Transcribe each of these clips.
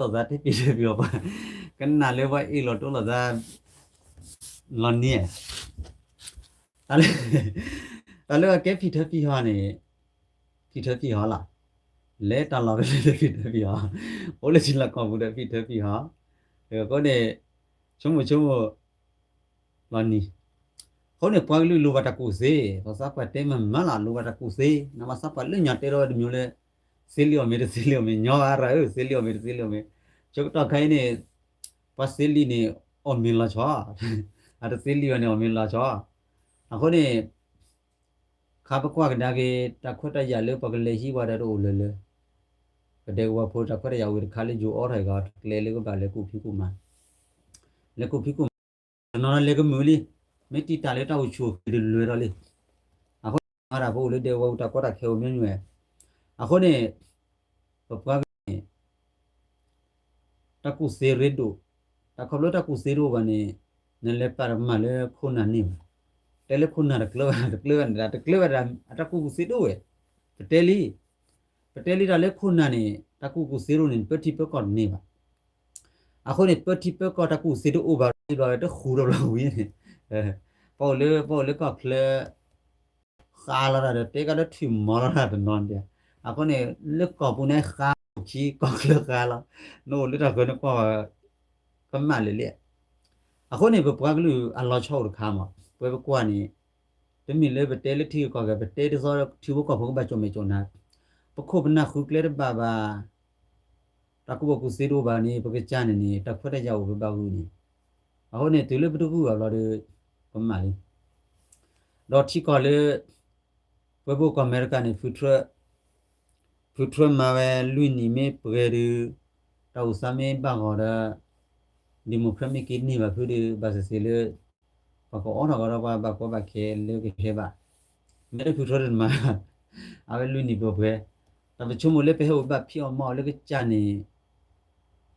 လီၤသးတ့ၢ်ဖံးထၢဖံးဟီၣ်ပှၤ, ကနၣ်လၢပှၤအ့ၣ်လိာ်တိလိာ်သး လီၤနံၤ, တၢ်လၢ, တၢ်လၢအကဲဖံးထၢဖံးဟီၣ်န့ၣ်, ဖံးထၢဖံးဟီၣ်လီၤ, လဲၤတၢ်လီၢ်ကလဲၤဖံးထၢဖံးဟီၣ်, အိၣ်လၢထံလီၢ်ကီၢ်ပူၤဒီးဖံးထၢဖံးဟီၣ်, အဃိန့ၣ်, ဆိကမိၣ်ဆိကမိၣ် လီၤနံၤ, အဃိန့ၣ် ပှၤကလုာ်လိၣ်ဘၣ်တၢ်ကူၣ်သ့, ပှၤသးပှၢ်တဲမၤမၤလီၤ လိၣ်ဘၣ်တၢ်ကူၣ်သ့, နဘၣ်သးပှၢ်လၢညါတဲထီၣ်ဝဲတမံၤလၢ သ့လံအီၣ်မ့ၤတသ့လံအီၣ်မ့ၤ ညီဘၣ်ရၤဧၢ သ့လံအီၣ်မ့ၤတသ့လံအီၣ်မ့ၤ, ဆၢကတီၢ်ခဲအံၤန့ၣ်, ပှၤသ့လံန့ၣ် အီၣ်မ့ၤလီၤဆီ, အတသ့လံအီၤန့ၣ် အီၣ်မ့ၤလီၤဆီ, အဃိန့ၣ် ခါပကွၢ်ကဒါက့ၤ တၢ်ခွဲးတၢ်ယာ်လၢပှၤကလဲၤဟံးဝဲဒၣ်တအိၣ်လၢၤလၢၤ, ပဒဲကဝီၤဖိတၢ်ခွဲးတၢ်ယာ်အိၣ်တခါလၢယိၤအီထီၣ်အံၤဂီၢ် တကျဲလၢကဘၣ်လဲၤကူၣ်ဖံးကူၣ်မၤ, လဲၤကူၣ်ဖံးကူၣ်မၤ, တနီၤနီၤလဲၤကမုာ်လံ, မ့ၢ်တံာ်တာ်လၢတၢ်အိၣ်ဆူၣ်အိၣ်ချ့တလွဲၤဒီးလံ, အဃိန့ၣ် မၤတၢ်ဖိအိၣ်လၢဒဲကဝီၤပူၤတၢ်ကီတၢ်ခဲအိၣ်မ့ၢ်မ့ၢ်ဝဲ, အဃိန့ၣ်, ပပှၤကလုာ်န့ၣ် တၢ်ကူၣ်သ့ရ့ဒိၣ်, တၢ်ခီဖျိတၢ်ကူၣ်သ့တအိၣ်ဘၣ်န့ၣ်, နလဲၤပာ်တမၤလၢခိၣ်နၢ်န့ၢ်ဘၣ်, တဲလၢခိၣ်နၢ်တကျၢၤဘၣ် တကျၢၤဘၣ်န့ၣ် တကျၢၤဘၣ်ဒၣ် အတၢ်ကူၣ်ကူၣ်သ့တအိၣ်ဝဲ, ပတဲလံ, ပတဲလံတၢ်လၢခိၣ်နၢ်န့ၣ် တၢ်ကူၣ်ကူၣ်သ့တအိၣ်န့ၣ် ပၢထံပၢကီၢ်တန့ၢ်ဘၣ်, အဃိန့ၣ် ပၢထံပၢကီၢ်တၢ်ကူၣ်ကူၣ်သ့တအိၣ်ဘၣ်ဘၣ်ဝဲ တဃူးတဘျီဝံၤန့ၣ်, ပအိၣ်လၢ ပအိၣ်လၢကီၢ်ချၢ ဃါလီၤတၢ်ဒီး တဲကဒီးထွံၣ်မီၤလီၤတၢ်တနီၤဒဲး, အဃိန့ၣ် လၢကီၢ်ပူၤန့ၣ်ဃါ ခံကီၢ်ချၢဃါလီၤ, နအိၣ်လၢတၢ်ဃၢၤနကွၢ်ဘၣ် ကမၣ်လၢာ်လံ, အဃိန့ၣ် ပပှၤကလုာ်အလီၤဆီအိၣ်တခါမး ပဝဲပကွၢ်န့ၣ်, တမ့ၢ်လၢပတဲလၢထံဂုၤကီၢ်ဂၤ ပတဲဒ်သိးထံဖိကီၢ်ဖိကဘၣ်ကၠီၣ်မဲာ်ကၠီၣ်နါ, ပခိၣ်ပနၢ်ဃုကျဲတဘၣ်ဘၣ် တၢ်ကူၣ်ဘၣ်ကူၣ်သ့တအိၣ်ဘၣ်န့ၣ် ပကစၢ်န့ၣ်န့ၣ် တၢ်ခွဲးတၢ်ယာ်အိၣ်ပဘၣ်ဂုာ်န့ၣ်, အဃိန့ၣ် တုၤလၢပတဂုာ်ဘၣ်ဘျီဒီး ကမၣ်လံ, ဒီးထံကီၢ်လၢ ပဝဲပအိၣ်ကီၢ်အမဲရကၤန့ၣ် ဖုထြၢး ဖုထြၢးမၤဝဲလွံၢ်နံၣ်မ့ၢ်ပှဲၤဒီး တၢ်အိၣ်သးမ့ၢ်ဘၣ်ဂီၤဒီး democrat မ့ၢ်က့ၤန့ၢ်ဘၣ်ဖုဒီး ဘၣ်သ့ၣ်သ့ၣ်လၢ ပှၤကအိးထီၣ်ကဒီးပှၤဘၣ်ကီဘၣ်ခဲလၢကဟဲဘၣ်, မ့ၢ်လၢဖုထြၢးတမၤ အဝဲလွံၢ်နံၣ်ပှဲၤပှဲၤ, တၢ်ပဆိကမိၣ်လၢပဟဲအိၣ်ဘၣ်ဖံးအီၣ်မၤအီၣ်လၢကစၢ်န့ၣ်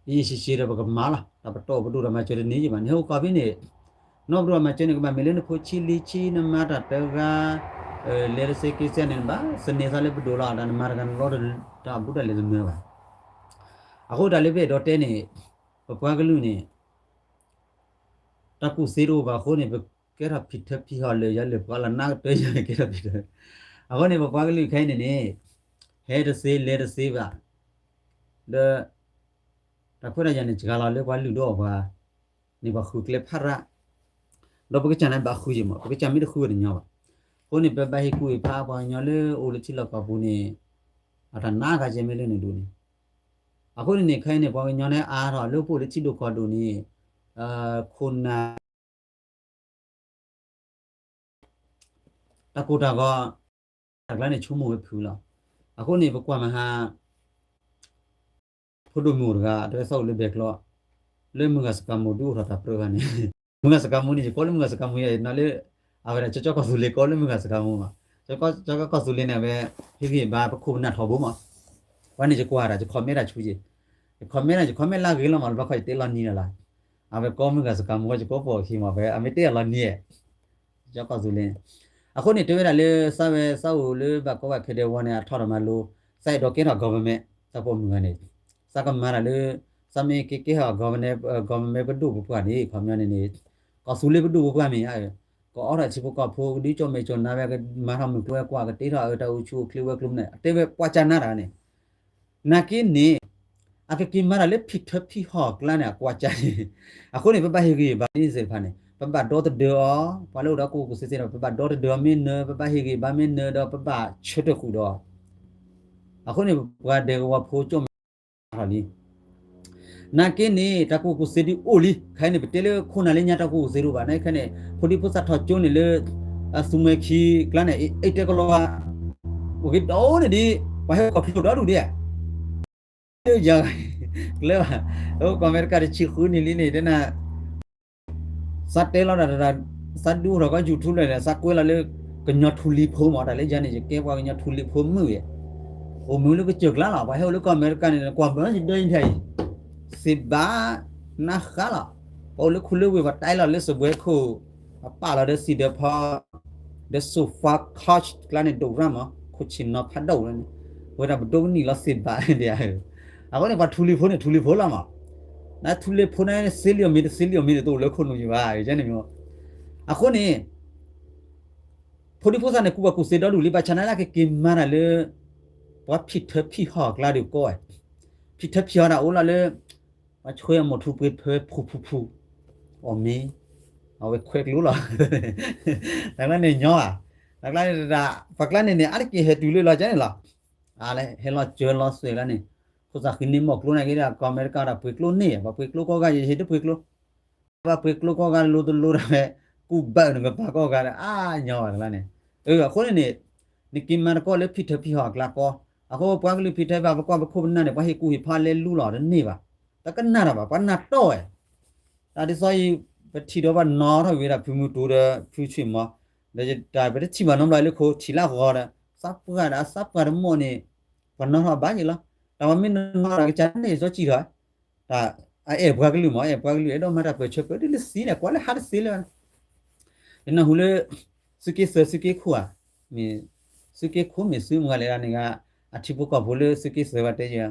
ယံာ်ယံာ်ဆံးဆံးဒီးပကမၤလီၤ, တၢ်ပတီၢ်ပဒိၣ်တၢ်မၤစၢၤတန့ၢ်ယံာ်ဘၣ်န့ၣ် ဟဲအိၣ်ကီၢ်ဖဲန့ၣ်, နီၢ်ပဒိၣ်တၢ်မၤစၢၤန့ၣ် ကဘၣ်မ့ၢ်လၢနဖိဆံးလံဆံး နမၤတၢ်တဂၤ လဲၤတစဲးက့ၤစဲးန့ၣ် နဘၣ်သန့ၤသးလၢပဒိၣ်လီၤ တၢ်နမၤတဂၤနလီတၢ်ဘူၣ်တၢ်လဲၤတမၢဘၣ်, အဃိတၢ်လၢပအဲၣ်ဒိးတဲန့ၣ်, ပပှၤကလုာ်န့ၣ် တၢ်ကူၣ်သ့တအိၣ်ဘၣ်အဃိန့ၣ် ပကဲထီၣ်ဖံးထၢဖံးဟီၣ်လၢာ် ယၤလၢာ်ပှၤလီၤနါကတၢၢ်ယၤကဲထီၣ်ဖံးထၢ, အဃိန့ၣ် ပပှၤကလုာ်ခဲအံၤန့ၣ်န့ၣ်, ဟဲတသ့လဲၤတသ့ဘၣ်, ဒီး တၢ်ခွဲးတၢ်ယာ်န့ၣ် စှၤလီၤလၢပှၤလုၢ်ဒိၣ်အီၣ်ပှၤ, န့ၣ်ပှၤဃုကျဲဖးရၣ်, ဒီးပကစၢ်န့ၣ်ဘၣ်ဃုယံာ်မး ပကစၢ်မ့ၢ်တဃုဝဲတညီဘၣ်, အဃိန့ၣ် ပဘၣ်ဟ့ၣ်ကူၣ်ဟ့ၣ်ဖးပှၤကညီလၢအိၣ်လၢထံလီၢ်ကီၢ်ပူၤန့ၣ်, အတၢ်နါဂၤကဲမ့ၢ်လၢန့ၣ်ဒိၣ်န့ၣ်, အဃိန့ၣ်န့ၣ် ခဲအံၤန့ၣ် ပှၤကညီန့ၣ်အါထီၣ်လၢပအိၣ်လၢထံဒိၣ်ကီၢ်ဒိၣ်န့ၣ်, ခိၣ်နၢ် တၢ်ကိၢ်တၢ်ဂီၤ, တၢ်ကျါန့ၣ်ဆိကမိၣ်ဝဲဖုလီၤ, အဃိန့ၣ် ပကွၢ်မဟါ ဖိဒိၣ်မုၣ်တဂၤ တဲဝဲသးအိၣ်လၢဘဲကျီ, လၢမုၢ်ဂၤစကၤမိၣ်ဒုးအိၣ်ထီၣ်တၢ်ပြၢဘၣ်န့ၣ်, မုၢ်ဂၤစကၤမိၣ်န့ၣ် ယကိးလၢမုၢ်ဂၤစကၤမိၣ်ယဲၢ်နီၤလၢ, အဝဲဒၣ်ကၠီကီၢ်သူလ့ၤကိးလၢမုၢ်ဂၤစကၤမိၣ်မး, ကၠီကီၢ်သူလ့ၤန့ၣ် အဝဲ ဟ့ၣ်ဂံၢ်ဘါပခိၣ်ပနၢ်ထီဘိမး, ပှၤန့ၣ်ယကွၢ်တၢ် ယ comment တၢ်ဆူယဲၢ်, ယ comment ယ comment လၢအဂ့ၤလီၤမး လၢဘၣ်ခီယတဲလီၤနံၤလီၤလၢ်, အဝဲကိးမုၢ်ဂၤစကၤမိၣ်ဝဲ ယကိးပိာ်အခံမး ဖဲအမ့ၢ်တဲအလီၤနံၤ, ကၠီကီၢ်သူလ့ၤန့ၣ်, အဃိန့ၣ် တဲဝဲဒၣ်လၢ သးဝဲသးအိၣ်လၢဘၣ်ကီဘၣ်ခဲဒဲးဝီန့ၣ် အထီၣ်တၢ်မၤလိ, သးအဲၣ်ဒိးကဲထီၣ် government, သးပိာ်မုၣ်ဂၤန့ၣ်, သးကမၤတၢ်လၢ, သးမ့ၢ်ကဲကဲထီၣ် government, government ပဒိၣ်ပပှၢ်န့ၣ် ခီပညီန့ၣ်န့ၣ်, ကီၢ်သူလ့ၤပဒိၣ်ပပှၢ်မ့ၢ်ဧါ, ကအိးထီၣ်ထံဖိကီၢ်ဖိ ကဒုးကၠီၣ်မဲာ်ကၠီၣ်နါဝဲ ကမၤထီၣ်မုၢ်ကျိၤဝဲၤကွာ် ကတ့ထီၣ်အတၢ်အိၣ်ဆူၣ်အိၣ်ချ့ဝဲၤကျိၤန့ၣ် တဲဝဲပှၤကနၣ်တၢ်န့ၣ်, နာ်က့န့ၣ်, အကက့ၤမၤတၢ်လၢဖံးထၢဖံးဟီၣ်ကျါန့ၣ် အကွၢ်ကၢန့ၣ်, အဃိန့ၣ် ပဘၣ်ဟ့ၣ်ဂံၢ်ဟ့ၣ်ဘါန့ၣ်သ့ၣ်တဖၣ်န့ၣ် ပဘၣ်ဒီသဒၢအီၤ, ပှၤလၢအိၣ်ဒီးကူၣ်ကူၣ်သ့သ့ဒီး ပဘၣ်ဒီသဒၢအီၤမ့ၢ်နၢၤ ပဘၣ်ဟ့ၣ်ဂံၢ်ဟ့ၣ်ဘါမ့ၢ်နၢၤဒီး ပဘၣ်ဆၢထၢၣ်ဃုာ်ဒီး အဃိန့ၣ် ပှၤဒဲကဝီၤဖိကၠီၣ်မဲာ်ထီၣ်လံ နာ်က့န့ၣ် တၢ်ကူၣ်ကူၣ်သ့ဒုးအိၣ်လံ, ခဲအံၤန့ၣ် ပတဲလၢခိၣ်နၢ်လၢညါတၢ်ကူၣ်ကူၣ်သ့တအိၣ်ဘၣ်, နာ်က့န့ၣ် ဖိဒံဖိသၣ်ထီၣ်ကၠိန့ၣ်လၢ အသူမှဲခံကျါန့ၣ် အ့တဲကလီၤဝါ, အိၣ်က့ၤဒီးန့ၣ်ဒ် ပှၤဟဲကီၢ်ချၢဒီဒူၣ်ဒ်, ယၤ, ကျဲဘၣ်, အိၣ်ကီၢ်အမဲရကၤတဆံဃုနံၣ်လံန့ၣ် တဲနၤ သးတဲလီၤတၢ်တၢ်, သးဒုးအိၣ်ထီၣ်ကီၢ် YouTube လၢာ်န့ၣ် သးကွဲးလီၤလၢ ကညီထူလံၤဖိမး တၢ်လၢယၤန့ၣ် ယကဲပှၤကညီထူလံၤဖိမုၣ်ယဲၢ်, အိၣ်မုာ်လၢကစၢၢ်ကျါလီၤ, ပှၤဟဲအိၣ်လၢကီၢ်အမဲရကၤန့ၣ် ကွၢ်ဘၢယဒၢယထံအံၤ, သ့ၣ်ဘၣ်, နၢ်ဃါလီၤ, ပှၤအိၣ်လၢခူလၢဝ့ၢ် ပှၤတဲလီၤလၢစပွဲခိၣ်, အပာ်လီၤဒီးစံၣ်ဒၢဖီ ဒီး sofa couch ကျါန့ၣ် ဒိၣ်ရၣ်မး ခိၣ်ဆ့ၣ်နီၤဖးဒိၣ်လၢန့ၣ်, ဝဲဒၣ်ပဒိကနံၣ်လီၤသ့ၣ်ဘၣ်ဒ်ဧါ, အဃိန့ၣ် ပှၤထူလံၤဖိန့ၣ် ထူလံၤဖိလီၤမး, နထူလံၤဖိန့ၣ် စ့လံအီၤမ့ၢ်တစ့လံအီၤမ့ၢ်န့ၣ် တအိၣ်လၢခိၣ်နူာ်ယံၤဘၣ် ယဲန့ၣ်မ့ၢ်. အဃိန့ၣ် ဖိဒံဖိသၣ်န့ၣ် ကူၣ်ဘၣ်ကူၣ်သ့ဒီဒူၣ်လံ ဘၣ်ဆၣ်နာ်က့ၤက့ၤမၤတၢ်လၢ ပှၤဖံးထၢဖံးဟီၣ်အကျါဒုးကီဝဲ, ဖံးထၢဖံးဟီၣ်ဒၣ်အိၣ်လီၤလၢ ပှၤဆှၢအမိၢ်ထူပှ့ၤဖၢဖူဖူဖူ, အီၣ်မ့ၤ, အဝဲခွဲးကျိလီၤ, တၢ်ကျါန့ၣ်ညီဘၣ်, တၢ်ကျါန့ၣ် ပှၤကျါန့ၣ်န့ၣ် အါတက့ၢ်ဟဲတုၤလၢလီၤကဲန့ၣ်လီၤ, အါလဲၣ် ဟဲလီၤစၢၤလီၤသွဲၣ်ကျါန့ၣ်, ဖိသၣ်ဃံန့ၢ်မီၢ်ကျိန့ၣ်က့ၤဒီး ကီၢ်အမဲရကၤဒီးပှ့ၤကျိန့ၢ် ပှၤပှ့ၤကျိကိးဂၤ ယဟ့ၣ်တပှ့ၤကျိ ဘၣ်ပှ့ၤကျိကိးဂၤလိၤတလိၤဒၣ်ဝဲ, ကူၣ်ဘၣ်နကပၤကိးဂၤဒီး အါညီဘၣ်တၢ်ကျါန့ၣ်, အဃိန့ၣ်န့ၣ် နက့ၤမၤတကီၢ်လၢဖံးထၢဖံးဟီၣ်အကျါကီ, အဃိပှၤကလုာ်ဖံးထၢဖံးဟီၣ် ပကွၢ်ပခိၣ်ပနၢ်န့ၣ် ပှၤဟ့ၣ်ကူၣ်ဟ့ၣ်ဖးလဲၤလူလီၤတန့ၢ်ဘၣ်, တကနၣ်တၢ်ဘၣ် ပှၤနၢ်တီၢ်ဝဲ, တၢ်ဒ်သိးအံၤ ပထံၣ်ဒီးပှၤနီၣ်ထီၣ်ဝံၤဒၣ်ဖုမူတူဒီးဖုဆွံၣ်မီ, ဒီးတၢ်ပတထံၣ်ဘၣ်နီတဘျီလၢခိၣ်ထံၣ်လၢအဂီၤဒီး သးပှၢ်ဒီးအသးပှၢ်တမီၢ်န့ၣ်, ပှၤနီၣ်ထီၣ်ဘၣ်ယံၤလီၤ, တၢ်ပှၤမ့ၢ်နီၣ်ထီၣ်ဒီးကစၢ်န့ၣ်စီၤစံၣ်ထီၣ် တၢ်အအဲၣ်ပှၤကလုာ်မး အဲၣ်ပှၤကလုာ် အဲၣ်ဒိးမၤတၢ်ပၢၢ်ဆၢပၢၢ်ဒ်လၢသံန့ၣ် ကွၢ်လၢဟါတသ့လၢၤ, ယနၢ်ဟူလၢ သုးက့သၢသုးက့ခိၣ်ဧါ, မ့ၢ်သုးက့ခိၣ်မ့ၢ်သုးမုၢ်ဂၤလဲၣ်ဂၤန့ၣ်ဂၤ, အထံဖိကီၢ်ဖိလၢသုးက့သၢဘၣ်တဲယၤ,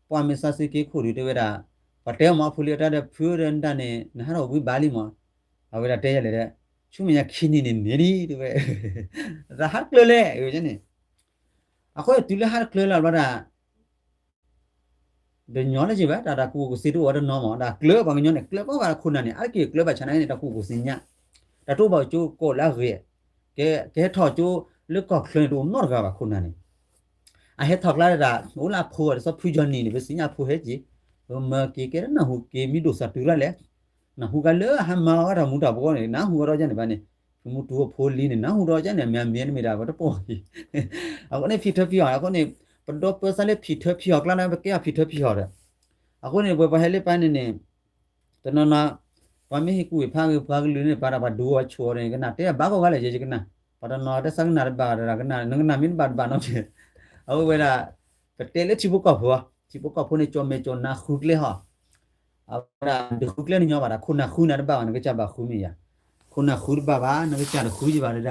ပှၤမ့ၢ်သးသုးက့ခိၣ်ဒုးတဲဝဲဒၣ်, ပှၤတဲအီၤမးအဖိလံၤအတၢ်ဒီးဖုဒီးနတၢ်န့ၣ် နဟးထီၣ်ဝံဘၣ်လံမး, အဝဲဒၣ်တဲယၤလဲၣ်ဒီး, ဆူမဲာ်ညါခံနံၤန့ၣ်န့ၣ်လံတဲဝဲ, တၢ်ဟးတကျၢၤလဲၣ်န့ၣ်, အဃိတုၤလၢဟးတကျၢၤလၢ်ဘျီဒၣ် တညီလၢၤဘၣ် တၢ်တၢ်ကူၣ်ဘၣ်ကူၣ်သ့တအိၣ်ဝဲတနီၤမး တၢ်ကျၢၤပှၤကညီန့ၣ် ကျၢၤကိးဂၤခိၣ်နၢ်န့ၣ် အါတက့ၢ်ကျၢၤဘၣ်ဆၣ်နာ်က့န့ၣ် တၢ်ကူၣ်ဘၣ်ကူၣ်သ့ညါ, တၢ်တအိၣ်ဘၣ်ကၠိကိးလၢအဂ့ၤ, ကဟဲထီၣ်ကၠိလၢကီၢ်ချၢန့ၣ် တအိၣ်နီတဂၤဘၣ်ခိၣ်နၢ်န့ၣ်, အဟဲထီၣ်ကျါဒၣ် အိၣ်လၢအဖိအီၤ ဒ်သိးဖုကၠီနံၤန့ၣ် ပသ့ၣ်ညါအဖိဟဲက့ၤ, ပမၤက့ၤကဲတနၢ်ဟူက့ၤမံၤဒိၣ်သးတုၤရၣ်လဲၣ်, နၢ်ဟူကလၢအဟးမၤအီၣ်တၢ်မူၤတၢ်ဘှီန့ၣ် နၢ်ဟူအီၤဒီးကန့ၣ်ဘၣ်န့ၣ်, ဖုမူတူအဖိလံန့ၣ် နၢ်ဟူဒီးကန့ၣ် အမ့ၢ်အမ့ၢ်နမ့ၢ်ဒၣ်ပတပိာ်အံၤ အဃိန့ၣ်ဖံးထၢဖံးဟီၣ် အဃိန့ၣ် ပဒီပုၢ်ဝဲၢ်သးလၢဖံးထၢဖံးဟီၣ်ကျါန့ၣ် ပကဲအီၤဖံးထၢဖံးဟီၣ်ဒီး, အဃိန့ၣ် ပှၤပှၤဟဲလၢပၢ်န့ၣ်န့ၣ်, တနီၤနီၤ, ပှၤမ့ၢ်ဟ့ၣ်ကူၣ်ဟ့ၣ်ဖးဂ့ၤ ပှၤကလုာ်န့ၣ် ပှၤတၢ်ပှၤဒူအီၤဆိၣ်အီၤန့ၣ် ကနၣ်တဲဘၣ်ကိးဂၤလဲၣ် ယဲယကနၣ်, ပှၤတနီၤတၢ်သးကနၣ်တဘၣ်ဒီး နကနၣ်မ့ၢ်တဘၣ်တဘၣ်နီတမံၤ, အဝဲဒၣ်, ပတဲလၢထံဖိကီၢ်ဖိ, ထံဖိကီၢ်ဖိန့ၣ် ကၠီမဲာ်ကၠီနါဃုကျဲဟီၣ် အဝဲဒၣ် တဃုကျဲန့ၣ်ညီဘၣ်ဒီး ခိၣ်နၢ်ဃုနၤတဘၣ်ဘၣ် နကစၢ်ဘၣ်ဃုမ့ၢ်ယၤ, ခိၣ်နၢ်ဃုတဘၣ်ဘၣ် နကစၢ်တဃုယဘၣ်ဒၣ်,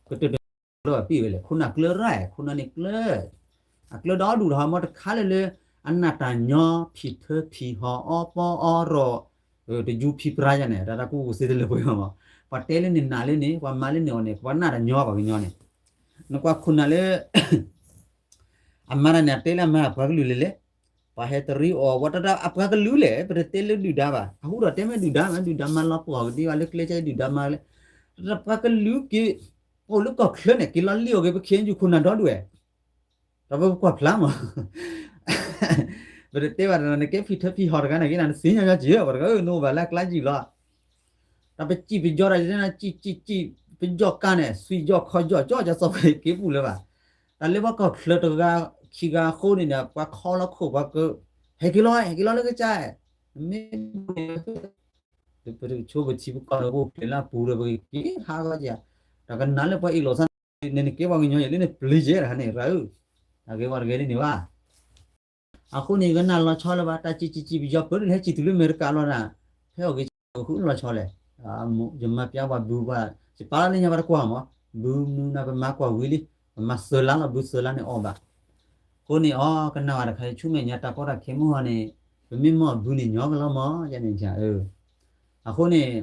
ကတၢၢ်တၢၢ်လီၤဘၣ်ပ့ၢ်ဝဲလဲၣ် ခိၣ်နၢ်ကျၢၤရၣ် ခိၣ်နၢ်န့ၣ်ကျၢၤ, အကျၢၤဒီဒူၣ်ဒီးဟီမီတခါလၢာ်လၢ, အနၢ်တၢ်ညီ ဖံးထၢဖံးဟီၣ်အီပီအီရီၣ်, တယူဖံးပြါယၤန့ၣ် တၢ်တၢ်ကူၣ်ကူၣ်သ့တလၢပှဲၤမး, ပှၤတဲလၢန့ၣ်နးလၢန့ၣ် ပှၤမၤလၢန့ၣ်အီၤန့ၣ် ပှၤနၢ်တၢ်ညီပှၤကညီန့ၣ်, နကွၢ်ခိၣ်နၢ်လၢ အမၤတၢ်န့ၣ် အတဲလၢအမၤပှၤကလုာ်လဲၣ်လဲၣ်, ပှၤဟဲတရံးအီၤ ဝဲတၢ်တၢ်အပှၤကလုာ်လဲၣ် ပတတဲလၢဒုၣ်ဒါဘၣ် အဟူဒီးတဲမ့ၢ်ဒုၣ်ဒါမ့ၢ် ဒုၣ်ဒါမၤလီၤပှီၢ်ကဒံဘၣ်လၢကျဲကဲဒုၣ်ဒါမၤလဲၣ်, တၢ်ပှၤကလုာ်က့ၤ, အိၣ်လၢကီၢ်ချၢန့ၣ် က့ၤလီၤလံအီၤက့ၤပခ့ယုၢ်ခိၣ်နၢ်ဒီဒူၣ်ဝဲ, ဒီးပပကွၢ်ဖျါမး ပတတဲဘၣ်တနီၤ နကဲဖံးထၢဖံးဟီၣ်တဂၤန့ၣ်က့ၤနၤ နသ့ၣ်ညါညီက့ၤ ပှၤတဂၤဧၢ နအိၣ်ဘၣ်လၢအကျါယံာ်လီၤ, တၢ်ပစံၣ်ပယီၤတၢ်ယတဲနၤ စံၣ်စံၣ်စံၣ် ပယီၤကါန့ၣ် သွံၣ်ယီၤခီၣ်ယီၤကၠီကၠီစီၤပှၤက့ၤပူၤလၢၤဘၣ်, တၢ်လၢပှၤကီၢ်ချၢတဂၤခံဂၤအဃိန့ၣ်ဒီး ပှၤခီလီၤခိၣ်ပှၤက, ဟဲက့ၤလီၤ ဟဲက့ၤလီၤလၢကစၢ်, မ့ၢ် ပတကဆိပထံပကီၢ်ဒီး ပအိၣ်ဖျဲၣ်လၢအပူၤဒီး ပကက့ၤဟးဂီၤက့ၤ, တၢ်ကနၣ်လၢပှၤအ့ၣ်လိာ်သးန့ၣ် နကဲပှၤကညီယဲၢ်လၢနပျံၤယဲၢ်တခါန့ၣ် ရၤဧၢ, တၢ်ဂ့ၤဝဲတဂ့ၤလံန့ၣ်ဘၣ်. အဃိန့ၣ် ယကနၣ်လီၤဆီလၢၤဘၣ် တၢ်စံၣ်စံၣ်စံၣ်ပယီၤပၢၢ်ဒ်လဲၣ် ဟဲစံၣ်တုၤလၢအမဲရကၤလီၤဒၣ်, ဖဲအီၣ်ဂ့ၤဆၢဃုလီၤဆီလဲၣ်, ယမၤပျါပှၤဘုပှၤ, ယပာ်လၢညါပှၤတကွၢ်မး, ဘုမနုၤနၤ ပမၤကွၢ်ဝံၤလံ, ပမၤသၢလါလီၤ ဘုသၢလါန့ၣ်အီၣ်ဘၣ်, အဃိန့ၣ် အီကနၣ်ဝဲတခါ ယဆူမဲာ်ညါတၢ်ကီတၢ်ခဲမုၢ်ဟီန့ၣ်, ပမ့ၢ်မ့ၢ်ဘုန့ၣ်ညီကလီၤမး ယန့ၣ်, အဃိန့ၣ်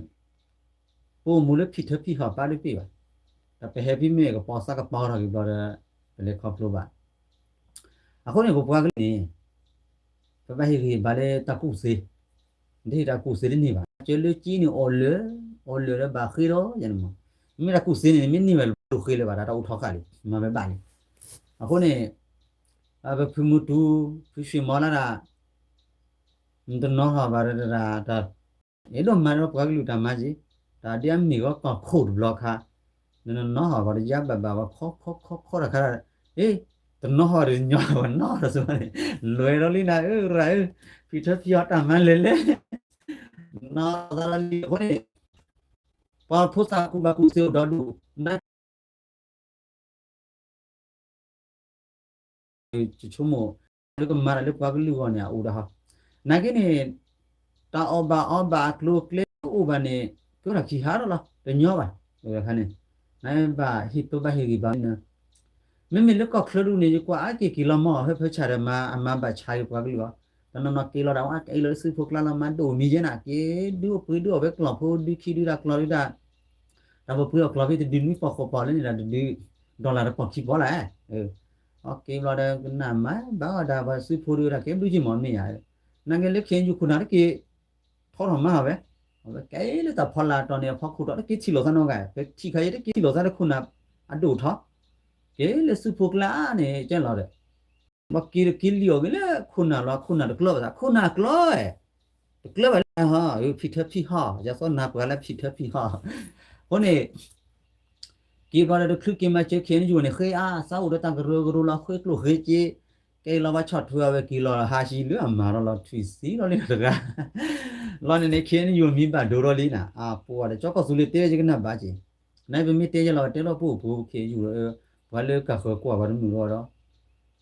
ပအိၣ်မူလၢဖံးထၢဖံးဟီၣ်ပာ်ဒုးပ့ၢ်ဘၣ်, ဒီးပဟဲဖဲမ့ၢ်ကပီၤသးကပီၤထီၣ်က့ၤဘျီဒီး, ပလဲၤခီဖျိဘၣ်. အဃိန့ၣ် ပပှၤကလုာ်န့ၣ်, ပဘၣ်ဟ့ၣ်ဂံၢ်ဟ့ၣ်ဘါလၢတၢ်ကူၣ်သ့, တဟ့ၣ်တၢ်ကူၣ်သ့တန့ၢ်ဘၣ်, ကၢလၢက့န့ၣ်အီၣ်လၢာ်, အီၣ်လၢာ်ဒီးဘၣ်ဃ့ဒီးယန့ၣ်မး, မ့ၢ်တၢ်ကူၣ်သ့န့ၣ် မ့ၢ်န့ၢ်ဝဲလိၤဃ့လၢၤဘၣ် တၢ်တအိၣ်ထီဃာ်လံ မၤဝဲဘၣ်လံ. အဃိန့ၣ်, ပဖုမူတူ, ဖုဆွံၣ်မီလၢဒၣ် နတနီၤထီၣ်ဘၣ်ဒီးတၢ်, အဲၣ်ဒိးမၤဒီးပှၤကလုာ်တၢ်မၤက့ၤ, တၢ်ဒ်အမ့ၢ်ဂီၤကီၢ်ခိၣ်တဘျီခါ, နတနီၤထီၣ်ဘၣ်ဒီးယါဘၣ်ဘၣ်ဝဲခီခီခီခီတခါ, အ့, တနီၤထီၣ်ဒီးညီဘၣ်နီၢ်ဒီးစ့ၢ်န့ၣ်, လဲၤဒီးလံနၤဧၢ ရၤဧၢ, ဖံးထၢဖံးဟီၣ်တၢ်မၤလဲၤလဲၣ်, နီၢ်သးလီၤလံအဃိန့ၣ်, ပှၤဖိသၣ်ကူၣ်ဘၣ်ကူၣ်သ့အိၣ်ဒီဒူၣ်, ဆိကမိၣ်, လၢကမၤတၢ်လၢပှၤကလုာ်အဂီၢ်န့ၣ် အအိၣ်ဒၣ်ဟီ, နာ်က့န့ၣ်, တၢ်အီၣ်ဘၣ်အီဘၣ်အကျိၤအကျဲအိၣ်ဘၣ်န့ၣ်, ကဲထီၣ်ခံဟါထီၣ်လီၤ တညီဘၣ်, အခါန့ၣ်, နဘၣ်ဟ့ၣ်ပဘၣ်ဟ့ၣ်ဂံၢ်ဘါလံနၤ, မ့မ့ၢ်လၢကီၢ်ချၢဒူၣ်န့ၣ် ယကွၢ်အါက့ၤက့ၤလီၤမီၢ် ဟၢဖၢဆၣ်ဒီးမၤအမၤဘၣ်ဆါက့ၤပှၤကလုာ်အီၤ, တနီၤနီၤက့ၤလီၤဒၣ်ဝဲ က့ၤလီၤလၢစုဖိကျါလီၤ မၤဒိၣ်မံၤယဲနၤ က့ၤဒုးအိၣ်ပှ့ၤဒုးအီၣ်ဝဲကျီၢ်ဖိ ဒုးခံဒုးတၢ်ကျီၢ်ဒုးတၢ် တၢ်ပှ့ၤအီၣ်ကျီၢ်ဖဲတဒုးနွံပီၢ်ဃိးပီၢ်လၢန့ၣ်ဒီး တဒုး dollar တပီၢ်ခံပီၢ်လၢ အက့ၤဘျီဒီးကနၣ်မၤဘၣ်အီၣ်ဒၣ်ပှၤစုဖိဒုးတၢ်ကဲဘျုးက့ၤမီၢ်မ့ၢ်ယါ နာ်က့လၢ ခ့ယုၢ်ခိၣ်နၢ်တက့ၤ ထီထီၣ်မၤအီၣ်ဝဲ အဝဲကဲလၢတၢ်ဖီလာ်တီၤန့ၣ် အဖီခိၣ်တီၤတက့ၤထံၣ်လိာ်သးနီၢ်ဂၤ ပထံၣ်ခါအံၤတက့ၤထံၣ်လိာ်သးလၢခိၣ်နၢ်အဒိၣ်ထီၣ် က့ၤလၢစုဖိကျါန့ၣ် ကဲလီၤဒီး ဘၣ်က့ၤတက့ၤလံအီၣ်က့ၤလၢခိၣ်နၢ်လီၤ ခိၣ်နၢ်တကျၢၤဘၣ်သး ခိၣ်နၢ်ကျၢၤ တကျၢၤဘၣ်လၢဟီ ဖံးထၢဖံးဟီ ယသိးနၤပှၤလၢဖံးထၢဖံးဟီ အဃိန့ၣ် က့ၤဘျီဒီးတချုးက့ၤမၤစၢၤ ခ့ယုၢ် န့ၣ် ဃ့အါ သးအိၣ်ဒီးတၢ်ကရၢကရိလီၤ ဃ့ကျိၣ်ဃ့စ့ ကဲလီၤဘၣ်ဆီၣ်ထွဲအဝဲက့ၤလီၤ ဟးဆံလၢအမၤထီၣ်လီၤ ထွံၣ်သံလီၤလံတဂၤ လီၤန့ၣ်န့ၣ် ခ့ယုၢ် မံဘၣ်ဒိဒီးလံနၤ အပှၤဒီးကၠီကီၢ်သူလ့ၤတဲဝဲယကနၣ်ဘၣ်က့ၤ နပမ့ၢ်တဲယလီၤ တဲလီၤပအိၣ်ပှိၤ ခ့ယုၢ် ပှၤလၢကၢ်ဃၢၤကွၢ်ပှၤတမုာ်ဒီး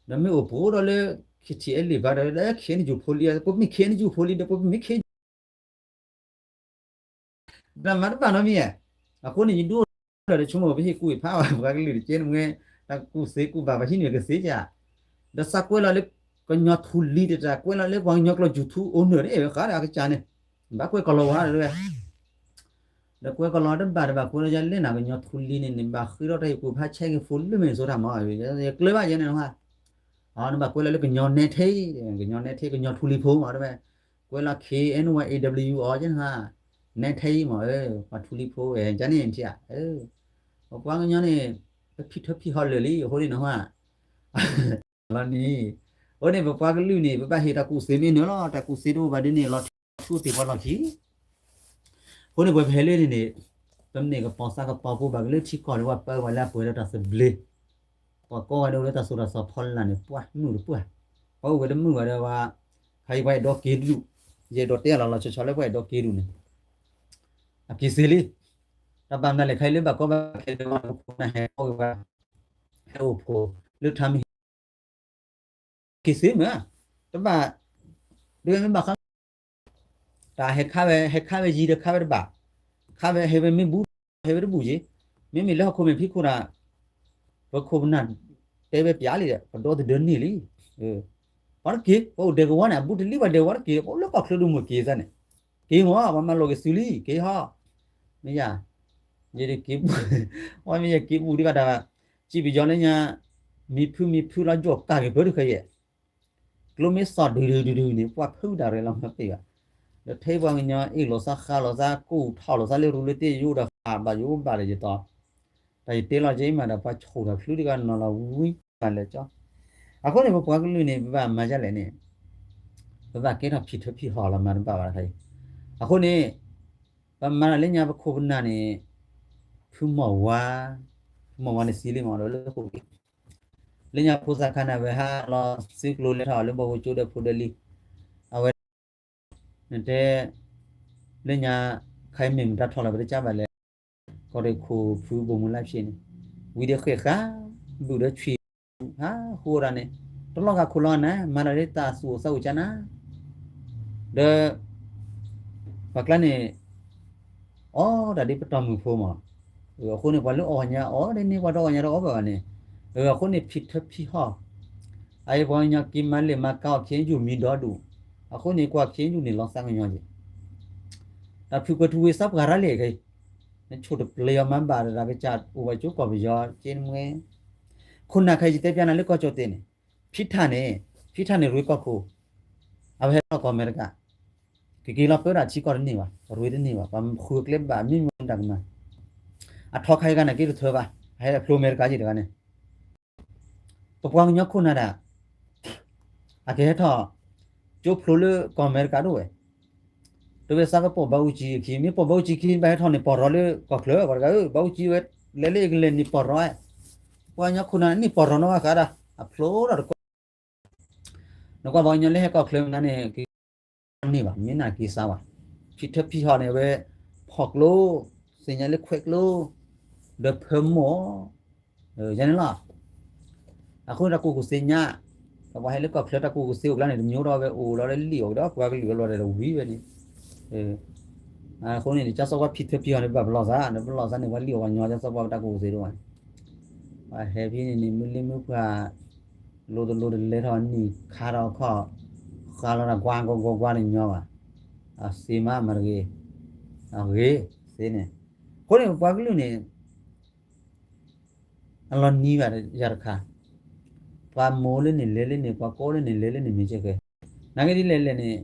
ဒီးမ့ၢ်အိၣ်ပှိၤဒီးလၢ ခ့ထံၣ်အဲလ့ၣ်ဘၣ်ဒီး ခ့ယုၢ်ဖိလံ ပမ့ၢ်ခ့ယုၢ်ဖိလံဒီး ပမ့ၢ်ခ့ တၢ်မၤတဘၣ်နီတမံၤဧါ အဃိန့ၣ် ယဒိၣ်လၢတဆိကမိၣ် ပဟ့ၣ်ကူၣ်ဟ့ၣ်ဖးဘၣ် ပှၤကလုာ်တကဲနမ့ၢ် တၢ်ကူၣ်သ့ကူၣ်ဘၣ် ပှၤဟံးန့ၢ်ကသ့က ဒီးသးကွဲးလီၤလၢ ကညီထူလံၤတတၢ် ကွဲးလီၤလၢပှၤကညီကျိာ် ယူၢ်ထူအိၣ်နၢၤန့ၣ် ဝဲဃးဒီးအကစၢ်န့ၣ် ဘၣ်ကွဲးကီၢ်လီၤဝါဒီး ဒီးကွဲးကီၢ်လီၤတဘၣ်တဘၣ် ကွဲးလီၤယလဲၣ်နၤ ကညီထူလံၤန့ၣ် နဘၣ်ဃ့ထီၣ်တၢ်ဟ့ၣ်ကူၣ်ဖးဆဲးက့ၤဖိလၢမ့ၢ်စိတၢ်မၤ ယကျၢၤဘၣ်ယဲန့ၣ် နဘၣ်ကွဲးလီၤလၢကညီနဲထဲ ကညီနဲထဲ ကညီထူလံၤဖိမး တဝဲ ကွဲးလီၤ K N Y A W အီၤ ကဲနဟါ နဲထဲမး ပှၤထူလံၤဖိဝဲ ကန့ၣ်ထံၣ်ဧါ ပပှၤကညီန့ၣ် ပဖံးထၢဖံးဟီလၢာ်လံ အဃိန့ၣ်နဟါ လီၤန့ၣ် အဃိန့ၣ် ပပှၤကလုာ်န့ၣ် ပဘၣ်ဟ့ၣ်တၢ်ကူၣ်သ့မ့ၢ်နၢၤလီၤ တၢ်ကူၣ်သ့တအိၣ်ဘၣ်ဒ်န့ၣ် လီၤထူသ့ၣ်ပှၤလီၢ်ခံ အဃိန့ၣ် ပှၤပဟဲလၢန့ၣ်န့ၣ် ပမ့ၢ်ကပီၤသးကပီၤဖိဘၣ်ကလၢထံကီၢ်လၢပှၤပၢဝဲလၢအပှဲၤဒီးတၢ်သဘျ့ ပှၤကိးဂၤဒဲးအိၣ်လၢတၢ်သိၣ်တၢ်သီဖီလာ်န့ၣ် ပှၢ်မုၢ်တပှၢ် ပှၤအိၣ်ဝဲတမုာ်ဘၣ်ဒီးဝဲ ခါအံၤပှၤအဲၣ်ဒိးက့ၤဒူၣ် ယအဲၣ်ဒိးတဲလီၤလီၤဆီဆီလၢပှၤအဲၣ်ဒိးက့ၤဒူၣ်န့ၣ် အက့ၤသ့လံ တၢ်ဘၣ်မနုၤလဲၣ် ခါအံၤလၢဘၣ်ကီဘၣ်ခဲလၢပှၤခိၣ်နၢ်ဟဲကီၢ်ဝဲ ဟဲအိၣ်ဖှိၣ်လၢထါမ့ၢ်ဟံၣ် က့ၤသ့မ့ၢ် တဘၣ် ဒ်ဝဲမ့ၢ်ဘၣ်ဃး တၢ်ဟဲခးဝဲ ဟဲခးဝဲယံၤဒီးခးဝဲတဘၣ် ခးဝဲဟဲဝဲမ့ၢ်ဘူး ဟဲဝဲတဘူးက့ၤ မ့မ့ၢ်လၢဟီၣ်ခိၣ်မဲာ်ဖံးခိၣ်တၢ် ပခိၣ်ပနၢ်တဲဝဲပျးလံဒီး ပဒီသဒၢန့ၢ်လံ ပှၤတက့ၤ ပအိၣ်ဒဲကဝီၤန့ၣ် အဘူးတလံၢ်ပှၤဒဲကဝီၤတက့ၤ ပအိၣ်လၢကီၢ်ချၢဒိၣ်မုၢ်က့ၤသးန့ၣ် က့ၤမ့ၢ် ပှၤမၤလိာ်က့ၤသုလံ က့ၤဟီ မ့ၢ်ယၤ ယတက့ၤဘူး ပှၤမ့ၢ်ယက့ၤဘူးဒံးဘၣ်တၢ် စံးပယီၤလၢညါ မံၤဖုမံၤဖုလီၤ ယိၣ်ကၢ်က့ၤပၢတခါယဲၢ် ကျိမ့ၢ်စီၣ်ဒုးဒုးဒုးဒုးန့ၣ် ပှၤဖုဒၣ်ရဲၣ်လီၤမၤပ့ၢ်ဘၣ် ဒီးထဲပှၤကညီအ့ၣ်လိာ်သးဃါလိာ်သး ကူၣ်ထီၣ်လိာ်သးလၢရူလၢတ့ၢ်ယိဒီးဃးဘၣ်ယိဘၣ်ဒီးယတီၤ တၢ်ယတဲလီၤက့ၤမးဒီးပှၤဆိၣ်တၢ်ချုးတဂၤနီၤလီၤဝံၤဘၣ်လဲၣ်ကၠီ အဃိန့ၣ် ပပှၤကလုာ်န့ၣ် ပဘၣ်မၤဒ်လဲၣ်န့ၣ် ပဘၣ်ကဲထီၣ်ဖံးထၢဖံးဟီၣ်လီၤမၤတဘၣ်ဘၣ်တခါအံၤ အဃိန့ၣ် ပမၤတၢ်လၢညါပခိၣ်ပနၢ်န့ၣ် ဖုမီၢ်ဝါ ဖုမီၢ်ဝါန့ၣ်သံလံမးဒီးလၢခိၣ်က့ၤ လၢညါဖိသၣ်ခါန့ၣ် အဝဲဟးလီၤစုကျိၤလဲၤထီၣ်လၢဘီၣ်ဝဲကၠိဒီးဖိဒီးလံၤ အဝဲ နတဲ လၢညါ ခါအံၤမ့ၢ်မတၤထီၣ်လီၤ ပတကးဘၣ်လဲၣ် ကီၢ်ရ့ၣ်ခိၣ်ဖုဘိၣ်မုၢ်လါဖျ့န့ၣ် ဝံၤဒီးဃဲၣ်ဃါ ဘုၣ်ဒီးဆွံ ဟးဃိဒၣ်န့ၣ် တလီၢ်ဂၤခိၣ်လီၤနၤ မၤတၢ်လၢတၢ်သူၣ်အိၣ်သးအိၣ်ကၠါနၤ ဒီး ပှၤကျါန့ၣ် အီၣ်တၢ်ဒ်ပတီၢ်မုၢ်ဖိမး အဃိန့ၣ် ပှၤလၢအီၣ်ညါအီၣ်ဒ်န့ၣ် ပှၤတအီၣ်ညါတအီၣ်ဘၣ်ဘၣ်န့ၣ် အဃိန့ၣ် ဖံးထၢဖံးဟီၣ် အအံၤပှၤကညီက့ၤမၤလ့ၣ်မၤကၤအီၣ် ခ့ယုၢ်မံၤဒီဒူၣ် အဃိန့ၣ် ကွၢ်ခ့ယုၢ်န့ၣ်လီၤသးကညီၤက့ၤ တၢ်ဖုကွဲးထူဝ့ၤသးပှၢ်ရၤလံခဲအံၤ နဆိၣ်တပျဲၤအီၤမၤဘၣ်ဒီးတၢ်ကစၢ်အိၣ်ဝဲကၠိကီၢ်ပယီၤက့နမွဲ ခိၣ်နၢ်ခဲအံၤယတဲပျးနၤလၢကီၢ်ကၠီၣ်တဲာ်န့ၣ် ဖံးထၣ်န့ၣ် ဖံးထၣ်န့ၣ်ရ့ကီၢ်ခိၣ် အဝဲဟဲထီၣ်ကီၢ်အမဲရကၤ ကက့ၤလီၤပၢတၢ်ထံကီၢ်တန့ၢ်ဘၣ် ရ့တန့ၢ်ဘၣ် ပှၤဃုကျဲဘၣ်မ့ၢ်မတၤကမၤ အထီခါယကၤန့ၣ်က့တထၢဘၣ် အဟဲဖျိအမဲရကၤယံၤတဂၤန့ၣ် ပပှၤကညီခိၣ်နၢ်ဒၣ် အကဟဲထီၣ် ကၠိဖျိလၢကီၢ်အမဲရကၤဒိၣ်ဝဲ တဝဲသးကပိာ်ဘၣ်အူကၠံအခံ မ့ၢ်ပိာ်ဘၣ်အူကၠံခံ ဘၣ်ဟဲထီၣ်န့ၣ်ပီၢ်ရီလၢကီၢ်ချၢ ပှၤတဂၤဧၢ ဘၣ်အူကၠံဝဲ လဲၤလၢအကလဲၤန့ၣ်ပီၢ်ရီ ပှၤကညီခိၣ်နၢ်န့ၣ်ပီၢ်ရီနီၢ်ဂၤဃးဒီး အဖျိဒီးတကီၢ် နကွၢ်ပှၤကညီလၢဟဲကီၢ်ချၢမနုၤန့ၣ် ကန့ၢ်ဘၣ် မ့ၢ်နၢ်က့ၤစါဝဲ ဖံးထၢဖံးဟီၣ်န့ၣ် အဝဲ ဖီၣ်ကျိ သ့ၣ်ညါလၢခွဲးကျိ ဒီးဖၢမိၢ် ယၤန့ၣ်လီၤ အဃိန့ၣ်တၢ်ကူၣ်ကူၣ်သ့ညါ ပှၤဟဲလၢကီၢ်ချၢတၢ်ကူၣ်ကူၣ်သ့အိၣ်ကျါန့ၣ် တမျိုးဒီးဝဲအိၣ်လီၤလၢလံာ်အိၣ်ဒီးပှၤကလုာ်အလီၢ်ဒီးဝံၤဝဲန့ၣ် အဃိန့ၣ် ကၠီစီၤပှၤဖံးထၢဖံးဟီၣ်န့ၣ် ဘၣ်ပလီၢ်သး နပလီၢ်သးန့ၣ် ပှၤလံၣ်အိၣ်ပှၤညီ ကၠီစီၤပှၤပတၢ်ကူၣ်ကူၣ်သ့တအိၣ်ဘၣ်န့ၣ် ပှၤဟဲဖဲန့ၣ်န့ၣ် မ့ၢ်လၢမ့ၢ်ပှၤ လိၤတလိၤတလဲၤထီၣ်နံၣ်ခါထီၣ်ခီၣ် ဃးလီၤတၢ်ကွၢ်ကွၢ်ကွၢ်ကွၢ်န့ၣ်ညီဘၣ်, အသ့မးမၤတဂ့ၤ, အဂ့ၤသ့န့ၣ်, အဃိန့ၣ်ပပှၤကလုာ်န့ၣ် အလီၤနံၤဘၣ်ယၤတခါ, ပှၤမိၢ်လၢန့ၣ်လဲၤလၢန့ၣ် ပှၤကိးလၢန့ၣ်လဲၤလၢန့ၣ်မ့ၢ်ကဲကဲ, နာ်က့ဒ်လဲၣ်လဲၣ်န့ၣ်,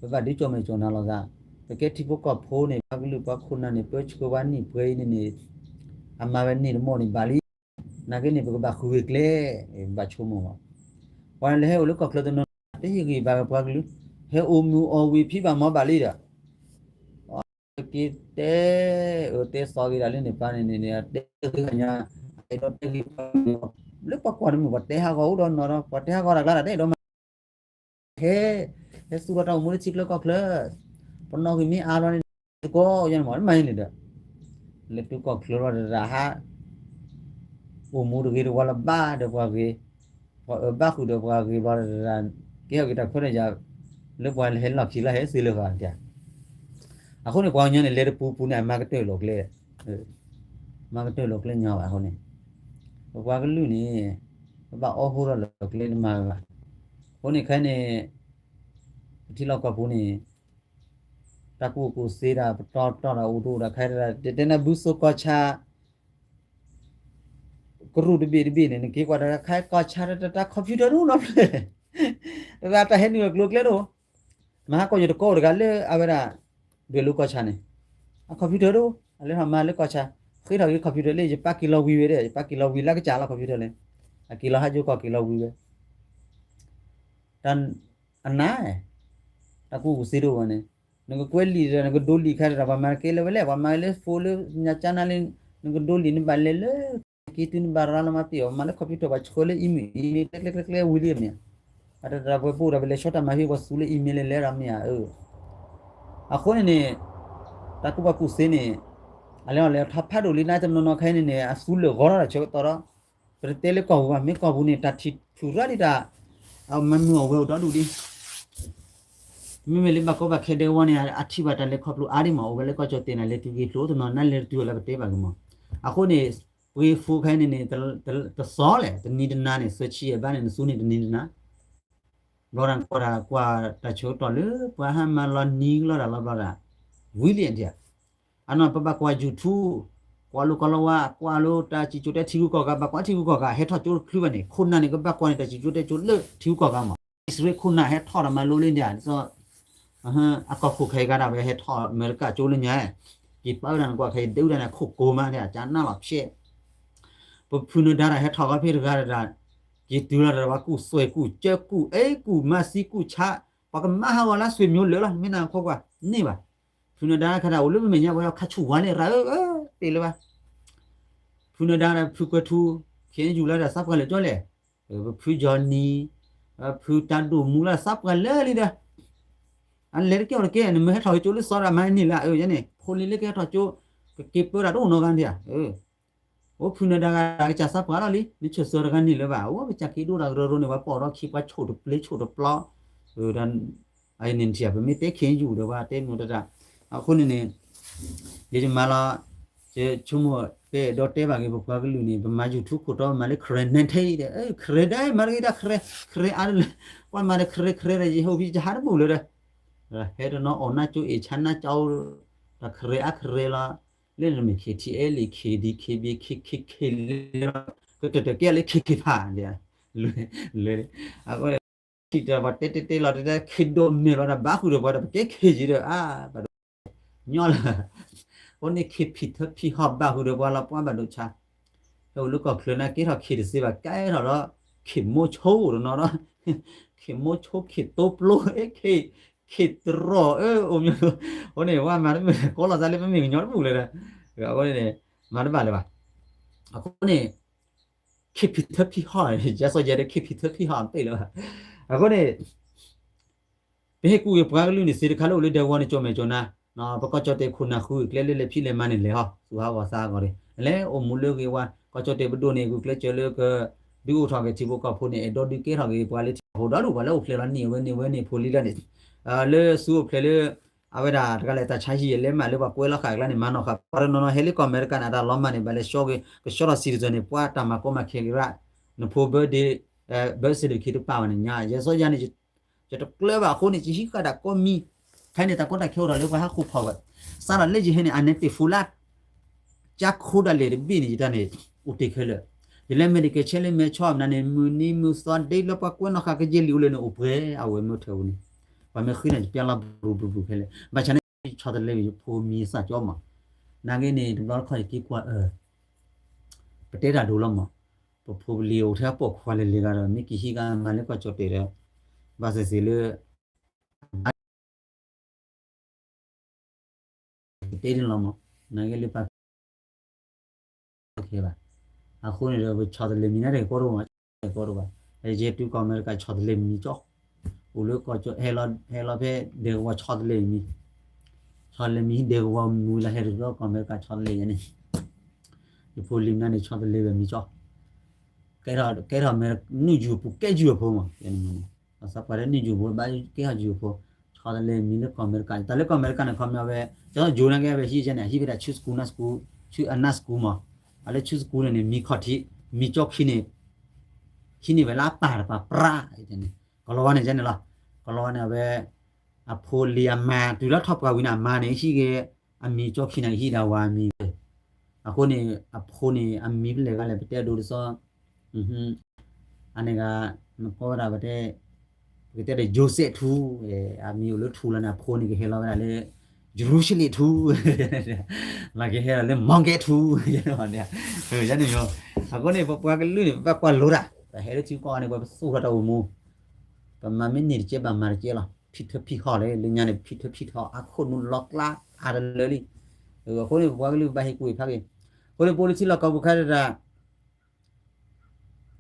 ပဘၣ်ဒုးကၠီၣ်မဲာ်ကၠီၣ်နါလိာ်သး, ပကဲထံဖိကီၢ်ဖိန့ၣ် ပှၤကလုာ်ပှၤခိၣ်နၢ်န့ၣ် ပၢဆှၢဝဲနံၣ်ပှဲၤအံၤန့ၣ်န့ၣ်, အမၤဝဲန့ၢ်တမီၢ်န့ၣ်ဘၣ်လံ, နာ်က့န့ၣ် ပကဘၣ်ဃုဂ့ၤကျဲ, ဘၣ်ဆိကမိၣ်ဘၣ်, ပှၤလၢဟဲအိၣ်လၢကီၢ်ချၢတနီၤ တဟ့ၣ်ဂံၢ်ဘါဝဲပှၤကလုာ်, ဟဲအိၣ်မုာ်အီၣ်ဝံၤဖံးဘၣ်မၤဘၣ်လံဒီး က့ၤတဲ, အတဲသီဂ့ၤဒၣ်လၢန့ၣ်ပၢ်န့ၣ်န့ၣ် တဲဃ့ကညါ, အတဲတဲဂ့ၤ, လၢပှၤကွၢ်တမုာ် ပှၤတဲဟးဂီၤအိၣ်ဒီးနီၤဒီး ပှၤတဲဟးဂီၤတၢ်ကျါတၢ်တဲဒီးမး, ဟဲ, ဟဲသူၣ်ထီၣ်တၢ်အိၣ်မူလၢထံချၢကီၢ်ချၢ, ပနီၣ်ဂံၢ်မ့ၢ်အါဘျီန့ၣ်, တကီယဲန့ၣ်မး မၤန့ၣ်ဒီး, လၢထံကီၢ်ချၢဘျီတရၣ်ဟး အိၣ်မူတဂ့ၤတဝါလၢဘၣ်ဒီးပှၤဂ့ၤ, ပှၤအၢဘၣ်ဃုာ်ဒီးပှၤဂ့ၤဘျီတရၣ်, ကဲထီၣ်က့ၤတၢ်ခွဲးတၢ်ယာ်, လၢပှၤဟဲလီၢ်ခံလီၤဟဲသ့လၢၤဘၣ်, အဃိန့ၣ် ပှၤကညီန့ၣ် လဲၤတပူၤပူၤန့ၣ် အမၤကတၢၢ်လီၤကျဲ, မၤကတၢၢ်လီၤကျဲညီဘၣ်အဃိန့ၣ်, ပပှၤကလုာ်န့ၣ်, ပဘၣ်အီၣ်ဟိထီၣ်လီၤကျဲတမၤဘၣ်, အဃိန့ၣ်ခဲအံၤန့ၣ်, ပထံလီၢ်ကီၢ်ပူၤန့ၣ် တၢ်ကူၣ်ဘၣ်ကူၣ်သ့တၢ် ပတီၢ်တီၢ်တၢ်အိၣ်တအိၣ်တၢ်ခဲအံၤ တဲတဲနၤဘုစိၤကီၢ်ဆၣ် ကရူၢ်တဘ့ၣ်တဘ့ၣ်န့ၣ် နက့ၤကွၢ်တၢ်ခါကီၢ်ဆၣ်တၢ် တၢ် computer တအိၣ်နီတဖျၢၣ်, တၢ်ဟဲနုာ်လီၤကျိၤကျဲတအိၣ်, မဟါကီၢ်ယတကီအိၣ်တဂၤလၢအဝဲဒၣ် ဒွဲၣ်လိၤကီၢ်ဆၣ်န့ၣ်, အ computer တအိၣ်, အလဲၤထီၣ်မၤလၢကီၢ်ဆၣ်, ဃ့ထီၣ်က့ၤ computer လၢ ယပာ်က့ၤလီၤဝံၤဝဲဒီး ယပာ်က့ၤလီၤဝံၤလၢကစၢ်လီၤ computer လဲၣ်, အက့ၤလီၤဟးယိကီၢ်က့ၤလီၤဝံၤဝဲ တၢ်အနၢ်, တၢ်ကူၣ်ဘၣ်ကူၣ်သ့တအိၣ်ဘၣ်န့ၣ်, နကကွဲးလံာ်ဒီး နကဒိလံာ်ခါဒီး ပှၤမၤကဲလၢဝဲလဲၣ်, ပှၤမၤလၢ phone လၢညါကၠါနါလၢ နကဒိလံာ် နဘၣ်လဲၤလၢ က့ၤတုၤနဘၣ်ရၤလီၤမၤပ့ၤအီၤ မၤလၢ computer ပှၤဆှၢလၢ email အံၤမ့ၢ် ကျဲကျဲကျဲကျဲဝံၤလံမ့ၢ်, အတၢ်တၢ်ပှဲၤပူၤဒီး ပလဲၤဆီတၢ်မၤဟ့ ပှၤသူလၢ email လဲၤလဲၤဒီးမ့ၢ်ဧါ, အဃိန့ၣ်န့ၣ် တၢ်ကူၣ်ဘၣ်ကူၣ်သ့န့ၣ် အလဲၤအီၤလဲၤထီၣ်ဖးဒိၣ်လံ နတနီၤနီၤခဲအံၤန့ၣ်န့ၣ် အသူလၢာ်ဂီၤထီၣ်တၢ်ဆၢကတီၢ်ဒီး ပတတဲလၢကီၢ်ပူၤဘၣ်, မ့ၢ်ကီၢ်ပူၤန့ၣ် တၢ်ထံၣ်ထူၣ်ရၣ်ဒံးတၢ်, အမၤမုာ်အီၣ်ဝဲအိၣ်ဒီဒူၣ်ဒံး, မ့မ့ၢ်လၢဘၣ်ကီဘၣ်ခဲဒဲကဝီၤန့ၣ် အထံၣ်ဘၣ်တၢ်လဲၤခီဖျိအါဒံးမး, အိၣ်ဝဲလၢကီၢ်ကၠီၣ်တဲာ်န့ၣ် လဲၤတုၤဂ့ၤဖျိတနီၤ နလဲၤတတုၤအီၤလၢပတဲဘၣ်ကမး, အဃိန့ၣ် ပှ့ၤ phone ခဲအံၤန့ၣ်န့ၣ် တစီလၢၤ တနံၤတနၤန့ၣ် သၢဆံယဲၢ်ဘးန့ၣ် နသူန့ၣ်တနံၤတနၤ ဘျီတၢ်ကွၢ်တၢ်ကွၢ်တၢ်ဆၢကတီၢ်လၢ ပှၤဟးမၤလီၤနံၤကလီတၢ်လီၤဘျီတၢ်, ဝံၤလံဒံး, အနီၢ်ပဘၣ်ကွၢ် YouTube, ကွၢ်လိကီလီဝါ, ကွၢ်လိတၢ်စံၣ်စိၤတဲထံဂုၤကီၢ်ဂၤ, ဘၣ်ကွၢ်ထံဂုၤကီၢ်ဂၤ ဟဲထီၣ်ကၠိတချုးဘၣ်န့ၣ် ခိၣ်နၢ်န့ၣ် ကဘၣ်ကွၢ်န့ၣ် တၢ်စံၣ်စိၤတဲစိၤလၢထံဂုၤကီၢ်ဂၤမး, အံၣ်စရ့လးခိၣ်နၢ်ဟဲထီၣ်ဒီးမၤလိလံဒံး, ဒ်သိး အကီၢ်ခိၣ်ခဲအံၤဂၤဒၣ်ဝဲဟဲထီၣ်အမဲရကၤကၠိလၢညါ, ယပာ်ဝဲဒၣ်နကွၢ်ခဲအံၤ ဒုးဝဲဒၣ်န့ၣ် ခိၣ်ကိးမး အကၠးနးလီၤဖျဲး, ပဖုနၢၤဒါတၢ်ဟဲထီၣ်ကီဖဲတဂၤတဂၤ, ယတုၤလီၤတၢ်ဝဲကူၣ်သွဲၣ်ကူၣ်ကၠၢကူၣ်အ့ၣ် ကူၣ်မၤသံကူၣ်ဆါ, ပှၤကမၤဟးဂီၤလၢဆွေမျိုးလၢာ်လီၤ မ့ၢ်နၤခိၣ်ကွၢ်, န့ၢ်ဘၣ်, ဖုနၢၤဒါခါဒၣ်အိၣ်လၢပမဲာ်ညါပှၤခါဆူၣ်ဝါလဲၣ်ရၤဧၢ, တ့ၢ်လၢၤဘၣ်, ဖုနၢၤဒါဒီးဖုကွဲၤထူ ခဲအံၤယူၤလၢဒၣ်သးပှၢ်လၢာ်ကၠီလဲၣ်, ဖုကၠီနံၤ, ဖုတၢ်ဒိၣ်မူလၢသးပှၢ်လၢာ်လံဒီး အလဲၤတကဲအီၤတကဲ နမ့ၢ်ဟဲထီၣ်ကၠိလၢစီၤဒၣ်မၤန့ၢ်လၢအၢယဲန့ၣ် ဖိလံၤလၢကဟဲထီၣ်ကၠိ ကက့ၤပၢတၢ်တအိၣ်နီတဂၤန့ၣ်ဧါ, အိၣ်ဖုနၢၤဒါဂၤကစၢ်သးပှၢ်လီၤလံ နဆၢၣ်စၢၤတဂၤန့ၣ်လၢၤဘၣ် အိၣ်ကစၢ်က့ၤဒိၣ်တၢ်ကရၢကရိန့ၣ် ပှၤပိာ်ထီၣ်ခံ ပှၤဆိၣ်တပျ့ၤဆိၣ်တပျီ ဒီး အန့ၣ်ထံၣ် ပမ့ၢ်တဲခဲအံၤယူၤဒီးပှၤတဲမ့ၢ်တၢ်တၢ်, အဃိန့ၣ်န့ၣ် ယမၤလီၤ ယဆိကမိၣ်တဲဒီးတဲဘၣ်က့ၤပပှၤကလုာ်န့ၣ် ပမၤ YouTube ခိၣ်တီ မၤလၢ ခရဲး နဲထဲအံၤဒီး ခရဲးဒၣ်မၤတဂ့ၤတၢ်ခရဲး ခရဲးအါလၢ ပှၤမၤဒီးခရဲးခရဲးဒီး ယဟိဝ်ဖံယဟးတဘူၣ်လၢၤဒီး ဟဲတနီၤအီၣ်နၢ်ကၠိအ့ၣ်ဆါနၢ်ကၠိ တၢ်ခရဲးအါခရဲးလီၤ လၢနမ့ၢ် KTLA KD KB KKK လၢ ကတၢၢ်တၢၢ်ကဲလၢ KK ဖး လၢ လၢ အဃိ ထံၣ်တၢ်ပှၤတဲတဲတဲလီၤတဲတဲ ခ့ဒိၣ်မ့ၢ်လီၤဒီး ဘၣ်ဃုာ်ဒီးပှၤဒီး ပကဲခ့ယံၤဒီး အါ ဘၣ်ဒိ ညီလၢ အဃိန့ၣ် ခ့ဖံးထၢဖံးဟီၣ်ဘၣ်ဃုာ်ဒီးပှၤလီၤပှၤဘၣ်ဒိဆါ ဟဲအိၣ်လၢကီၢ်ချၢန့ၣ် ကဲထီၣ်ခ့တသ့ဘၣ် ကဲထီၣ်ဒီး ခ့မိဆိတနီၤဒီး ခ့မိဆိ ခ့တိပျိ ခ့ ခ့တရီၣ် အၢ အိၣ်မ့ၢ် အဃိန့ၣ် ပှၤမၤတမ့ၢ်ကိးလီၤသးလၢပမ့ၢ်ကညီတပူၤလၢၤဒီး အဃိန့ၣ် မၤတဘၣ်လၢၤဘၣ် အဃိန့ၣ် ခ့ဖံးထၢဖံးဟီၣ် ယဲစီၤယဲဒီး ခ့ဖံးထၢဖံးဟီၣ်တ့ၢ်လၢၤဘၣ် အဃိန့ၣ် ပဟ့ၣ်ကူၣ်ဂ့ၤပှၤကလုာ်န့ၣ် စ့တခါလၢအိၣ်လၢဒဲကဝီၤန့ၣ် ကၠီၣ်မဲာ်ကၠီၣ်နါ ပကီၢ်ကၠီၣ်တဲာ်ခိၣ်နၢ်ဃုကျဲလၢလဲၤဖံးလဲၤမၤန့ၣ်လဲၤဟီၣ် သူၣ်ဟးဂီၤသးဟးဂီၤဒီး လဲၤအိၣ်မူလၢဂ့ၤဝါ ကီၢ်ကၠီၣ်တဲာ်ပဒိၣ်န့ၣ် ဂုာ်ကျဲးစၢးလၢက ဒုးအိၣ်ထီၣ်က့ၤထံဖိကီၢ်ဖိန့ၣ် အဲၣ်ဒိးဒုးကဲထီၣ်က့ၤပှၤလၢထံဖိကီၢ်ဖိဒီဒူၣ် ပှၤလၢအိၣ်ဖျဲၣ်လီၤန့ၢ်ဝဲန့ၢ်ဝဲန့ၣ်ဖိလံၤလၢန့ၣ် လၢသူအိၣ်ဖျဲၣ်လၢ အဝဲဒၣ်တဂၤလဲၣ် တၢ်ဆါဟံၣ်အလဲၤမးလၢပှၤကွဲးလီၤဃာ်အကျါန့ၣ် မၤနီၢ်ဃာ် ပှၤတနီၤနီၤဟဲလၢကီၢ်အမဲရကၤန့ၣ် တၢ်လီၤမၢ်န့ၣ် ဘၣ်လဲၤဆှီက့ၤ ကဆှီထီၣ် citizen န့ၣ် ပှၤတၢ်မၤကီမၤခဲက့ၤရၣ် နဖိ birthday birth certificate တပာ်ဘၣ်န့ၣ်ညါ ယဲစီၤယၤန့ၣ် ကၠီ တကျၢၤဘၣ်အဃိန့ၣ် ယဟံးဃာ်ဒၣ်ကိးမံၤ, ခဲအံၤန့ၣ် တၢ်ကီတၢ်ခဲအိၣ်ဒီးလၢပှၤဟးဃုဖီၣ်ဝဲ, စးထီၣ်လၢယဟဲန့ၣ် အနဲတ့ၢ်ဖိလၢ ကၠါခိဒၣ်လဲာ်တဘ့ၣ်န့ၣ် ယတၢ်န့ၣ် အိၣ်တ့ၢ်ခဲလၢာ်, ယလဲၤ medical check လၢမဲာ်ဆီအမနုၤန့ၣ် မုၢ်နံၤမုၢ်သီဒ့လၢပှၤကွဲးနီၣ်ဃာ်ကယဲၢ်လံာ်အိၣ်လၢန့ၣ် အိၣ်ပှဲၤအဝဲမ့ၢ်ထဲအူန့ၣ်, ပှၤမ့ၢ်ဃ့န့ၣ် ယပျၢ်လီၤဘျူဘျူဘျူခဲလၢာ်, ဘၣ်ဆၣ်န့ၣ် ဆီတလဲယဖိမံၤအသးကၠီမး, နာ်က့န့ၣ် တဘျီတခီၣ်ယက့ၤကွၢ်အၢ ပတဲတၢ်ဒိလီၤမး, ပဖိပလံၤအိၣ်ထဲပိာ်ခွါလဲၤလဲၤဂၤဒီး မ့ၢ်က့ၤဟံးဂၤမၤလၢကီၢ်ကၠီၣ်တဲာ်ဒီး, ဘၣ်သ့ၣ်သ့ၣ်လၢ တဲန့ၣ်လီၤမး, နာ်က့လၢပၢ် ခဲဘၣ်, အဃိန့ၣ်ဒီး ပဆီတလဲမံၤန့ၣ်တကီတအိၣ်မး, တကီတအိၣ်ဘၣ်, ယဲတုၤကီၢ်အမဲရကၤဆီတလဲမံၤကၠီ, အိၣ်လၢကီၢ်ကၠီၣ် ဟဲလီၤဖဲဒဲကဝီၤဆီတလဲမံၤ, ဆီတလဲမံၤဒဲကဝီၤမုၢ်လၢဟဲတဘျီကီၢ်အမဲရကၤဆီတလဲယဲန့ၣ်, ယဖိလံၤမနုၤန့ၣ် ဆီတလဲဝဲမံၤကၠီ ကဲထီၣ် ကဲထီၣ်မဲာ်နုာ်ယူၤပူၤ ကဲယူၤအဖိမး, စးပှၤလၢနုာ်ယူၤပူၤ ဘၣ်ကဲထီၣ်ယူၤအဖိ, ဆီတလဲမံၤလၢကီၢ်အမဲရကၤ, တၢ်လၢကီၢ်အမဲရကၤန့ၣ် ခီမ့ၢ်ဝဲ, ကၠီယိၤနာ်က့ဝဲဟံးကဲန့ၣ် ဟံးဝဲဒၣ်ဆူ school နၢ် school, ဆူအနၢ် school မး, အလၢဆူ school န့ၣ်န့ၣ် မံခီၣ်ထံး, မံၤကၠီခံန့ၣ်, ဟံးန့ၢ်ဝဲလၢအပၢ်တပၤပြၢ်, ကလီၤဝါန့ၣ်ကဲန့ၣ်လီၤ, ကလီၤဝါန့ၣ်အဝဲ အဖိလံၤအမါ တုၤလၢထီၣ်ပှၢ်ဝံၤန့ၣ် အမါန့ၣ် ဟံးက့ၤ အမံၤကၠီခံန့ၣ် ဟံးဒၣ်ဝဲအမံၤ, အဃိန့ၣ် အဖိန့ၣ် အမံၤဖဲလဲၣ်ဂၤလဲၣ် ပတဲအဒိတစီ အန့ၣ်ဂၤ နကွၢ်ဝဲဒၣ်ပတဲ, ပကတဲဒီး Joseph ထူ, အမံၤအိၣ်လၢထူလီၤန့ၣ် အဖိန့ၣ်ကဟဲလီၤဝဲဒၣ်လၢ ယရူၤၡလ့ၣ်ထူ, လီၤကဟဲလီၤလၢ မီကဲထူ, န့ၣ်, န့ၣ်, အဃိန့ၣ် ပပှၤကလုာ်န့ၣ် ပဘၣ်ကွၢ်လိတၢ်, ပဟဲလၢထံကီၢ်န့ၣ် ပှၤပသူၣ်ထီၣ်တၢ်အိၣ်မူ, ပမၤမ့ၢ်န့ၢ်တကဲဘၣ်မၤတကဲလီၤ, ဖံးထၢဖံးဟီၣ်လၢ လၢညါန့ၣ် ဖံးထၢဖံးထီၣ်အါခိၣ်နူာ်လီၤကျါအါတလၢလံ, အဃိန့ၣ် ပပှၤကလုာ်ဘၣ်ဟ့ၣ်ကူၣ်ဟ့ၣ်ဖးက့ၤ, အဃိန့ၣ် ပအိၣ်လၢထံလီၢ်ကီၢ်ပူၤခါတဒၣ်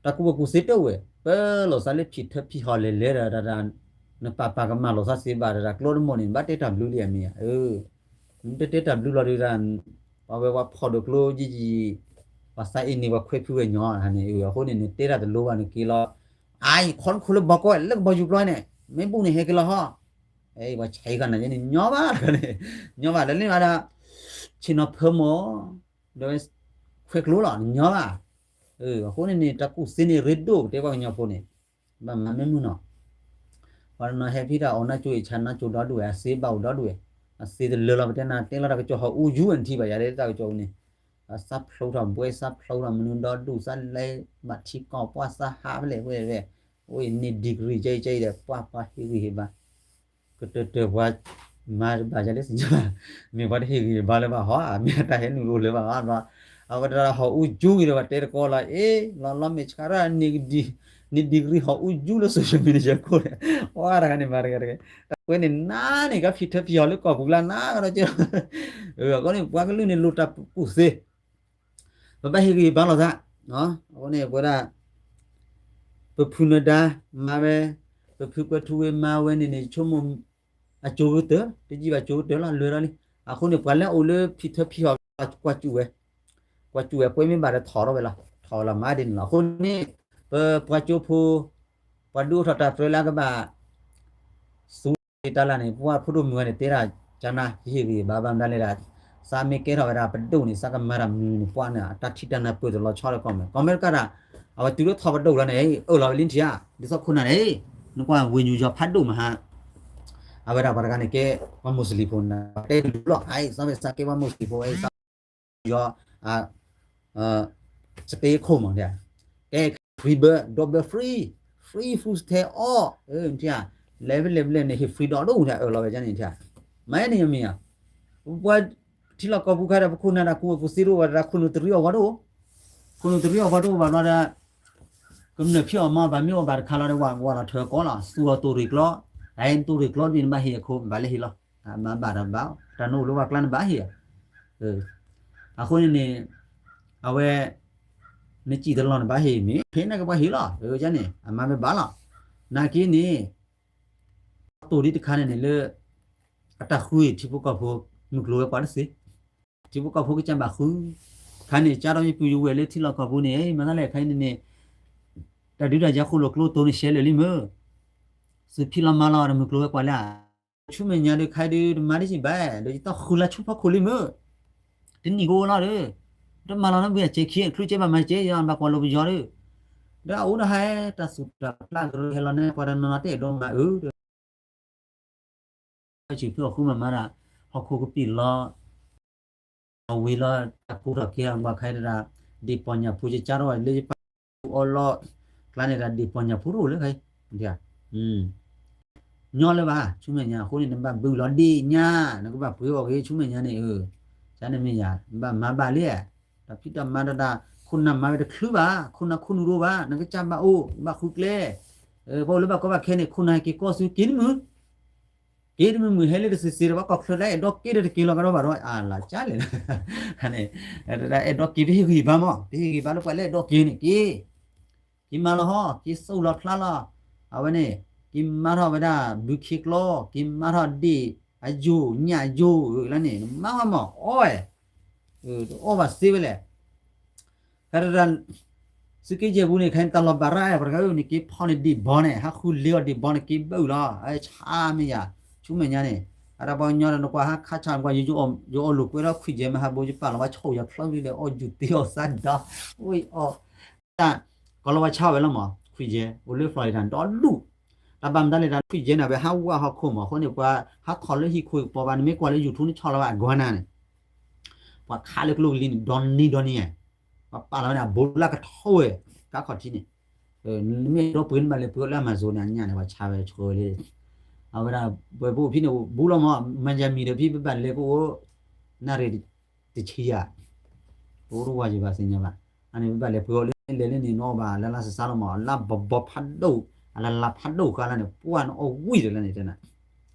တၢ်ကူၣ်ဘၣ်ကူၣ်သ့တအိၣ်ဝဲ ပလီၤသးလၢဖံးထၢဖံးဟီၣ်လဲၤလဲၤဒီး နပာ်ပာ်ကမၣ်လိာ်သးသ့ဘၣ်ဒီး ကျိတမီၢ်န့ၣ် ဘၣ်တဲတၢ်ဘျုးလံဧါမ့ၢ်ဧါ, နတတဲတၢ်ဘျုးလီၤဒီး ပှၤဝဲပှၤဖီၣ်ဒိၣ်ကျိယံာ်ယံာ်, ပှၤသးအ့န့ၣ် ပှၤခွဲးဖုဝဲညီန့ၣ်, အဃိန့ၣ် နတဲတၢ်တလိၤဘၣ် နက့ၤလီၤ, အါ ယခီတခိၣ်လၢဘီကီၢ် လၢကဘီယူၤကျိန့ၣ် မ့ၢ်ဘူၣ်န့ၣ် ဟဲက့ၤလီၤဟီ, ပှၤဆဲးကနၤန့ၣ် ညီဘၣ်န့ၣ်, ညီဘၣ် လၢန့ၣ်ဘၣ်ဒီး ဆ့ၣ်နီၤဖၢမီၢ် ဒီး ခွဲးကျိလီၤ ညီဘၣ်, အဃိန့ၣ်န့ၣ် တၢ်ကူၣ်သ့န့ၣ် ရ့ဒိၣ်ပတဲပှၤကညီဖိန့ၣ်, ဘၣ်မၤမ့ၢ်မုာ်နီၤ, ပှၤတနီၤဟဲဖံးတၢ်အီၣ်နါကၠိအံၤ ဆါနါကၠိဒီဒူၣ်ဝဲ အသ့ဘၣ်အိၣ်ဒီဒူၣ်ဝဲ, အသ့တလၢလီၤ ပတဲနၤ တဲလီၤတၢ်ကစီၣ်ဟီၣ်အူယူၢ်ဝဲ နထံၣ်ဘၣ်ယၤလၢတၢ်ကစီၣ်အူန့ၣ်, သးဖျိထီၣ်ဘှဲ သးဖျိထီၣ်မနုၤဒီဒူၣ် သးလဲၤဘၣ်ထံကီၢ်ပှၢ် သးဟးဖဲလဲၣ်ဖဲလဲၣ်, အိၣ်အံၤန့ၣ် degree ကဲအံၤကဲအံၤဒီး ပှၤပှၤဟ့ၣ်ဂံၢ်ဟ့ၣ်ဘါ ကတၢၢ်တၢၢ်ပှၤမၤတဘၣ်ယၤလၢ မ့ၢ်ပှၤတဟ့ၣ်ဂံၢ်ဟ့ၣ်ဘါလၢၤဘၣ်ဟီ, မ့ၢ်တၢ်ဟဲနုာ်အိၣ်လၢၤဘၣ်ဟီ, အဝဲဒၣ်ဟီၣ်အူယူၢ်ဂ့ၤဒီး ပှၤတဲတကိးလီၤ, အ့ လီၤလီၤမ့ၢ်ဆှးရၣ် န degree ဟီၣ်အူယူၢ်လၢ social media ခိၣ်န့ၣ်, ပှၤတဂၤန့ၣ်မၤတဂၤတဂၤ, တၢ်ကွဲးန့ၣ်နၤန့ၣ် ကဖံးထၢဖံးဟီၣ်လၢကီၢ်ပူၤလၢနၤကဒီးကဲ, အဃိန့ၣ် ပှၤကလုာ်န့ၣ် လိၣ်တၢ်ကူၣ်သ့ ပဘၣ်ဟ့ၣ်ဂံၢ်ဟ့ၣ်ဘါလိာ်သး, အဃိန့ၣ် ပဝဲဒၣ် ပဖုနဒါမၤဝဲ, ပဖုကွဲးထူဝ့မၤဝဲန့ၣ်န့ၣ် ဆိကမိၣ် အကၠိကတၢၢ် တယံာ်ဘၣ်ကၠိကတၢၢ်လီၤ လွဲၤဒီးလံ. အဃိန့ၣ် ပှၤလၢအအိၣ်လၢဖံးထၢဖံးဟီၣ် ကွၢ်စူၣ်ဝဲ, ကွၢ်စူၣ်ဝဲ ကွဲမ့ၢ်ဘၣ်ဒီးထီၣ်ထီၣ်ဝဲလီၤ, ထီၣ်ဝဲလီၤ မၤဒ်န့ၣ်လီၤ. အဃိန့ၣ် ပပှၤကၠိဖိ ပှၤဒုးအိၣ်ထီၣ်တၢ်ပြၢလၢကဘၣ် သူတၢ်လၢန့ၣ် ပှၤဖိဒိၣ်မုၣ်ဂၤန့ၣ် တဲဒၣ်ကနၤ ယဟ့ၣ်ဂံၢ်ဘါဘၣ်မတၤလဲၣ်ဒၣ်, သးမ့ၢ်ကဲထီၣ်ဝဲဒၣ်ပဒိၣ်န့ၣ် သးကမၤတၢ်မနုၤန့ၣ် ပှၤန့ၣ် တၢ်ထံၣ်တၢ်နၢ်ပၢၢ်တလီၤဆီဒီးကီၢ်မဲၣ် ကီၢ်မဲၣ်တကးဒၣ်, အဝဲတုၤလၢထီၣ်ပဒိၣ်လီၤန့ၣ် အၢၣ်လီၤဝဲလံထံၣ်ဧါ, ဒ်သိးခိၣ်နၢ်န့ၣ် နကွၢ်ဝ့ၢ်ညူယီၤဖးဒိၣ်မးဟါ, အဝဲဒၣ်ပှၤတဂၤန့ၣ် ကဲပှၤမူးစလ့ၣ်ဖိန့ၣ် တဲတလူလီၤ အသးမ့ၢ်သးကဲပှၤမူးစလ့ၣ်ဖိ ယီၤ stay home မး, ကဲ free bird, dog bird free, free food stay all, ထံၣ်ဧါ, လဲၤဖဲလဲၣ်ဖဲလဲၣ်န့ၣ် ဟ့ၣ် free dog ဒိၣ်ထံၣ်ဧါ, အၢၣ်လီၤဝဲဒ်န့ၣ်ထံၣ်ဧါ, မ့ၢ်န့ၣ်မ့ၢ်ဧါ, ပှၤထံလီၢ်ကီၢ်ပူၤခါဒီး ပခိၣ်နၢ်တၢ်ကူၣ်ဘၣ်ကူၣ်သ့တအိၣ်ဘၣ်ဒီး ခိၣ်နူာ်တရံးအီၣ်ဝီတအိၣ်, ခိၣ်နူာ်တရံးအီၣ်ဝီတအိၣ်ဘၣ်ဘျီဒီး ကမျၢၢ်ဖံးအီၣ်မၤဘၣ်မ့ၢ်အီၣ်ဘၣ်တခါလီၤဒီး ဝဲလီၤထၢကီလီၤ သူၣ်အီၣ်တိၢ်ရ့ၣ်ကျီ, အံၤတိၢ်ရ့ၣ်ကျီဒ်န့ၣ် ဘၣ်ဟ့ၣ်အခိၣ် ဘၣ်လဲၤဟ့ၣ်လီၤ, မၤဘၣ်တၢ်ဘၣ်, တၢ်နအိၣ်လၢပှၤကျါန့ၣ်ဘၣ်ဟ့ၣ်, အဃိန့ၣ်န့ၣ် အဝဲ နစံၣ်တလီၢ်န့ၣ်ဘၣ်ဟ့ၣ်မ့ၢ် ဖဲန့ၣ်ကဘၣ်ဟ့ၣ်လီၤ, အဝဲန့ၣ် အမၤမ့ၢ်ဘၣ်လီၤ, နာ်က့န့ၣ် တိၢ်ဒ်တခါန့ၣ်န့ၣ်လၢ အတၢ်ဃုထံဖိကီၢ်ဖိ မုၢ်ကျိၤဝဲၤကွာ်တသ့, ထံဖိကီၢ်ဖိကစၢ်ဘၣ်ဃု, ခါန့ၣ် ကၢ်ဒီးယပုၢ်ယဝဲၢ်လၢထံလီၢ်ကီၢ်ပူၤန့ၣ် မၤသးလဲၣ်ခါအံၤန့ၣ်န့ၣ် တၢ်ဒုးတၢ်ယၤဃိၣ်လိာ်ကျိတိၢ်န့ၣ်ရှဲလၢာ်လံမ့ၢ်, သုးဖံးလီၤမၤလီၤဒီးမုၢ်ကျိၤဝဲၤကွာ်လၢ ဆူမဲာ်ညါဒုးခါဒုးတမၤဒ်စံးဘၣ်, ဒီးယတၢ်ဃုလၢဆူဖီခိၣ်လံမ့ၢ်, တနံၣ်ကအိၣ်လီၤဒီး, တမၤလီၤနီတဘှံးအစဲးခံ အချူကဲဘၣ်မၤစဲး ယဘၣ်ကွၢ်လိာ်ပယီၤဒီး, ဒီးအအိၣ်ဒီးဟဲတၢ်သူၣ်တၢ်ဖျးကရၢဟဲလီၤန့ၣ် ပှၤတနီၤနီၤတဲဒိမၤအၢ ဆံးဖုအဃုမၤမၤဒၣ် ဟီၣ်ခိၣ်ကပံာ်လီၤ အဝံၤလီၤ တၢ်ကူထီၣ်က့ၤအဘၣ်ခါဒၣ် ဒ့ၣ်ပီၣ်ညၣ်ဖိကကါထီၣ်ဝဲလၢယပၢ်အီလီၢ် ကျါန့ၣ်ဒၣ် ဒ့ၣ်ပီၣ်ညၣ်ဖိတအိၣ်လၢခါအံၤ ညီလၢၤဘၣ် ဆူမဲာ်ညါ အဃိန့ၣ် နဘၣ်ဘုးလီၤဒ့ၣ်ညါ နကဘၣ်ပှ့ၤအီၣ်က့ၤဆူမဲာ်ညါန့ၣ် ကန့ၣ်မ့ၢ်ယၤ နဘၣ်မၤဘၣ်လံ တၢ်ဖံးတၢ်မၤတၢ် ခိၣ်နၢ်မၤဝဲတချုးဘၣ် ခိၣ်နၢ်ခိၣ်နူာ်တအိၣ်ဘၣ် နကစၢ်ဘၣ်အိၣ် ဘၣ်ဃုကျဲ ပှၤအိၣ်လၢဘၣ်ကီဘၣ်ခဲန့ၣ် ခိၣ်နၢ်ဟဲက့ၤကီၢ်ဆူက့ၤတမုာ် က့ၤတမုာ်မုာ်ဟဲလၢတစ့ၤစ့ၤဒီး ဘၣ်ကီၢ်ချၢဒၣ်အဲၣ်ဒိးက့ၤဒီးတက့ၤလီၤကဒီးဘၣ်ဒီး အလၢ်ကၢ်လဲၣ် အဲၣ်ဒိးက့ၤပဟ့ၣ်ဂံၢ်ဘါမး ပဟ့ၣ်ဂံၢ်ဘါလၢပှၤလၢအဲၣ်ဒိးက့ၤန့ၣ်က့ၤ က့ၤမၤလီၤဟီ က့ၤစိာ်လီၤဖျါလီၤ အဝဲန့ၣ် က့ၤမၤထီၣ်ဝဲဒၣ် ဘုခ့ကျီ က့ၤမၤထီၣ်ဒ့ၣ်အယိာ် ညၣ်ယိာ်လၢန့ၣ် နမၤဟီမး အီၣ်ဝဲ တအီၣ်ဘၣ်စ့ဝဲလဲၣ် ကတၢၢ် သုးက့ယဲၢ်ပူၤန့ၣ် ခဲအံၤတၢ်လီၤဘၣ်ရၣ် ပှၤတဂၤအံၤန့ၣ် က့ၤဖီၣ်န့ၢ်ဒံးဘီန့ၣ် ဟးဃုလ့အီၤဒံးဘီန့ၣ် က့ၤဘၣ်အုၣ်လီၤ ဆါမ့ၢ်ယၤ ဆူမဲာ်ညါန့ၣ် အတၢ်ပှၤကညီဒီးနကွၢ်ဟးခါဆါကွၢ် ယအီၣ်လိာ်ကွဲဒီးခွံၣ်ယဲၢ်မ့ၢ်ဟးဘိယပာ်လီၤဝဲဆိၣ်ယၤဖျၢၣ်လံဒီး အီၣ်ယူၤတ့အီၣ်စၢ်ဒီး အီၣ် တၢ် ကီၤလီၤဝဲဆါဝဲလီၤမး ခွံၣ်ယဲၢ် အိၣ်လၢ Florida ဒီဒူၣ် တၢ်ဘၣ်မတၤလဲၣ် တၢ်ခွံၣ်ယဲၢ်န့ၣ် ဝဲဟးဝဲဟီၣ်ခိၣ်မး အဃိန့ၣ် ပှၤဟးထီၣ်လၢဟံၣ်ခိၣ်ကပီၤဘၣ် နမ့ၢ်ကွၢ်လၢ YouTube နဆီၣ်လီၤဝဲ iguana န့ၣ် ပှၤခးလၢကျိကလံၤန့ၣ် ဒီနံၤဒီနံၤဧါ ပှၤပာ်လီၤဝဲန့ၣ် အဘိလၣ်ကထီဝဲ ကါခီၣ်ထံးန့ၣ် နမ့ၢ်ဒီပုၢ်ဝဲၢ်နဘၣ်လဲၤပှ့ၤအီၤလၢ Amazon န့ၣ် အညၣ်န့ၣ် ပှၤဆါဝဲဆှၢဝဲလံ အဝဲဒၣ် ပဝဲပအိၣ်ဖဲန့ၣ် ဘူးလီၤမး Miami ဒီးဖဲပဘၣ်လဲၤကအိၣ် နၣ်ရံၣ်တဆံယၤ ပအိၣ်တဝါယံၤဘၣ်သ့ၣ်ညါဘၣ် အန့ၣ်ပဘၣ်လဲၤပှ့ၤအီၤလၢလဲၤလၢန့ၣ် နအီၣ်ဘၣ်လၢလါစစါလီၤမး လါဘီဘီဖးဒိၣ် အလါလါဖးဒိၣ်ဃါလၢန့ၣ် ပှၢ်နအီၣ်ဝံၤဒီးလၢန့ၣ်တဲနၤ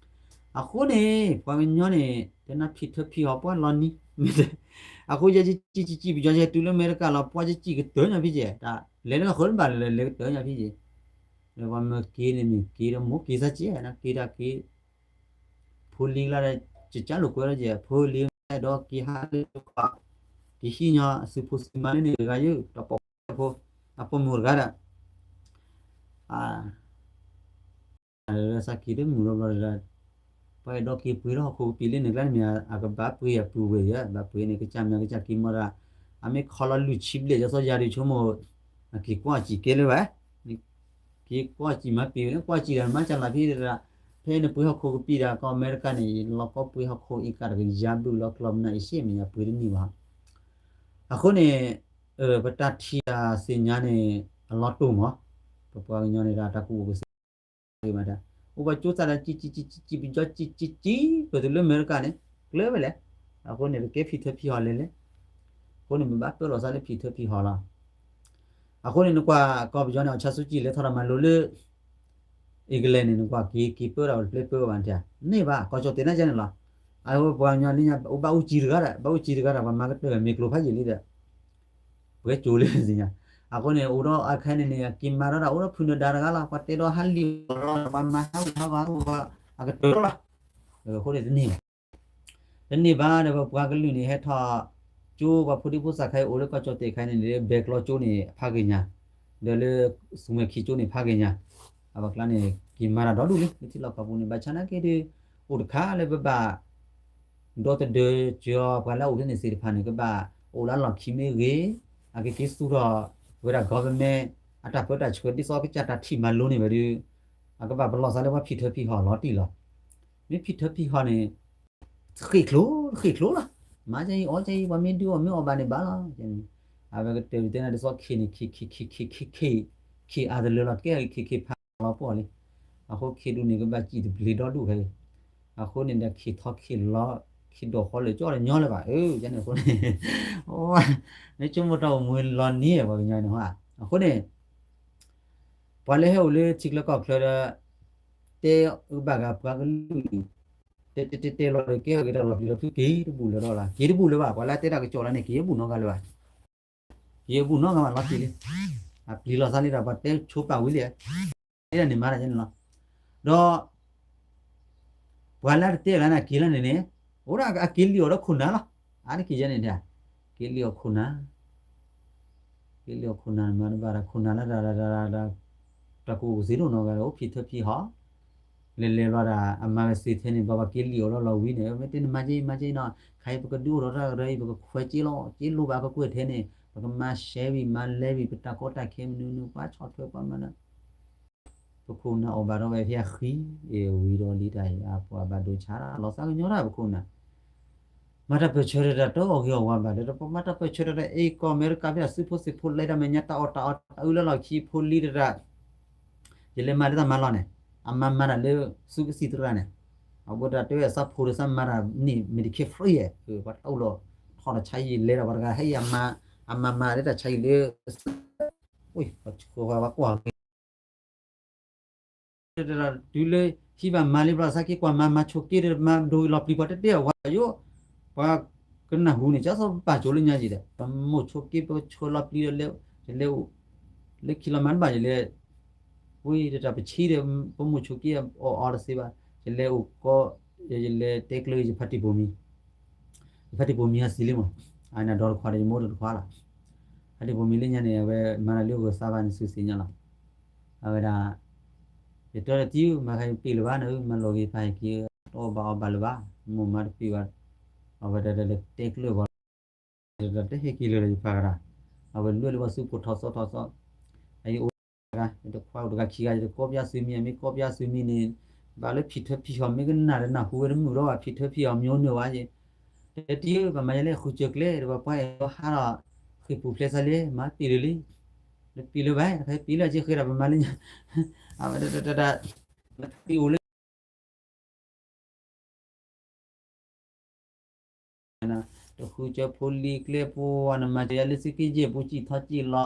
အဃိန့ၣ် ပှၤကညီန့ၣ် တဲနၤဖံးထၢဖံးဟီၣ်ပှၢ်လီၤနံၤ မ့ၢ်တဲ အဃိယဲကံၣ်ကံၣ်ကံၣ်ကံၣ် ပယီၤယဲတုၤလၢအမဲရကၤလီၤ ပှၢ်ကံၣ်ကံၣ်ကတၢၢ်ညါဖံးကဲ တၢ်လဲၤလၢအဃိတဘၣ်လဲၤလဲၤကတၢၢ်ညါဖံးကဲ ပှၤမၢက့ၤန့ၣ်မ့ၢ်က့ၤဒီးမိၢ်က့ၤစၢ်ကဲ နက့ၤတၢ်က့ၤ ဖိလံၤလၢ ကကၢလိာ်ကွဲလီၤကဲ ဖိလံၤမ့ၢ်ဒီးက့ၤဟးလၢကီၢ် က့ၤဟံးညီ အစုဖိစုမါလၢန့ၣ်တဂၤယုၢ် တၢ်ပိာ်ဖိ အပိာ်မုၣ်တဂၤဒီး စးက့ၤတမုာ်လီၤဘျီဒီး ပှၤအဲၣ်ဒိးက့ၤပှ့ၤထီၣ်ဟီၣ်ခိၣ်ကပံာ်လၢန့ၣ်ကျါန့ၣ်မ့ၢ် အကဘၣ်ပှ့ၤအပုၢ်ဝဲၢ်ဧါ ဘၣ်ပှ့ၤန့ၣ် ကစၢ်မၢ်ကစၢ်က့ၤမီၢ်ဒၣ် အမ့ၢ်ခီလီၤလွံၢ်ဆံဘျဲၣ် ယသီယၤဒုးဆိကမိၣ် အက့ၤကွၢ်စံၣ်ကဲလၢၤဘၣ် က့ၤကွၢ်စံၣ်မၤပ့ၤဝဲ ကွၢ်စံၣ်ဒီးမၤစၢ်လီၤဖဲဒၣ် ဖဲနပှ့ၤဟီၣ်ခိၣ်ကပံာ်ဒီးကီၢ်အမဲရကၤန့ၣ် လီၤကီပှ့ၤဟီၣ်ခိၣ်အံၤကးတကယၤဘျုးလီၤကျီၢ်မနုၤအံၤရှ့ၣ်မ့ၢ်ယၤပှ့ၤတန့ၢ်ဘၣ် အဃိန့ၣ် ပတၢ်ထံၣ်အသ့ၣ်ညါန့ၣ် အလီၤတိၢ်မး ပပှၤကညီန့ၣ်ဒီးတၢ်ကူၣ်အိၣ်ကစၢ်ဂ့ၤမးတၢ် အိၣ်ပှၤကၠိသးဒီး ကံၣ်ကံၣ်ကံၣ်ကံၣ်ကံၣ် ပယီၤကံၣ်ကံၣ်ကံၣ်ကံၣ် ပတုၤလၢအမဲရကၤန့ၣ် ကျၢၤဝဲလဲၣ် အဃိန့ၣ် ပကဲဖံးထၢဖံးဟီၣ်လဲၣ်လဲၣ် အဃိန့ၣ် ပဘၣ်ပၢလီၤသးလၢဖံးထၢဖံးဟီၣ်လီၤ အဃိန့ၣ် နကွၢ်ကီၢ်ပယီၤန့ၣ် အီၣ်ဆၣ်စူးကံၣ်လဲၤထီၣ်ဒီးမၤလိလၢ England န့ၣ် နကွၢ်က့ၤက့ၤပၢဒီးပျဲပၢဘၣ်နထံၣ် န့ၢ်ဘၣ် ကီၢ်ကၠီၣ်တဲာ်န့ၣ်ကဲန့ၣ်လီၤ အဝဲပှၤကညီလၢညါ အိၣ်ဘၣ်အိၣ်ကံၣ်တဂၤဒီး ဘၣ်အိၣ်ကံၣ်တဂၤဒီး ပှၤမၤကတၢၢ်မ့ၢ်ကျိၤဖးယံာ်လံဒီး ပှဲၤကၠိၤလံသ့ၣ်ညါ အဃိန့ၣ် အိၣ်ဒီးအခါန့ၣ်န့ၣ် က့ၤမၤဒီးဒၣ်အိၣ်ဒီးဖုနၢၤဒါတဂၤလီၤ ပှၤတဲဒီးဟးလံၣ်အီၤဒီး ပှၤမၤဟးဂူာ်ဟးဂီၤဟးဂူာ်အကတၢၢ်လီၤ အဃိန့ၣ်တန့ၢ်ဘၣ် တန့ၢ်ဘၣ်ဒီး ပပှၤကလုာ်န့ၣ် ဟဲထီၣ်ကၠိ ပှၤဖိဒံဖိသၣ်ခါအံၤအိၣ်လၢကီၢ်ကၠီၣ်တဲာ်ခါအံၤန့ၣ် ဘဲကျီကၠိန့ၣ် ဖးဂ့ၤညါ ဒီးလၢ စူမဲၣ်ခံကၠိန့ၣ် ဖးဂ့ၤညါ အဝဲကျါန့ၣ် က့ၤမၤတၢ်ဒီဒူၣ်လံ လၢထံလီၢ်ကီၢ်ပူၤန့ၣ် ဘၣ်ဆၣ်နာ်က့ဒီး အိၣ်တခါလၢပဘၣ် ဒီသဒၢစၢၤပှၤလၢအအိၣ်ဖဲန့ၣ်သ့ၣ်တဖၣ်န့ၣ် ကဘၣ်အိၣ်လၢအလီၢ်ခံမ့ၢ်ဂ့ၤ, အကက့ၤသူၣ်ထီၣ်ဝဲဒၣ် government အတၢ်ပၢတၢ်ဆှၢ ဒ်သိးကစၢ်တၢ်ထံၣ်မၤလိန့ၢ်ဝဲဒီး အကဘၣ်ပလီၢ်သးလၢပှၤဖံးထၢဖံးဟီၣ်လီၤတံၢ်လီၤ. မ့ၢ်ဖံးထၢဖံးဟီၣ်န့ၣ် ဃ့ၢ်ချိ ဃ့ၢ်ချိလီၤ. မၤကအံၤအီၣ်ကအံၤ ပှၤမ့ၢ်ဒုးအီၣ်မ့ၢ်အီၣ်ဘၣ်န့ၣ်ဘၣ်လီၤ. အဝဲကတဲာ်တဲနၤဒ်သိးခ့ၣ်န့ၣ် ခ့ၣ်ခ့ၣ်ခ့ၣ်ခ့ၣ်ခ့ၣ်ခ့ၣ် ခ့ၣ်အါတလၢလီၤ တကဲခ့ၣ်ခ့ၣ်ဖးလီၤပှီၢ်လံ. အဃိခ့ၣ်ဒူၣ်န့ၣ် ကဘၣ်စံၣ်တဘျ့ဒီဒူၣ်ဖဲအံၤ. အဃိန့ၣ်ဒီးခ့ၣ်ထီခ့ၣ်လီၤ ခ့ၣ်ဒိၣ်ဃီလၢာ်ကၠီလၢာ်ညီလၢၤဘၣ်. အၢ ကန့ၣ်အဃိန့ၣ် မ့ၢ်ဆိကမိၣ်တၢ်အိၣ်မူလီၤနံၤပှၤကညီန့ၣ်ဟါ. အဃိန့ၣ် ပှၤလၢဟဲအိၣ်လၢထံချၢကီၢ်ချၢဒီး တဲဘၣ်ဂၤပှၤကလုာ် တဲတဲတဲတဲလီၤဒီး ကဲထီၣ်က့ၤတၢ်လီၤပျံၤလီၤဖုး က့ၤတဘူၣ်လၢၤဒီးလီၤ. က့ၤတဘူၣ်လၢၤဘၣ်. ပှၤလၢအတဲတၢ်ကစီၣ်လၢန့ၣ် က့ၤတဘူၣ်နီတဂၤလၢၤဘၣ်. က့ၤတဘူၣ်နီတဂၤဘၣ်လီၤတံၢ်လံ. အပျံၤလီၤသးလံဒီး ပှၤတဲဆိပာ်ဝံၤလံ တဲဒၣ်န့ၣ်မၤတၢ်ကန့ၣ်လီၤ. ဒီး ပှၤလၢတတဲလၢန့ၣ် က့ၤလၢန့ၣ်န့ၣ် အိၣ်ဒၣ်အက့ၤလံၣ်အီၤဒီးခိၣ်နၢ်လီၤ. အါတက့ၢ်ယဲန့ၣ် က့ၤလံၣ်အီၤခိၣ်နၢ် က့ၤလံၣ်အီၤခိၣ်နၢ်မၤတဘၣ်ဒီး ခိၣ်နၢ်လၢ တၢ်ကူၣ်အိၣ်ကသ့ဒိၣ်နီၢ်ဂၤဒီး အိၣ်ဖံးထၢဖံးဟီၣ် လဲၤလဲၤဘျီဒီး အမၤဝဲစ့ထဲန့ၣ် ဘၣ်ဘၣ်က့ၤလံၣ်အီၤလီၤလီၤဝံၤန့ၣ် မ့ၢ်တဲနမၤက့ၤ မၤက့ၤနီၤ ခါအံၤပကဒုးအိၣ်ထီၣ်တၢ်ကရၢအံၤ ပကခွဲးက့ၤလီၤ က့ၤလိၣ်ဘၣ်ကကွဲၢ်ထဲန့ၣ် ပကမၤရှဲဝံၤ မၤလဲၤဝံၤ ပတၢ်ကီတၢ်ခဲမနုၤမနုၤ ပှၤဆီၣ်ထွဲပှၤမၤနၢၤ ပခိၣ်နၢ်အီၣ်ဘၣ်ဒီးဝဲဖဲအဃံ, အ့ၣ်ဝံၤဒီးလံတၢ်အံၤ အပှၤဘၣ်ဒိဆါတၢ်လီၤသးကညီၤတၢ်ပခိၣ်နၢ်, မၤတၢ်ပၢၢ်ဆၢတၢ်တၢ်တအီၣ်ဂ့ၤအီၣ်ဝါဘၣ်ဒီး ပမၤတၢ်ပၢၢ်ဆၢတၢ်တၢ်အ့ၣ်ကီၢ်အမဲရကၤဖဲအစုဖိသ့ၣ်ဖိလဲၤတၢ်မဲာ်ညါတၢ်အီၣ်တၢ်အီတၢ်အုးလၢလီၢ်ခံဖိလံတရၣ် ယလဲၤမၤလၢတၢ်မၤလီၢ်န့ၣ်, အမၤမၤတၢ်လၢစုကစံၣ်သရၣ်န့ၣ်, အဝဲဒၣ်တဲဝဲအစၢ်ဖိဒီးစၢ်မၤတၢ်န့ၣ် Medicare free ပှၤတအိၣ်လီၤ, ထီၣ်တၢ်ဆါယံာ်လဲၤဒီးပှၤတဂၤဟဲအံၤ အမၤမၤလၢတၢ်ဆါယံာ်လၢ ဝဲ ပှၤကွၢ်ဂ့ၤ တုၤလၢဟံၣ်ဘၣ်မၤလံဘျီ စၢ်က့ၤကွၢ်မၤ မၤဆိးက့ဒီး မၤဒိလီၤပျံၤပှၤတတဲအဝဲယိၣ်, ပှၤကနၢ်ဟူန့ၣ် ကၢ်သိးပပာ်ကၠိလၢညါယံၤဒီး ပမိၢ်ဆိးက့ပဆှၢလီၤပျံၤဒီး ယလဲၤအိၣ် လၢခံလီၤမၤတဘၣ်ယလဲၤ ဝံၤတၢ်ပဆံဒီး ပမိၢ်ဆိးက့အီၣ်အီတသ့ဘၣ်, ယလဲၤအိၣ်ကီ ယလဲၤတဲကျၢၤယဖါတံၢ်ပိာ်မံၤ, ယဖါတံၢ်ပိာ်မံၤအစံးလံမး, အနၢ်ဒီတခွါဒီးယမိၢ်တခွါလီၤ, ဖါတံၢ်ပိာ်မံၤလၢညါန့ၣ် အဝဲမၤတၢ်လၢဂၢၤသးဘၣ်န့ၣ် စုစ့ၣ်ညါလီၤ, အဝဲဒၣ် ယတဲတံၤ မၤခါယပ့ၢ်လၢၤဘၣ်န့ၣ် မၤလီၤဂ့ၤဖးဟဲက့ၤ တအီၣ်ဘၣ်အီၣ်ဘၣ်လၢၤဘၣ်, မိၢ်မၤတပ့ၢ်ဘၣ်, အဝဲဒၣ်တဲကျၢၤဂီၤ တတဲဟဲက့ၤလၢၤဒီးယဖးကရၣ်, အဝဲလွဲၢ်လၢပှၤစုဖိထီၣ်သီထီၣ်သီ, အအိၣ်တဂၤ တခွါအိၣ်တဂၤခံဂၤ ယတကိးပယါစုမံၤ အမ့ၢ်ကိးပယါစုမံၤန့ၣ် ဘၣ်လၢဖံၣ်ထၢဖံၣ်ဟီၣ် မ့ၢ်ကနၣ်ဒီးနၢ်ဟူဝဲတမုာ်ဒီးဘၣ် ဖံၣ်ထၢဖံၣ်ဟီၣ်မ့ၢ်အိၣ်နုာ်ဝဲယ့ၣ်, တဲတံၤဧၢ ပမၤယဲလၢဃုာ်စၢၤကျဲ ဒီးပှၤပှၤအဲၣ်ဒိးဟးဒီး ဃ့ၢ်ပူၤဖျဲးသးလံ မၤပ့ၢ်လၢာ်လံ, နပ့ၢ်လၢၤဘၣ် တခါပ့ၢ်လၢာ်က့ဃ့ဒီးပမၤလၢညါ, အဝဲဒၣ် နပ့ၢ်အိၣ်လၢ တဃုစၢၤဖိလံၤကျဲဖိဝဲ နမၤစၢၤယၤလၢစုက့ယဲၢ်ပူၤ စံၣ်ထီၣ်စံၣ်လီၤ,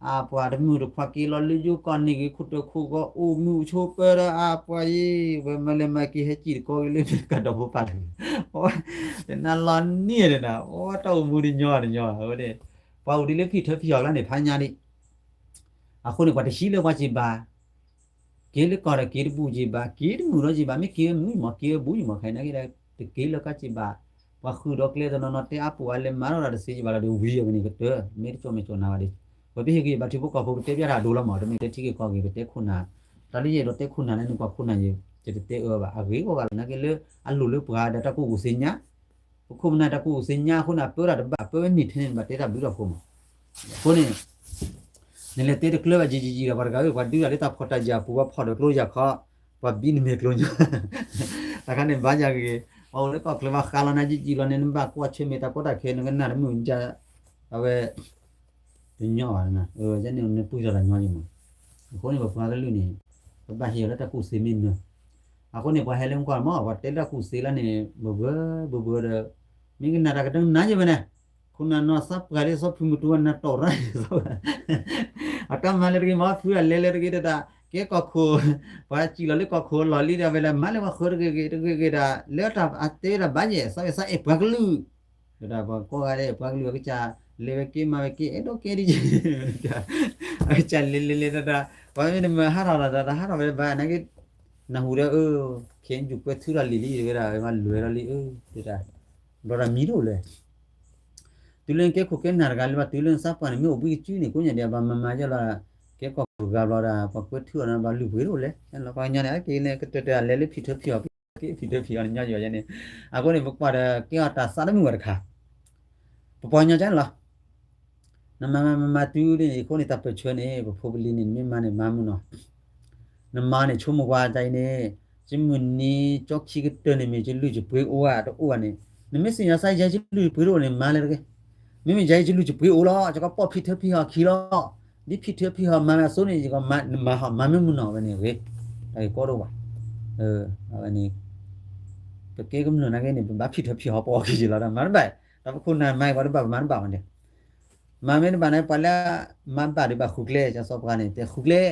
အပှၤတမုာ်တခွါက့ၤလီၤလၢယိၤကီၢ်န့ၣ်ဂ့ၤ ခိၣ်တၢၢ်ခိၣ်ဂီၤအိၣ်မုာ်အိၣ်ဆိးပၢဒီး အပှၤယ့ၣ် ဝဲမၤလဲၤမၤက့ၤဟဲစံၣ်တကီၢ်ဂ့ၤလၢကဒီးဖိပာ်လၢ်, တနၤလီၤနံၣ်ဒၣ် အိၣ်တၢ်အိၣ်မူတညီတညီ အဝဲန့ၣ် ပှၤအိၣ်ဒ်လၢဖံၣ်ထၢဖံၣ်ဟီၣ်ကျါန့ၣ် ဖးညါဒံး အဃိန့ၣ် ပှၤတဟံးလၢပှၤစံးဘၣ် က့ၤလၢကီၢ်ဒီးက့ၤတဘူးက့ၤဘၣ် က့ၤတမုာ်ဒီးက့ၤဘၣ် မ့ၢ်က့ၤဝဲမုာ်မး က့ၤဝဲဘူးက့ၤမး ခဲအံၤနာ်က့ဒီး တက့ၤလၢကီၢ်က့ၤဘၣ်, ပှၤဃုာ်ဒီးကျဲတနီၤနီၤ တဲအါပူၤအါလဲၤမၤထီၣ်တၢ်တသ့က့ၤဘၣ်လီၤဒီး ဝံၤအဝဲန့ၣ်ကတၢၢ် မ့ၢ်တကၠီၣ်မဲာ်ကၠီၣ်နၤဘၣ်ဒီး ပှၤပဟ့ၣ်က့ၤဘၣ်ထံဖိကီၢ်ဖိ ကတဲပျၢ်တၢ်အဒိလီၤမး တမ့ၢ်တဲထံဂ့ၢ်ကီၢ်ဂ့ၢ် ပတဲခိၣ်နၢ်, တၢ်လၢယအဲၣ်ဒိးတဲခိၣ်နၢ်လၢနကွၢ်ခိၣ်နၢ်ယဲ ယတတဲအၢဘၣ် အဂ့ၤဂီၢ်ဂၤလီၤ နာ်က့လၢအလိၣ်လၢပှၤဒီးတၢ်ကူၣ်ကူၣ်သ့ၣ်ညါ ပခိၣ်ပနၢ်တၢ်ကူၣ်ကူၣ်သ့ၣ်ညါအဃိန့ၣ် အပၢတၢ်တဘၣ် အပၢဝဲန့ၣ်ထဲန့ၣ် နဘၣ်တဲတၢ်ဘျုးတၢ်ဖှိၣ်မး, အဃိန့ၣ် နလဲၤတဲတကျၢၤဘၣ်ယံာ်ယံာ်ယံာ်ဒီး ပှၤတဂၤဧၢ ပှၤဒုးတၢ်လၢတၢ်ဖှီၣ်တၢ်ယာ်ပူၤ ပှၤဖီၣ်ဒီးကျိယၤခီ, ပှၤဘံနမဲာ်ကျိညီ, တၢ်ခါန့ၣ်ဘါယၤဂ့ၤ, ပှၤအိၣ်လၢကီၢ်ချၢဘၣ်ဃးလီၤနၤယံာ်ယံာ်လီၤန့ၣ် နဘၣ်ကွၢ်ဆၢၣ်မဲာ်တၢ်ကီတၢ်ခဲ နကနၣ်တမုာ် အဝဲ တညီဘၣ်, ယဲန့ၣ်နပုၢ်စီၤတၢ်ညီယံၤမး, အဃိန့ၣ် ပပှၤကလုာ်န့ၣ် ပဘၣ်ဟ့ၣ်အီၤလၢတၢ်ကူၣ်သ့မ့ၢ်နၢၤ, အဃိန့ၣ် ပှၤဟဲလၢမုၢ်ကွၢ်မး ပှၤတဲလၢတၢ်ကူၣ်သ့လၢန့ၣ် ဘၢဘၢဘၢဘၢဒီး မ့ၢ်ကနၣ်တၢ်ကတၢၢ်နၤယဲၢ်ဝဲန့ၣ်, ခိၣ်နၢ်နီၢ်သးပှၢ်လၢစီဖုမုၢ်တူဝဲနၤတီၢ်ရၣ်, အတၢ်မၤလၢတဂ့ၤမး ဖုအလဲၤလၢတဂ့ၤတဒၣ် ကဲကီၢ်ခိၣ်, ပှၤစံၣ်လီၤလၢကီၢ်ခိၣ်အလီၢ်လံဒီး ဝဲလၢမၤလၢပှၤဃၢတဂ့ၤဂ့ၤတဂ့ၤဂ့ၤဒၣ် လၢတၢ်အတဲဝဲဒၣ်ဘၣ်ယဲၢ် သးဝဲသးအဲၣ်ပှၤကလုာ် ဒီးပှၤကိးဂၤဒဲး ပှၤကလုာ်အကစၢ် လဲၤဝဲက့ၤမၤဝဲက့ၤ အဲၣ်ဒိးကဲဒ်ယဲၢ် အကစၢ်လဲၤလဲၤလဲၤတၢ်တၢ် ပှၤမ့ၢ်တမၤဟးထီၣ်ဒီး တၢ်ဟးထီၣ်ဝဲဘၣ် နာ်က့ နၢ်ဟူဒီး အၢ ခဲအံၤကွဲထုထီၣ်လံၤလံ တဝဲဒၣ် ဝဲမၤလွဲၤထီၣ်လံ အၢ တၢ် ဘျီဒီးမံၤဒိၣ်လဲၣ် တုၤလၢနကဲခိၣ်ကဲနၢ်တဂၤလၢဘၣ် တုၤလၢနသးပှၢ်န့ၣ် မ့ၢ်အိၣ်ဘှံးကစုန့ၣ် ကိးညါဒံး ဘၣ်မၤမၤယဲၢ်လီၤ ကဲကီၢ်ခိၣ်တဂၤဘျီဒီး ပှၤကွဲထုအီၤန့ၣ် ဘၣ်လုၢ်ပှ့ၤဒိၣ်လဲၣ် လီၤပှၤကညီန့ၣ် အက့ၤန့ၣ် ကတၢၢ်တၢ်လဲၤလၢဖံၣ်ထၢဖံၣ်အီၤ က့ၤဖံၣ်ထၢဖံၣ်အီၤန့ၣ် ညီယိာ်ယဲန့ၣ် အဃိန့ၣ် ပကွၢ်ဒီး ကဲအီၤတၢ်သးတမုာ်ဘၣ်တခါ ပပှၤကညီကန့ၣ်လီၤ နမၤမၤမၤမၤတုၤန့ၣ် အဃိန့ၣ် တၢ်ပၢၢ်ဆၢန့ၣ် ပဖိပလံၤန့ၣ် နမ့ၢ်မၤန့ၣ် မၤမုၢ်နီၤ နမၤန့ၣ် ဆိကမိၣ်ကွၢ်တၢ်အံၤန့ၣ် ယမုၢ်နံၤကၠီခံကတၢၢ်န့ၣ်မ့ၢ် ယလုၢ်ယပှ့ၤအိၣ်ဧါ တအိၣ်ဘၣ်န့ၣ် နမ့ၢ်သ့ၣ်ညါစၢ်ယဲယလုၢ်ယပှ့ၤတအိၣ်န့ၣ် မၤလၢတဂ့ၤ မ့မ့ၢ်ယဲယလုၢ်ယပှ့ၤအိၣ်လီၤ ယကပိာ်ဖံၣ်ထၢဖံၣ်ဟီၣ်ခံလီၤ ဒ်ဖံၣ်ထၢဖံၣ်ဟီၣ်မၤမ့ၢ်အသိးန့ၣ် ယကမၤ နမၤဟီၣ် မၤမ့ၢ်မုၢ်နီၤဝဲန့ၣ်ဂ့ၤ တၢ်ဂ့ၢ်ကီတအိၣ်ဘၣ် အဝဲန့ၣ် ပကဲကမျၢၢ်နာ်က့န့ၣ် ပဘၣ်ဖံၣ်ထၢဖံၣ်ဟီၣ်ပအီၣ်ခံယံာ်လီၤဒီး မၤတဘၣ် တၢ်ပခိၣ်နၢ်မၤအံၤပှၤတဘၣ်ပမၤတဘၣ်ဝဲန့ၣ် မၤမ့ၢ်တဘၣ်န့ၣ် ပှၤလၢ မၤဘၣ်ဒီးဘၣ်ဃုကျဲ ကစီပှၤန့ၣ် တဲဃုကျဲ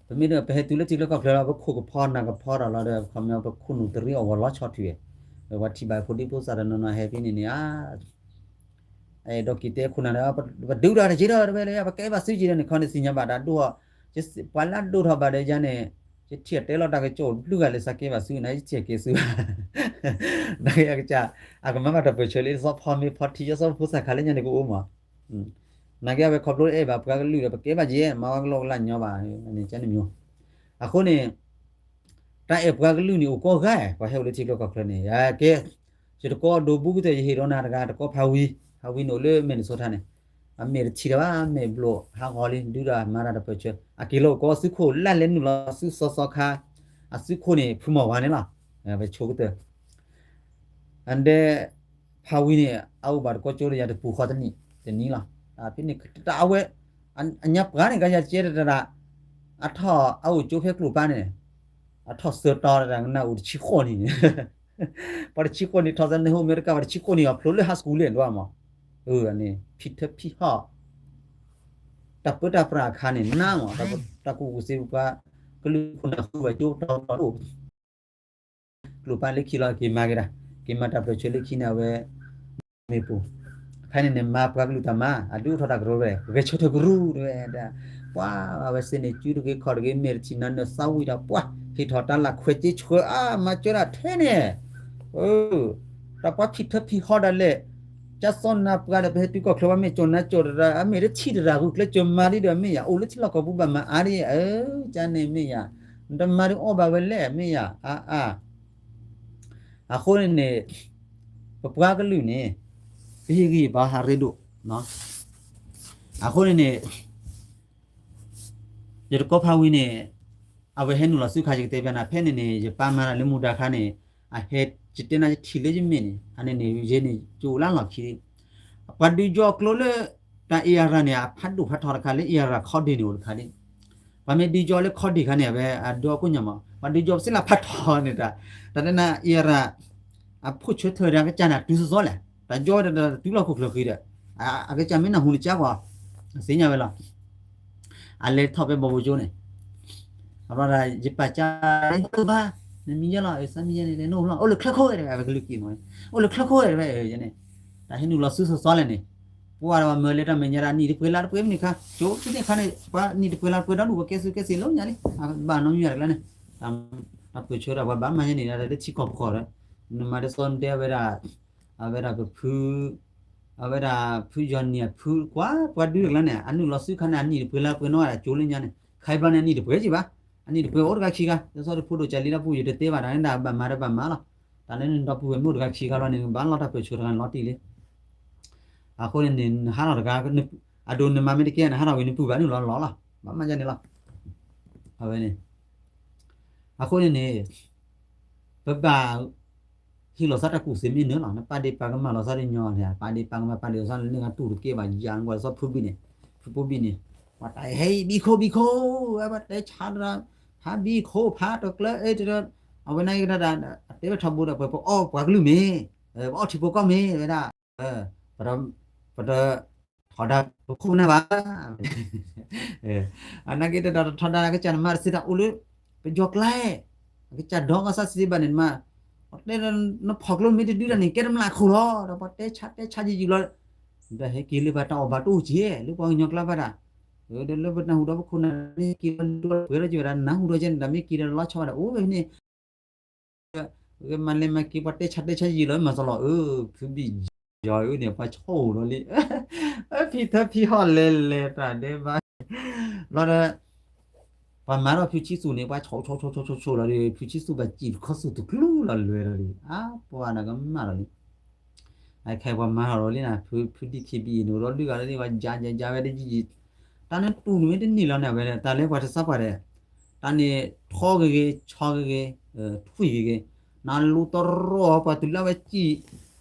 ပမ့ၢ်ဒီးပဟဲတုၤလၢထံချၢကီၢ်ချၢလီၤ ပခိၣ်ကဖီနၢ်ကဖီဒီးလီၤဒီး ခီပညီ ပခိၣ်နူာ်တရံးအီၣ်ဂီၤလီၤဆီၣ်ထွံၣ် ပှၤထံၣ်ဘၣ်ဖိဒံဖိသၣ်တနီၤနီၤဟဲဖဲန့ၣ်န့ၣ် အ အဲၣ်ဒိးက့ၤတဲခိၣ်နၢ်ဒီး ပဒုးတၢ်တက့ၢ်ဒီး တဝဲလၢ ပကဲဘၣ်စုက့ၤဒီးန့ၣ် ခီန့ၣ်သ့ၣ်ညါဘၣ်တၢ်ဒိၣ်ထီၣ် ပှၤလၢအဒိၣ်ထီၣ်ဘၣ်ဒီးယၤန့ၣ် ယထံၣ်တဲလီၤတၢ်ကစီၣ်ဘျုးဂၤလၢ စးကဲဘၣ်စုက့ၤနၤ ယထံၣ်က့ၤစုဘၣ် နာ်က့အကစၢ် အကမၤဘၣ်တၢ်ပၢၢ်ဆၢလံ စီဖီမ့ၢ်ဖီထံ ယစီဖိသၣ်ခါလၢညါန့ၣ်ကအိၣ်မး နာ်က့အဝဲခီဖျိအဲၣ်ဘၣ်ပှၤကလုာ်ဒီး ပကဲဘၣ်ယဲ မၤဝဲကလီကလၢညီဘၣ်န့ၣ် ကန့ၣ်မ့ၢ် အဃိန့ၣ် တၢ်အဲၣ်ပှၤကလုာ်န့ၣ် အိၣ်ကိးဂၤ ပှၤဟဲအိၣ်လၢထံချၢကီၢ်ချၢန့ၣ် ယကဲ ယတကိးဒိးဘူးကတၢၢ် ယဟ့ၣ်ဒီးနၤတဂၤ တကိးဖးဝံၤ ဖးဝံၤန့ၣ်အိၣ်လၢ Minnesota န့ၣ် အမ့ၢ်တထံၣ်တၢ်ဘၣ် မ့ၢ်ဘျိးဟးဂီၤလံ ဒုးဒီးမၤတၢ်တပၢၢ်ဆၢ အက့ၤလီၤကီၢ်စုခိၣ် လၢ်လဲၤနုာ်လီၤစုစီစီခါ အစုခိၣ်န့ၣ် ဖုမီၢ်ဝါန့ၣ်လီၤ. ပဆိကတၢၢ် အဒဲ ဖးဝံၤန့ၣ် အအိၣ်ဘၣ်တကီကၠိဒီးယၤတပူၤဃီတနံၣ်တနံၣ်လီၤ. ဖဲန့ၣ်တၢ်အဝဲ အညါပှၤန့ၣ် ကယၤကဲတတၢ် အထီၣ်အအိၣ်ကၠိဖဲကျိၤပၤန့ၣ် အထီၣ်စၢတီတၢ်ကနၣ်အိၣ်တဆံဃိးနံၣ်န့ၣ် ပှၤတဆံဃိးနံၣ်ထီၣ်သနၢၣ်ဟိမ့ၢ်တကး ပှၤတဆံဃိးနံၣ်အဖျိလၢ high school လဲၣ်ဒွမး န့ၣ် ဖံထၢဖံဟီၣ် တၢ်ပၢတၢ်ပြးအခါန့ၣ် နးမး တၢ်ကူၣ်ကူၣ်စ့ပှၤ ကလုာ်ခိၣ်နၢ်ဃုဘၣ်ကၠိတီတီအိၣ် ကျိၤပၤလၢခံလီၤ က့ၤမၤက့ၤတၢ် က့ၤမၤတၢ်ပၢၢ်ဆၢလၢခံန့ၣ် အဝဲ မ့ၢ်ပူၤ ဖဲန့ၣ်န့ၣ် မၤပှၤကလုာ်တၢ်မၤ အဒုးအိၣ်ထီၣ်တၢ်ကရၢဝဲ ဂဲၤဆၢထၢၣ်ကရူၢ်တဝဲဒၣ် ပှၤအဝဲစ့န့ၣ် စုတဂ့ၤခီၣ်တဂ့ၤ မဲာ်တထံၣ်နၤနၢၤသးဝံၣ်ဒီး ပှၤဟ့ၣ်ထီၣ်တၢ်လၢခွဲးစ့ဆှၢ အါ မၤစၢၤဒၣ်ထဲန့ၣ် တၢ်ပှၤဖံထၢဖံဟီၣ်ဒၣ်လဲာ် ကၢ်စီၣ်နၤပှၤဒီး ပဟဲတုၤကီၢ်ချၢဘၣ် မ့ၢ်ကၠီၤနၤကၠီၤတရၢ အမ့ၢ်တထံၣ်တရၢ ဂုာ်ကျဲးစၢးမၤဒ်ဒီး မ့ၢ်ယၤ အိၣ်လၢထံလီၢ်ကီၢ်ပူၤဘၣ်မၤအါဒ် အၢ ကန့ၣ်မ့ၢ်ယၤ နတမၤဒ်အီၣ်ဘၣ်ဝဲလဲၣ် မ့ၢ်ယၤ အါအါ အဃိန့ၣ်န့ၣ် ပပှၤကလုာ်န့ၣ် ပဟ့ၣ်ဂံၢ်ဘါဟးရ့ဒိၣ် အဃိန့ၣ်န့ၣ် ယတကီဖးဝံၤန့ၣ် အဝဲဟဲနုာ်လီၤစုခါ ယကတဲဘၣ်နၤ ဖဲန့ၣ်န့ၣ် ယပၢ်မၤတၢ်လၢမူဒါခါန့ၣ် အဟဲ ယတဲနၤယထံၣ်လၢယမဲာ်န့ၣ် အန့ၣ်န့ၣ် ယဲန့ၣ် ကၠိလၢလီၢ်ခံ ပှၤဒုးယီၤကျိလၢ တၢ်အ့ၣ်အရၤန့ၣ် အဖးဒိၣ်ဖးထီတခါလၢ အ့ၣ်အရၤခီဒ့ၣ်န့ၣ်အိၣ်တခါဒ့ၣ် ပှၤမ့ၢ်ဒုးယီၤလၢခီဒ့ၣ်ခါန့ၣ် အဝဲအဒုးအီၣ်ကိၣ်ညါမး ပှၤဒုးယီၤပစ့လၢဖးထီန့ၣ်တၢ် တၢ်တနၤအ့ၣ်အရၤ အဖိၣ်ဆၢထၢၣ်ဒီးအကစၢ်န့ၣ် တုၤစီစီလဲၣ် တၢ်ယီၤဝဲဒီးတုၤလီၢ်ခိၣ်ချၢဃံဒီး အကစၢ်မ့ၢ်နၢ်ဟူနကၢ်ကွၢ် သ့ၣ်ညါဝဲလီၤ အလဲၤထီၣ်ဖဲဘီဘိကၠိန့ၣ် အဘျီဒီး ယပာ်ကၢ်ဘၣ် နမံၤယဲလီၤ စၢ်မံၤယဲန့ၣ် နအိၣ်လီၤ အိၣ်လၢချၢခိၣ်ဝဲတဝဲ အဝဲကလုၢ်က့ၤမး အိၣ်လၢချၢခိၣ်ဝဲတဝဲန့ၣ် တၢ်ဟဲနုာ်လီၤစုစီစီလဲၣ်န့ၣ် ပှၤဒီးပှၤမၢလၢတၢ်မဲာ်ညါဒၣ် နံၣ်တပှဲၤလါတပှဲၤမုၢ်နံၤခါ ကၠိဖဲန့ၣ်ခါန့ၣ် ပှၤနံၣ်တပှဲၤလါတပှဲၤဒီဒူၣ် ပှၤကဲစုကဲစ့းလၢညါလံ ဘၣ်နီတမံၤတဂၤန့ၣ် တၢ်ပၢၢ်ဆၢဒီးပှၤဘၣ်မၤယဲန့ၣ် လၢထံကီၢ်ပဃီဒီး နမၤဒ်သိးနတဲဝဲဒၣ် အဝဲဒၣ်ပဖု အဝဲဒၣ်ဖုယီၤနံၤအဖုကွၢ် ပှၤဒုးတကျါန့ၣ် အနုာ်လီၤစုခါန့ၣ် အနံၣ်တပှဲၤလါတပှဲၤနီၢ်ဒၣ်ကၠိလၢညါန့ၣ် ခါအံၤဘျီန့ၣ်အနံၣ်တပှဲၤကံဘၣ် အနံၣ်တပှဲၤအိၣ်တဂၤခံဂၤ ဒ်သိးတဖိဒိၣ်ကလံတၢ်ပူၤ ယတတဲဘၣ်တၢ်န့ၣ်ဒၣ် ဘၣ်မၤဒီးဘၣ်မၤလီၤ တၢ်လၢနဒီပုၢ်ဝဲၢ်မ့ၢ်အိၣ်တဂၤခံဂၤလီၤန့ၣ် နကဘၣ်လီၤတၢ်ပၢၢ်ဆၢတဂၤန့ၣ်လီၤတံၢ်လံ အဃိန့ၣ်န့ၣ် နဟးထီၣ်တဂၤ အဒိနမၤမ့ၢ်တကဲ နဟးထီၣ်ဝံၤနပုၢ်ဘၣ်နုာ်လီၤလီၤလီၤ ဘၣ်မၤယဲန့ၣ်လီၤ အဝဲန့ၣ် အဃိန့ၣ်န့ၣ် ပဘၣ် ဟ့ၣ်လီၤသးတၢ်ကူၣ်သ့မ့ၢ်နၢၤလီၤ နပာ်ဒ့ၣ်ပာ်ကမၣ်လီၤသးတညီန့ၣ် ပာ်ဒ့ၣ်ပာ်ကမၣ်ပာ်ဒ့ၣ်လီၤသးလၢန့ၢ်ဂၤတူၢ်တကဲဘၣ်ယၤ နကွၢ်စီၤဖုဘံၣ်န့ၣ် ဖုဖိဘံၣ်န့ၣ် ပှၤတၢ်ဟဲအံၤဘံၣ်ခိၣ်ဘံၣ်ခိၣ် ပှၤတဲဆါတရၢ ဖးဘံၣ်ခိၣ်ဖးတကျၢ အဝဲန့ၣ်ကဒၣ် အတဲဝဲထီဘိဒီး ပှၤပအီၣ်ပှၤကလုၢ်မ့ၢ် ပအီၣ်ထံဖိကီၢ်မ့ၢ်ဝဲဒၣ် ပတ ထီဒါပခိၣ်ပနၢ်ဘၣ် အနာ်က့တဒီးထီဒါအကစၢ်နမါတစ့တၢ်အိၣ်လၢ ပယီၤကျါ အကစၢ်ဒီးကစၢ်စံးဘၣ်န့ၣ်မး တဲ နဖီၣ်ကျိမ့ၢ်တဒုတၢ်န့ၣ် ကဲတမျၢ်ခိၣ်လီၤ ဒီးပှၤတဲဆါတဲဆါယံာ်ယံာ်လီၤ ဒီးဟဲက့ၤလၢပှၤတၢ်အီၣ်ဘၣ်တအိၣ်က့ၤ လၢပှၤကညီကျါဘၣ်တၢ် ဒီးလၢပနၢ်ဟူဒီးပခိၣ်နၢ်န့ၣ် က့ၤလီၤပှဲၤဒီးက့ၤဝဲဒၣ်နၢ်ဟူဒီးကဲန့ၣ် တၢ်မ့ၢ်က့ၤဒီးလီၤဆီဝဲဒၣ်အိၣ်ဝဲန့ၣ် မၤလဲၤမၤက့ၤပှၤတဲဆါတဲဆါယံာ်လီၤ မၤစလီၤ အၢ ဖုဘံၣ်ယီၤအၢန့ၣ် ပှၤဆိၣ်လီၤလံ ဖံထၢဖံဟီၣ်လဲၤလဲၤတၢ်ဒဲးဘၣ် လီၤဒီး ပှၤမၤထီၣ်ဖုဆံသူးန့ၣ် ပှၤဆိၣ်ဆိၣ်ဆိၣ်ဆိၣ်ဆိၣ်လီၤဒီး ဖုဆံသူးဘၣ်စံၣ်တခီသူၣ်တကျူလီၤလွဲၢ်လီၤဒီး အါပှၤနကမၣ်လီၤလံ အခဲပှၤမၤထီၣ်လီၤလံနၤ ဖုဒံၣ်ခံဘံၣ်အံၤန့ၣ် ဒီးလုၢ်ဂၤလၢန့ၣ် ပှၤယါယါယါဝဲတယံာ်ယံာ် တၢ်န့ၣ်တူၢ်န့ၣ်မ့ၢ်တန့ၢ်လီၤန့ၣ် အဝဲတၢ်လၢပှၤတသးပှၢ်ဒီး တၢ်န့ၣ်ထီဂ့ၤဂ့ၤ ဆီဂ့ၤဂ့ၤ ထွံၣ်ဂ့ၤဂ့ၤ နလူတရီပှၤတုၤလၢဝဲစံၣ်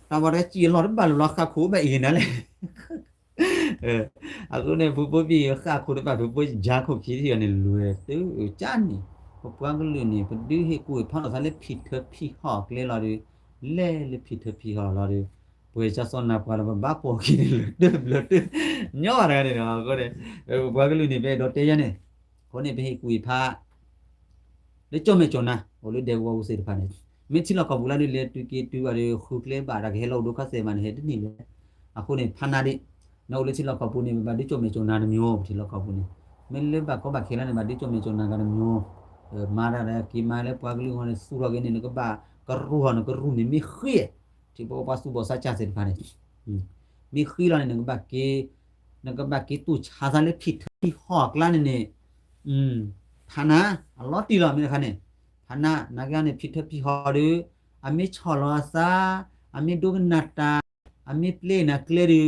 တၢ်ဝဲတကစံၣ်အလီၢ်တဘၣ်လၢၤလီၤ ဃၣ်ခိၣ်ဘၣ်အံၤန့ၣ်လဲၣ် အဃိန့ၣ် ဖုဖိဘံၣ်ဃၣ်ခိၣ်တဘၣ် ဖုဖိယါခိၣ်ခံထံၣ်အီၤန့ၣ် လွဲၢ်တုၤကၢ်န့ၣ် ပပှၤကလုာ်န့ၣ် ပဒုးဟ့ၣ်ကူၣ်ဟ့ၣ်ဖးလီၤသးလၢဖံထၢဖံဟီၣ်ကျဲလီၤဒီး လဲၤလၢဖံထၢဖံဟီၣ်လီၤဒီး ပှဲၤကၢ်စီၣ်နၤပှၤလီၤ ပဘၣ်ပိာ်ခံန့ၣ် လၢတဘျီတ ညီတဂၤန့ၣ်ဒီး အဃိန့ၣ် ပပှၤကလုာ်န့ၣ် ပအဲၣ်ဒိးတဲယဲန့ၣ် အဃိန့ၣ် ပဟ့ၣ်ကူၣ်ဟ့ၣ်ဖး လၢကၠီၣ်မဲာ်ကၠီၣ်နါ အိၣ်လၢဒဲကဝီၤပူၤသ့ၣ်တဖၣ်န့ၣ် မ့ၢ်ထံလီၢ်ကီၢ်ပူၤလၢဒုးလဲၤတုၤက့ၤတုၤဘၣ်ဒီး ဃုကျဲဘၣ်တၢ်ကဟဲလီၤအိၣ်ဒိၣ်ခါသဲးမးန့ၣ် ဟဲတန့ၢ်လၢၤ အဃိန့ၣ် ဖးနါဒ့ၣ် နအိၣ်လၢထံလီၢ်ကီၢ်ပူၤန့ၣ် ပဘၣ်ဒုးကၠီၣ်မဲာ်ကၠီၣ်နါတမံၤ ပထံလီၢ်ကီၢ်ပူၤန့ၣ် မ့ၢ်လၢဘၣ်ကီဘၣ်ခဲလၢာ်န့ၣ် ဘၣ်ဒုးကၠီၣ်မဲာ်ကၠီၣ်နါကတမံၤ မၤတၢ်ဒီးက့ၤမၤလၢပှၤကလုာ်အဂီၢ်န့ၣ် သူၣ်ထီၣ်က့ၤန့ၣ် နကဘၣ်ကရူၢ်ဟီၣ် နကရူၢ်န့ၣ်မ့ၢ်ဃ့ ထံဖိကီၢ်ဖိသူၣ်ဘီၣ်သးစၢ်သ့ၣ်တဖၣ်န့ၣ် မ့ၢ်ဃ့လီၤန့ၣ် နကဘၣ်က့ၤ နကဘၣ်က့ၤတူၢ်ဆါသးလၢဖံထၢဖံဟီၣ်အကျါန့ၣ်န့ၣ် ဖးနါ အလီၤတံၢ်လီၤ မ့ၢ်တခါန့ၣ် ဖးနါ နာ်က့န့ၣ် ဖံထၢဖံဟီၣ်ဒီး အမ့ၢ်ဆီၣ်လီၤအသး အမ့ၢ်ဒိကနၣ်တၢ် အမ့ၢ်ပျဲနၤကျဲဒီး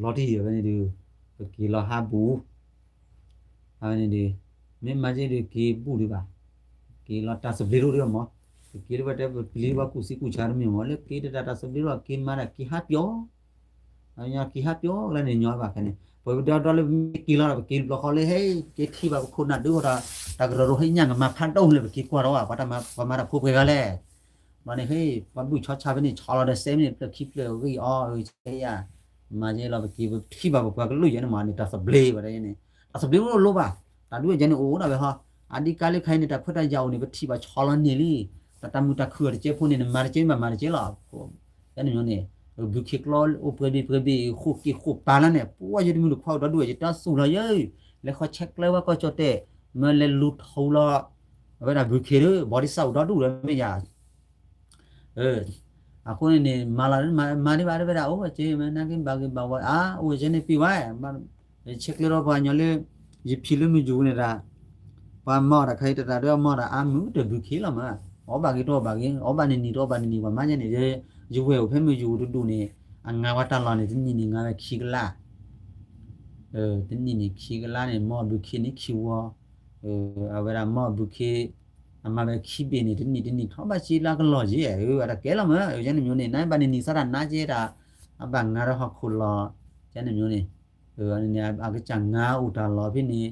လီၤတံၢ်ဝဲန့ၣ်ဒီး ပက့ၤလီၤဟးဘူး, အဝဲန့ၣ်ဒီး မ့ၢ်မၤက့ၤဒီးက့ၤဘူးဒံးဘၣ်, က့ၤလီၤတၢ်သဘျ့ဒိၣ်ဒံးမး, ပက့ၤလၢပတဲပပျံၤပှၤကူၣ်စံကူၣ်ဆါတမ့ၢ်မး လၢက့ၤတၢ်တၢ်သဘျ့ဒိၣ်က့ၤမၤတၢ်က့ၤဟးပျီ က့ၤဟးပျီလၢန့ၣ်ညီဘၣ်ခဲန့ၣ် ပဝဲဒီဒီလၢမ့ၢ်က့ၤလီၤဒီး ပက့ၤဘျီဃီလၢဟဲ က့ၤထံၣ်ဘၣ်ပခိၣ်နၢ်ဒုးဃီဒီး တၢ်ကရၢကရိဟ့ၣ်ညါကမၤဖးဒိၣ်လၢပက့ၤကွၢ်ဒီး ပှၤမၤတၢ်ဖိပှဲၤဂၤလဲၣ် ဘျီန့ၣ်ဟ့ၣ် ပှၤဘုၣ်ဆီဆါဖဲန့ၣ် ဆီလီၤဒီးစဲမ့ၢ်န့ၣ် ဖျၢၣ်ခံဖျၢၣ်ဂံၢ်အီၣ်အၢယါ မၤယဲလီၤပက့ၤပထံၣ်ဘၣ် ပပှၤကလုာ်ယဲန့ၣ်မးန့ၣ် တၢ်သဘျ့ဘၣ်ဒ်န့ၣ် တၢ်သဘျ့အိၣ်လိၤဘၣ် တၢ်ဒုးယဲန့ၣ်အိၣ်ဒၣ်ဝဲဟီ အဒံကါလၢခါအံၤန့ၣ် တၢ်ခွဲးတၢ်ယာ်အိၣ်န့ၣ် ပထံၣ်ဘၣ်ဆီလီၤန့ၢ်လံ တၢ်တၢ်မုာ်တၢ်ခုၣ်အီၤတကဲဖိန့ၣ် နမၤတကဲမ့ၢ်ဘၣ်မၤတကဲလီၤ ယဲန့ၣ်မ့ၢ်န့ၣ် ဘုခ့ကျီအိၣ်ပှဲၤဘ့ၣ်ပှဲၤဘ့ၣ် ဃိၣ်က့ၤဃိၣ်ပာ်လၢန့ၣ် ပှၤယတမုၢ်တခွါအိၣ်ဒီဒူၣ်ဝဲ ယတၢ်သူၣ်လီၤယဲ လဲၤဃီၤဆဲးကျၢဝဲကီၢ်ကၠီၣ်တဲၣ် မၢလဲၤလူၤထူလီၤ အဝဲဒၣ်ဘုခ့ဒီး ဘီဒံစၢ်အိၣ်ဒီဒူၣ်ဒီးမ့ၢ်ယၤ အဃိန့ၣ်န့ၣ် မၤလီၤမၤဒံးဘၣ်ဒ်ဝဲဒၣ် အိၣ်ဝဲက့ၤမ့ၢ်နာ်က့ဘၣ်ဂ့ၤဘၣ်ဝါ အါ အိၣ်ဝဲက့ၤန့ၣ်ပံၤဝဲ ဆဲးကျၢဒီးပှၤကညီလၢ ယဖံးလၢမုၢ်ယူၤန့ၣ်ဒၣ် ပှၤမၤအီၤတၢ်ခါအံၤတတၢ်ဒီးအမၤတၢ်အါမုၢ်တဘုခ့လီၤမး အီၣ်ဘၣ်ဂ့ၤတအီၣ်ဘၣ်ဂ့ၤ အီၣ်ဘၣ်န့ၣ်နံၤတအီၣ်ဘၣ်န့ၣ်နံၤ ပှၤမၤယဲန့ၣ် ယဝဲၢ်အိၣ်ဖဲမုၢ်ယူၤတဒူၣ်န့ၣ် အငါဝဲတၢ်လီၢ်န့ၣ် တနံၣ်န့ၣ်ငါဝဲခံကလး တနံၣ်န့ၣ်ခံကလးန့ၣ် မီၢ်ဘုခ့န့ၣ်ခံဝီ အဝဲဒၣ်မီၢ်ဘုခ့ အမၤဝဲခံဘ့ၣ်န့ၣ် တနံၣ်တနံၣ်ထီၣ်ဘၣ်စ့လၢကလီၢ်က့ အတကဲလီၤမး ယဲန့ၣ်မ့ၢ်န့ၣ် နဘၣ်န့ၣ်နံၤစါတၢ်နါက့တၢ် အဘၣ်ငါဒီးဟီၣ်ခိၣ်လီၤ ယဲန့ၣ်မ့ၢ်န့ၣ် အကစၢ်ငါအိၣ်တၢ်လီၢ်ဖဲန့ၣ်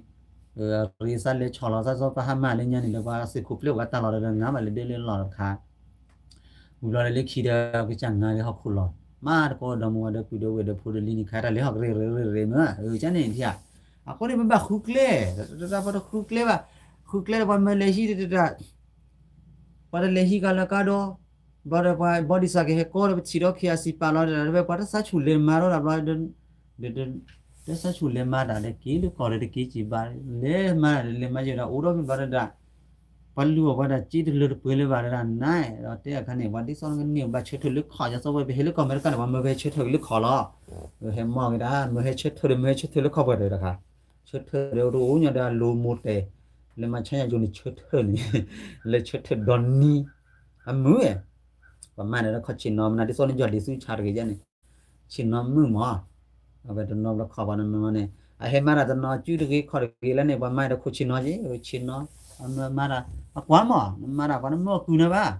ရ့စါလဲၤဆီၣ်လီၤစါစီပဟါမၢ်လၢညါန့ၣ်ဒီး ပှၤသုးခိၣ်ပျဲၢ်ပှၤတၢ်လီၢ်ဒီး ငါဘၣ်လဲၤဒၢလၢလီၢ်တခါ ဝံၤဘျီဒီးလၢခံဒီး ကစၢ်ငါလၢဟီၣ်ခိၣ်လီၤ မၤတကိးဒီမါဝၤဒီပုၢ်ဒီဝဲၢ်ဒီဖိဒီလံၤန့ၣ် ခါတၢ်လဲၤဟီၣ်ကရ့ရ့ရ့ရ့မး ကန့ၣ်ထံၣ်ဧါ အဃိန့ၣ် ပဘၣ်ဃုကျဲ တၢ်ပတဃုကျဲဘၣ် ဃုကျဲဒီးပှၤမၢလဲၤဟံၣ်တတၢ် ပှၤတလဲၤဟံၣ်ကလၢကါဒီး ဘျီဒီးပှၤဘီဒံစၢ်ကဟဲကီဒီးပထံၣ်ဒီး ခ့အစံးပာ်လီၤဒီး ပှၤတသးဆူၣ်လဲၤမၤဒီး ဘျီ တၢ်ဆါဆူၣ်လဲၤမၤတၢ်ဒီးက့ၤလၢကီၢ်ဒီးတက့ၤက့ၤဘၣ် လဲၤမၤတၢ်ဒီးလဲၤမၤယဲဒီး အိၣ်ဒီးမ့ၢ်ဘျီဒီး ပှၤလူၤအီၣ်ပှၤတၢ်စ့တလၢတပှဲၤလၢၤဘၣ်ဒီးနၤ ဒီးတဲအခါန့ၣ် ပှၤဒ်သိးနကန့ၢ် ဘၣ်ဆၢထၢၣ်လၢခီၣ် ယသိးဝဲပဟဲလၢကီၢ်အမဲရကၤန့ၣ် ပှၤမၢပဟဲဆၢထၢၣ်လၢခီၣ်လီၤ ဟဲမီၢ်က့ၤဒၣ် မၢဟဲဆၢထၢၣ်ဒီး မၢဟဲဆၢထၢၣ်လၢခီၣ်ပှဲၤဒီးတခါ ဆၢထၢၣ်ဒီးတအိၣ်ညီဒီးအလိၤမိၢ်တဲာ် လၢမၤဆါညါယိၤန့ၣ် ဆၢထၢၣ်န့ၣ် လၢဆၢထၢၣ်ဒီနံၤ အမုၢ် ပှၤမၤန့ၣ်လၢခီၣ်ဆ့ၣ်နီၤ မနုၤဒ်သိးနယီၢ်ဒံးသူဆါတဂ့ၤယဲန့ၣ် ဆ့ၣ်နီၤမုၢ်မး အဝဲတနီၤဘျီခီၣ်ပှၤနမၤန့ၣ် အဟဲမၤတၢ်တနီၤ စုတဂ့ၤခီၣ်တဂ့ၤလၢန့ၣ် ပှၤမၤဒီးခိၣ်ဆ့ၣ်နီၤက့ ဆ့ၣ်နီၤ အမၤတၢ် အကွၢ်မး နမၤတၢ် ပှၤနမၢအီၣ်ကုၢ်နၤဘၣ်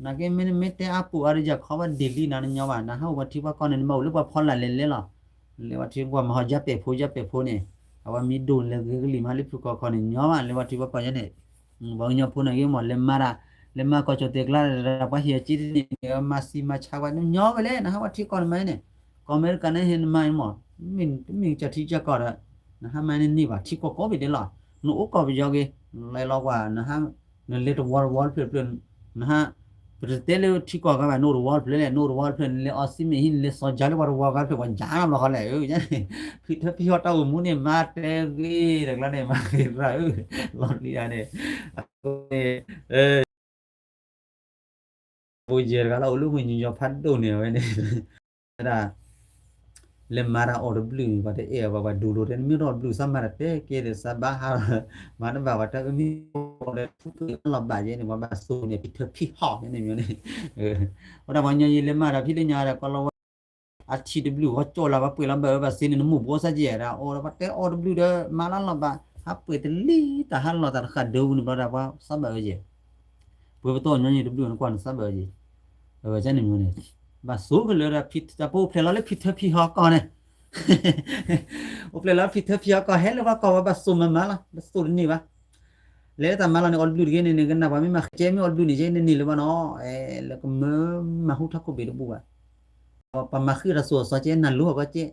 နာ်က့မ့ၢ်နမ့ၢ်တဲအါပူၤအါဒီးယၤခီဘၣ်ဒ်လံနၤနညီဘၣ် နဟးအိၣ်ပှၤထံပှၤကီၢ်န့ၣ် နမၤအိၣ်လၢပှၤဖီလာ်လဲၤလဲၤလီၤ လဲၤပှၤထံပှၤမၤဟီၣ်ယါပဲာ်ဖိယါပဲာ်ဖိန့ၣ် အဝဲမ့ၢ်ဒိၣ်လဲၤဂ့ၤကလံၤမးလၢဖုကီၢ်ခီၣ်န့ၣ် ညီဘၣ် လဲၤပှၤထံပှၤကီၢ်ယဲန့ၣ် ပှၤကညီဖိန့ၣ်ဂ့ၤမး လဲၤမၤတၢ် လဲၤမၤကီၢ်ကၠီၣ်တဲာ်ကျါ ပှၤဟ့ၣ်အစ့တန့ၣ် မၤသံမၤဆါဝဲ နညီဝဲလဲၣ် နဟးဝဲထံကီၢ်န့ၣ်မးန့ၣ် ကီၢ်အမဲရကၤန့ၣ်ဟဲနမၤန့ၣ်မး မ့ၢ်တမ့ၢ်ကစၢ်ထံကစၢ်ကီၢ်ဒီး နဟးမၤန့ၣ်န့ၢ်ဘၣ် ထံကီၢ်ကိးဘ့ၣ်ဒဲးလီၤ နအိၣ်ကီၢ်ပယီၤဂ့ၤ လဲၤလီၤကွၢ် နဟး နလဲၤတဝီတဝီတဖျၢၣ်တဖျၢၣ် နဟး ပတတဲလၢထံကီၢ်ဂၤဘၣ် နအိၣ်တဝီတဖျၢၣ်လဲၣ် နအိၣ်တဝီတဖျၢၣ် နလဲၤအီစံမ့ၢ်ဟံၣ် နလဲၤစီၤယါလၢပှၤတဝီဂၤတဖျၢၣ် ပှၤယါနဘျီဃီလဲၣ် ဖံထၢဖံဟီၣ်တၢ်အိၣ်မူန့ၣ် မၤတဲဂ့ၤတကျါန့ၣ် မၤဂ့ၤရၣ်ဧၢ လီၤလံဧါန့ၣ် အဃိန့ၣ် ဖိယဲၢ်တဂၤလၢအိၣ်လၢမုၢ်ညီညီဖးဒိၣ်န့ၣ် အဝဲန့ၣ် ဝဲဒၣ် လဲၤမၤတၢ်အီၣ်တဘျုးန့ၣ် ပှၤတအဲၣ်အီၤဘၣ် ပှၤဒိၣ်လိာ်တဲ နမ့ၢ်ထီၣ်တဘျုးသးမၤတၢ်တဲကဲဒီးသးဘၣ်ဟး မၤတဘၣ်ပှၤတၢ်အမံၤ လၢထူၣ်ဖုၣ်အလီၢ်ဘၣ်ယဲန့ၣ် ပှၤဘၣ်စိာ်န့ၣ် ဖံထၢဖံဟီၣ်ယဲန့ၣ်မ့ၢ်န့ၣ် ဝဲဒၣ်ပှၤညီယံၤလဲၤမၤတၢ်ဖံလၢညါဒီး ကီၢ်လီၤဝဲ အထံၣ်တဘျုးဂီၤကၠီၣ်လၢပှၤပှဲၤလီၤဘၣ်ဝဲဘၣ်စ့န့ၣ် နမိၢ်ဘှီစၢ်ကဲဒီး အိၣ်ဒီးပှၤတဲအီၣ်တဘျုးဒီး မၤလၢလီၢ်ဘၣ် ဟးပှဲၤတလံတၢ်ဟးလီၤတၢ်တဃာ်ဒၢဝံၤန့ၣ် ဘျီဒီးပှၤသးဘၣ်ဝဲယဲၢ် ပှဲၤပတီၢ်ညီယံၤတဘျုးနကွၢ်နသးဘၣ်ဝဲယဲၢ် အဝဲကဲန့ၣ်မ့ၢ်န့ၣ် ဘၣ်စိကလၢာ်ဒီး တၢ်ပအိၣ်ဖျဲၣ်လီၤလၢဖံထၢဖံဟီၣ်ကီၢ်န့ၣ် အိၣ်ဖျဲၣ်လီၤဖံထၢဖံဟီၣ်ကီၢ် ဟဲလၢပှၤကီၢ်ဝဲဘၣ်စိမၤမၤလီၤ ဘၣ်စိတန့ၢ်ဘၣ် လဲၤတၢ်မၤလီၤန့ၣ် အီၣ်တဘျုးတဂ့ၤန့ၣ် နကနၣ်ပှၤမ့ၢ်မၤဃဲမ့ၢ်အီၣ်တဘျုးန့ၣ် ယဲန့ၣ်န့ၢ်လၢၤဘၣ်နီၤ လၢကမၢမၤဟူထီၣ်ခိၣ်ဘ့ၣ်တဘူၣ်ဘၣ် ပှၤမၤဃံတၢ်စိၤအစီကဲ နၢ်လိဟီၣ်ကီၢ်ကဲ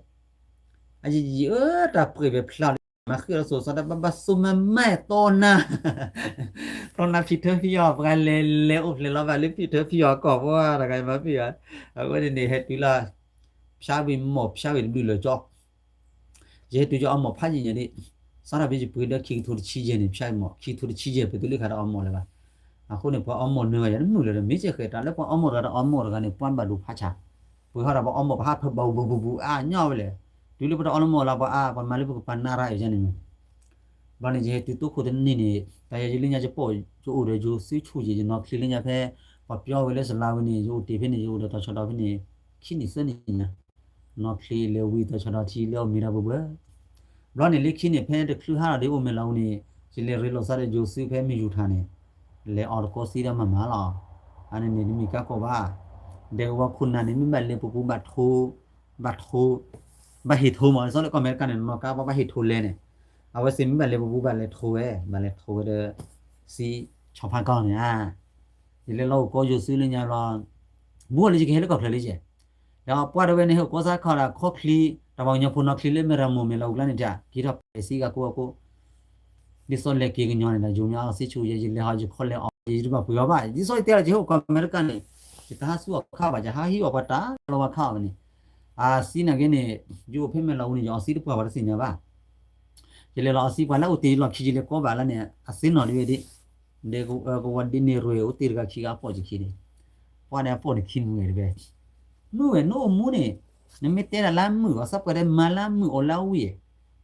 အယံၤယံၤအၢ တၢ်ပှဲၤပဲာ်ဖျါလီၤ မၤဃံတၢ်စိၤအစီတၢ်ဘၣ်ဘၣ်စိမၤမၤတီနၤ တီနၤဖံထၢဖံဟီၣ် ပှၤလဲၤလဲၤအိၣ်ဖျဲၣ်လီၤဘၣ်လၢဖံထၢဖံဟီၣ်ကီၢ်ပှၤတဂၤမၤဖံးဘၣ် အဝဲန့ၣ်န့ၣ် ဟဲတုၤလၢ ဖၠါဝံၤမီၢ်ဖၠါဝံၤတဘျုးလၢာ်ကၠီ ယဟဲတုၤကၠီအီမီၢ်ဖးယံာ်ညါဒ် စးထီၣ်ဖဲယပှ့ၤဒီးခံကထိတဆံယဲၢ်န့ၣ် ဖၠါဝံၤမီၢ် ခံကထိတဆံယဲၢ် ပတုၤလၢခါတအီမီၢ်လၢၤဘၣ်. အဃိန့ၣ် ပှၤအီမီၢ်နၢၤဂၤယၤ တမုာ်လၢၤဒီး မ့ၢ်ကဲဃဲၤတၢ်လၢပှၤအီမီၢ်တဂၤဒီးအီမီၢ်တဂၤန့ၣ် ပှၤဘၣ်ဒိဖးဆါ ပှ့ၤဟီၣ်ဒီးပှၤအီမီၢ်ပဟးဖၢဘၣ်ဘူးဘူးဘူးအါညီဝဲလဲၣ်. တုၤလၢပတအီလၢမီၢ်လၢပှၤအါ ပှၤမၤလၢပကပၤနၢ်ရၢ်အံၤန့ၣ် ဘျီန့ၣ် ယဟဲတုၤတိခိၣ်တနံၤန့ၣ် တၢ်ယၤယလၢညါယပိာ် ယအိၣ်ဒီးယိၤသုဆူၣ်ယဲၢ် ယနီၢ်ချ့လၢညါဖဲ ပှၤပျီဝဲလၢစလါဝဲန့ၣ် ယအိၣ်တ့ၢ်ဖဲန့ၣ် ယအိၣ်ဒီးတၢ်ဆီၣ်ဒီးဖဲန့ၣ် ခံနံၣ်သၢနံၣ်ညါ နီၢ်ချ့လဲၤဝံၤတၢ်ဆီၣ်ဒီးထံလၢအီၣ်မ့ၤတၢ်ဘၢဘၢ ဘျီန့ၣ်လၢခံန့ၣ် ဖဲတချုးဟါလီၤဒ်အိၣ်မဲာ်လီၤအူန့ၣ် ယလဲၤရ့လိာ်သးဒီးယိၤစုဖဲမုၢ်ယူၤထၣ်န့ၣ် လဲၤအီၣ်တကိးသံဒီးမၤမၤလီၤ. အန့ၣ်န့ၣ်တမ့ၢ်ကါကိၢ်ဘၣ်. ဒဲကဝီၤခိၣ်နၢ်န့ၣ် မ့ၢ်ဘၣ်လဲၤပပူၤဘၣ်ထိ ဘၣ်ထိ ဘၣ်ဟ့ၣ်ထိမး ဒ်သိးလၢကီၢ်အမဲရကၤန့ၣ် နီၢ်ကါပှၤဘၣ်ဟ့ၣ်ထိလဲၣ်န့ၣ် အဝဲသ့ၣ်မ့ၢ်ဘၣ်လဲၤပပူၤဘၣ်လဲၤထိဝဲ ဘၣ်လဲၤထိဝဲဒီး သံဆီဖါကီၢ်န့ၣ်ဧါ. ယလဲၤလီၤအိၣ်ကိးယိၤစုလၢညါဘျီ ဘူးလၢယကဟဲလၢကီၢ်ချၢလံယဲၢ် ဒီးပှၤတဝဲန့ၣ်ဟဲအိၣ်ကိးသးခီဒီးခီချံ တၢ်ပှၤကညီဖိနီၢ်ချံလၢမဲၢ်ရမိၢ်မဲာ်လီၤအူကျါန့ၣ်တၢ် က့ၤထီၣ်ပဲာ်စံဂၤကိးဂၤကိး ဒ်သိးလဲၤက့ၤကညီန့ၣ်ဒီး ယိၤမ့ၢ်အီသံဆူၣ်ယဲ ယလဲၤဟီယခီလဲၤအီၣ်ယဲ ယတဘၣ်ပှ့ၤအီၤဘၣ် ဒ်သိးယတဲလီၤ ယဟဲအိၣ်ကီၢ်အမဲရကၤန့ၣ် ယတဟးဆူအီၣ်ခါဘၣ် ယဟးဟံးအီၣ်ပှၤတၢ်လီၤဝဲခါအီၣ်န့ၣ် အသံနာ်က့န့ၣ် ယအိၣ်ဖဲမဲာ်လီၤအူန့ၣ် ယအီသံတပှၢ်ပှၤတသ့ၣ်ညါဘၣ် ယလဲၤလီၤအီသံပှၤလၢအအိၣ်တ့ၢ်ယလီၢ်ခံယလဲၤကိးဘၣ်လၢန့ၣ် အသ့ၣ်နီၣ်ဒ်ဝဲဒ် ဒဲကဝီၤဒ်န့ၣ်ရ့ၣ်အိၣ်တ့ၢ်တဂၤခံဂၤအပိာ်ယခံန့ၣ် ပှၤန့ၣ်အပိာ်န့ၣ်ခံမုၢ်ဝဲတဝဲ မုၢ်ဝဲနအိၣ်မူန့ၣ် နမ့ၢ်တဲဒၣ်လၢမုၢ်အီၤ သးပှၢ်တဲမၤလၢမုၢ်အီၤလၢအဝံၣ်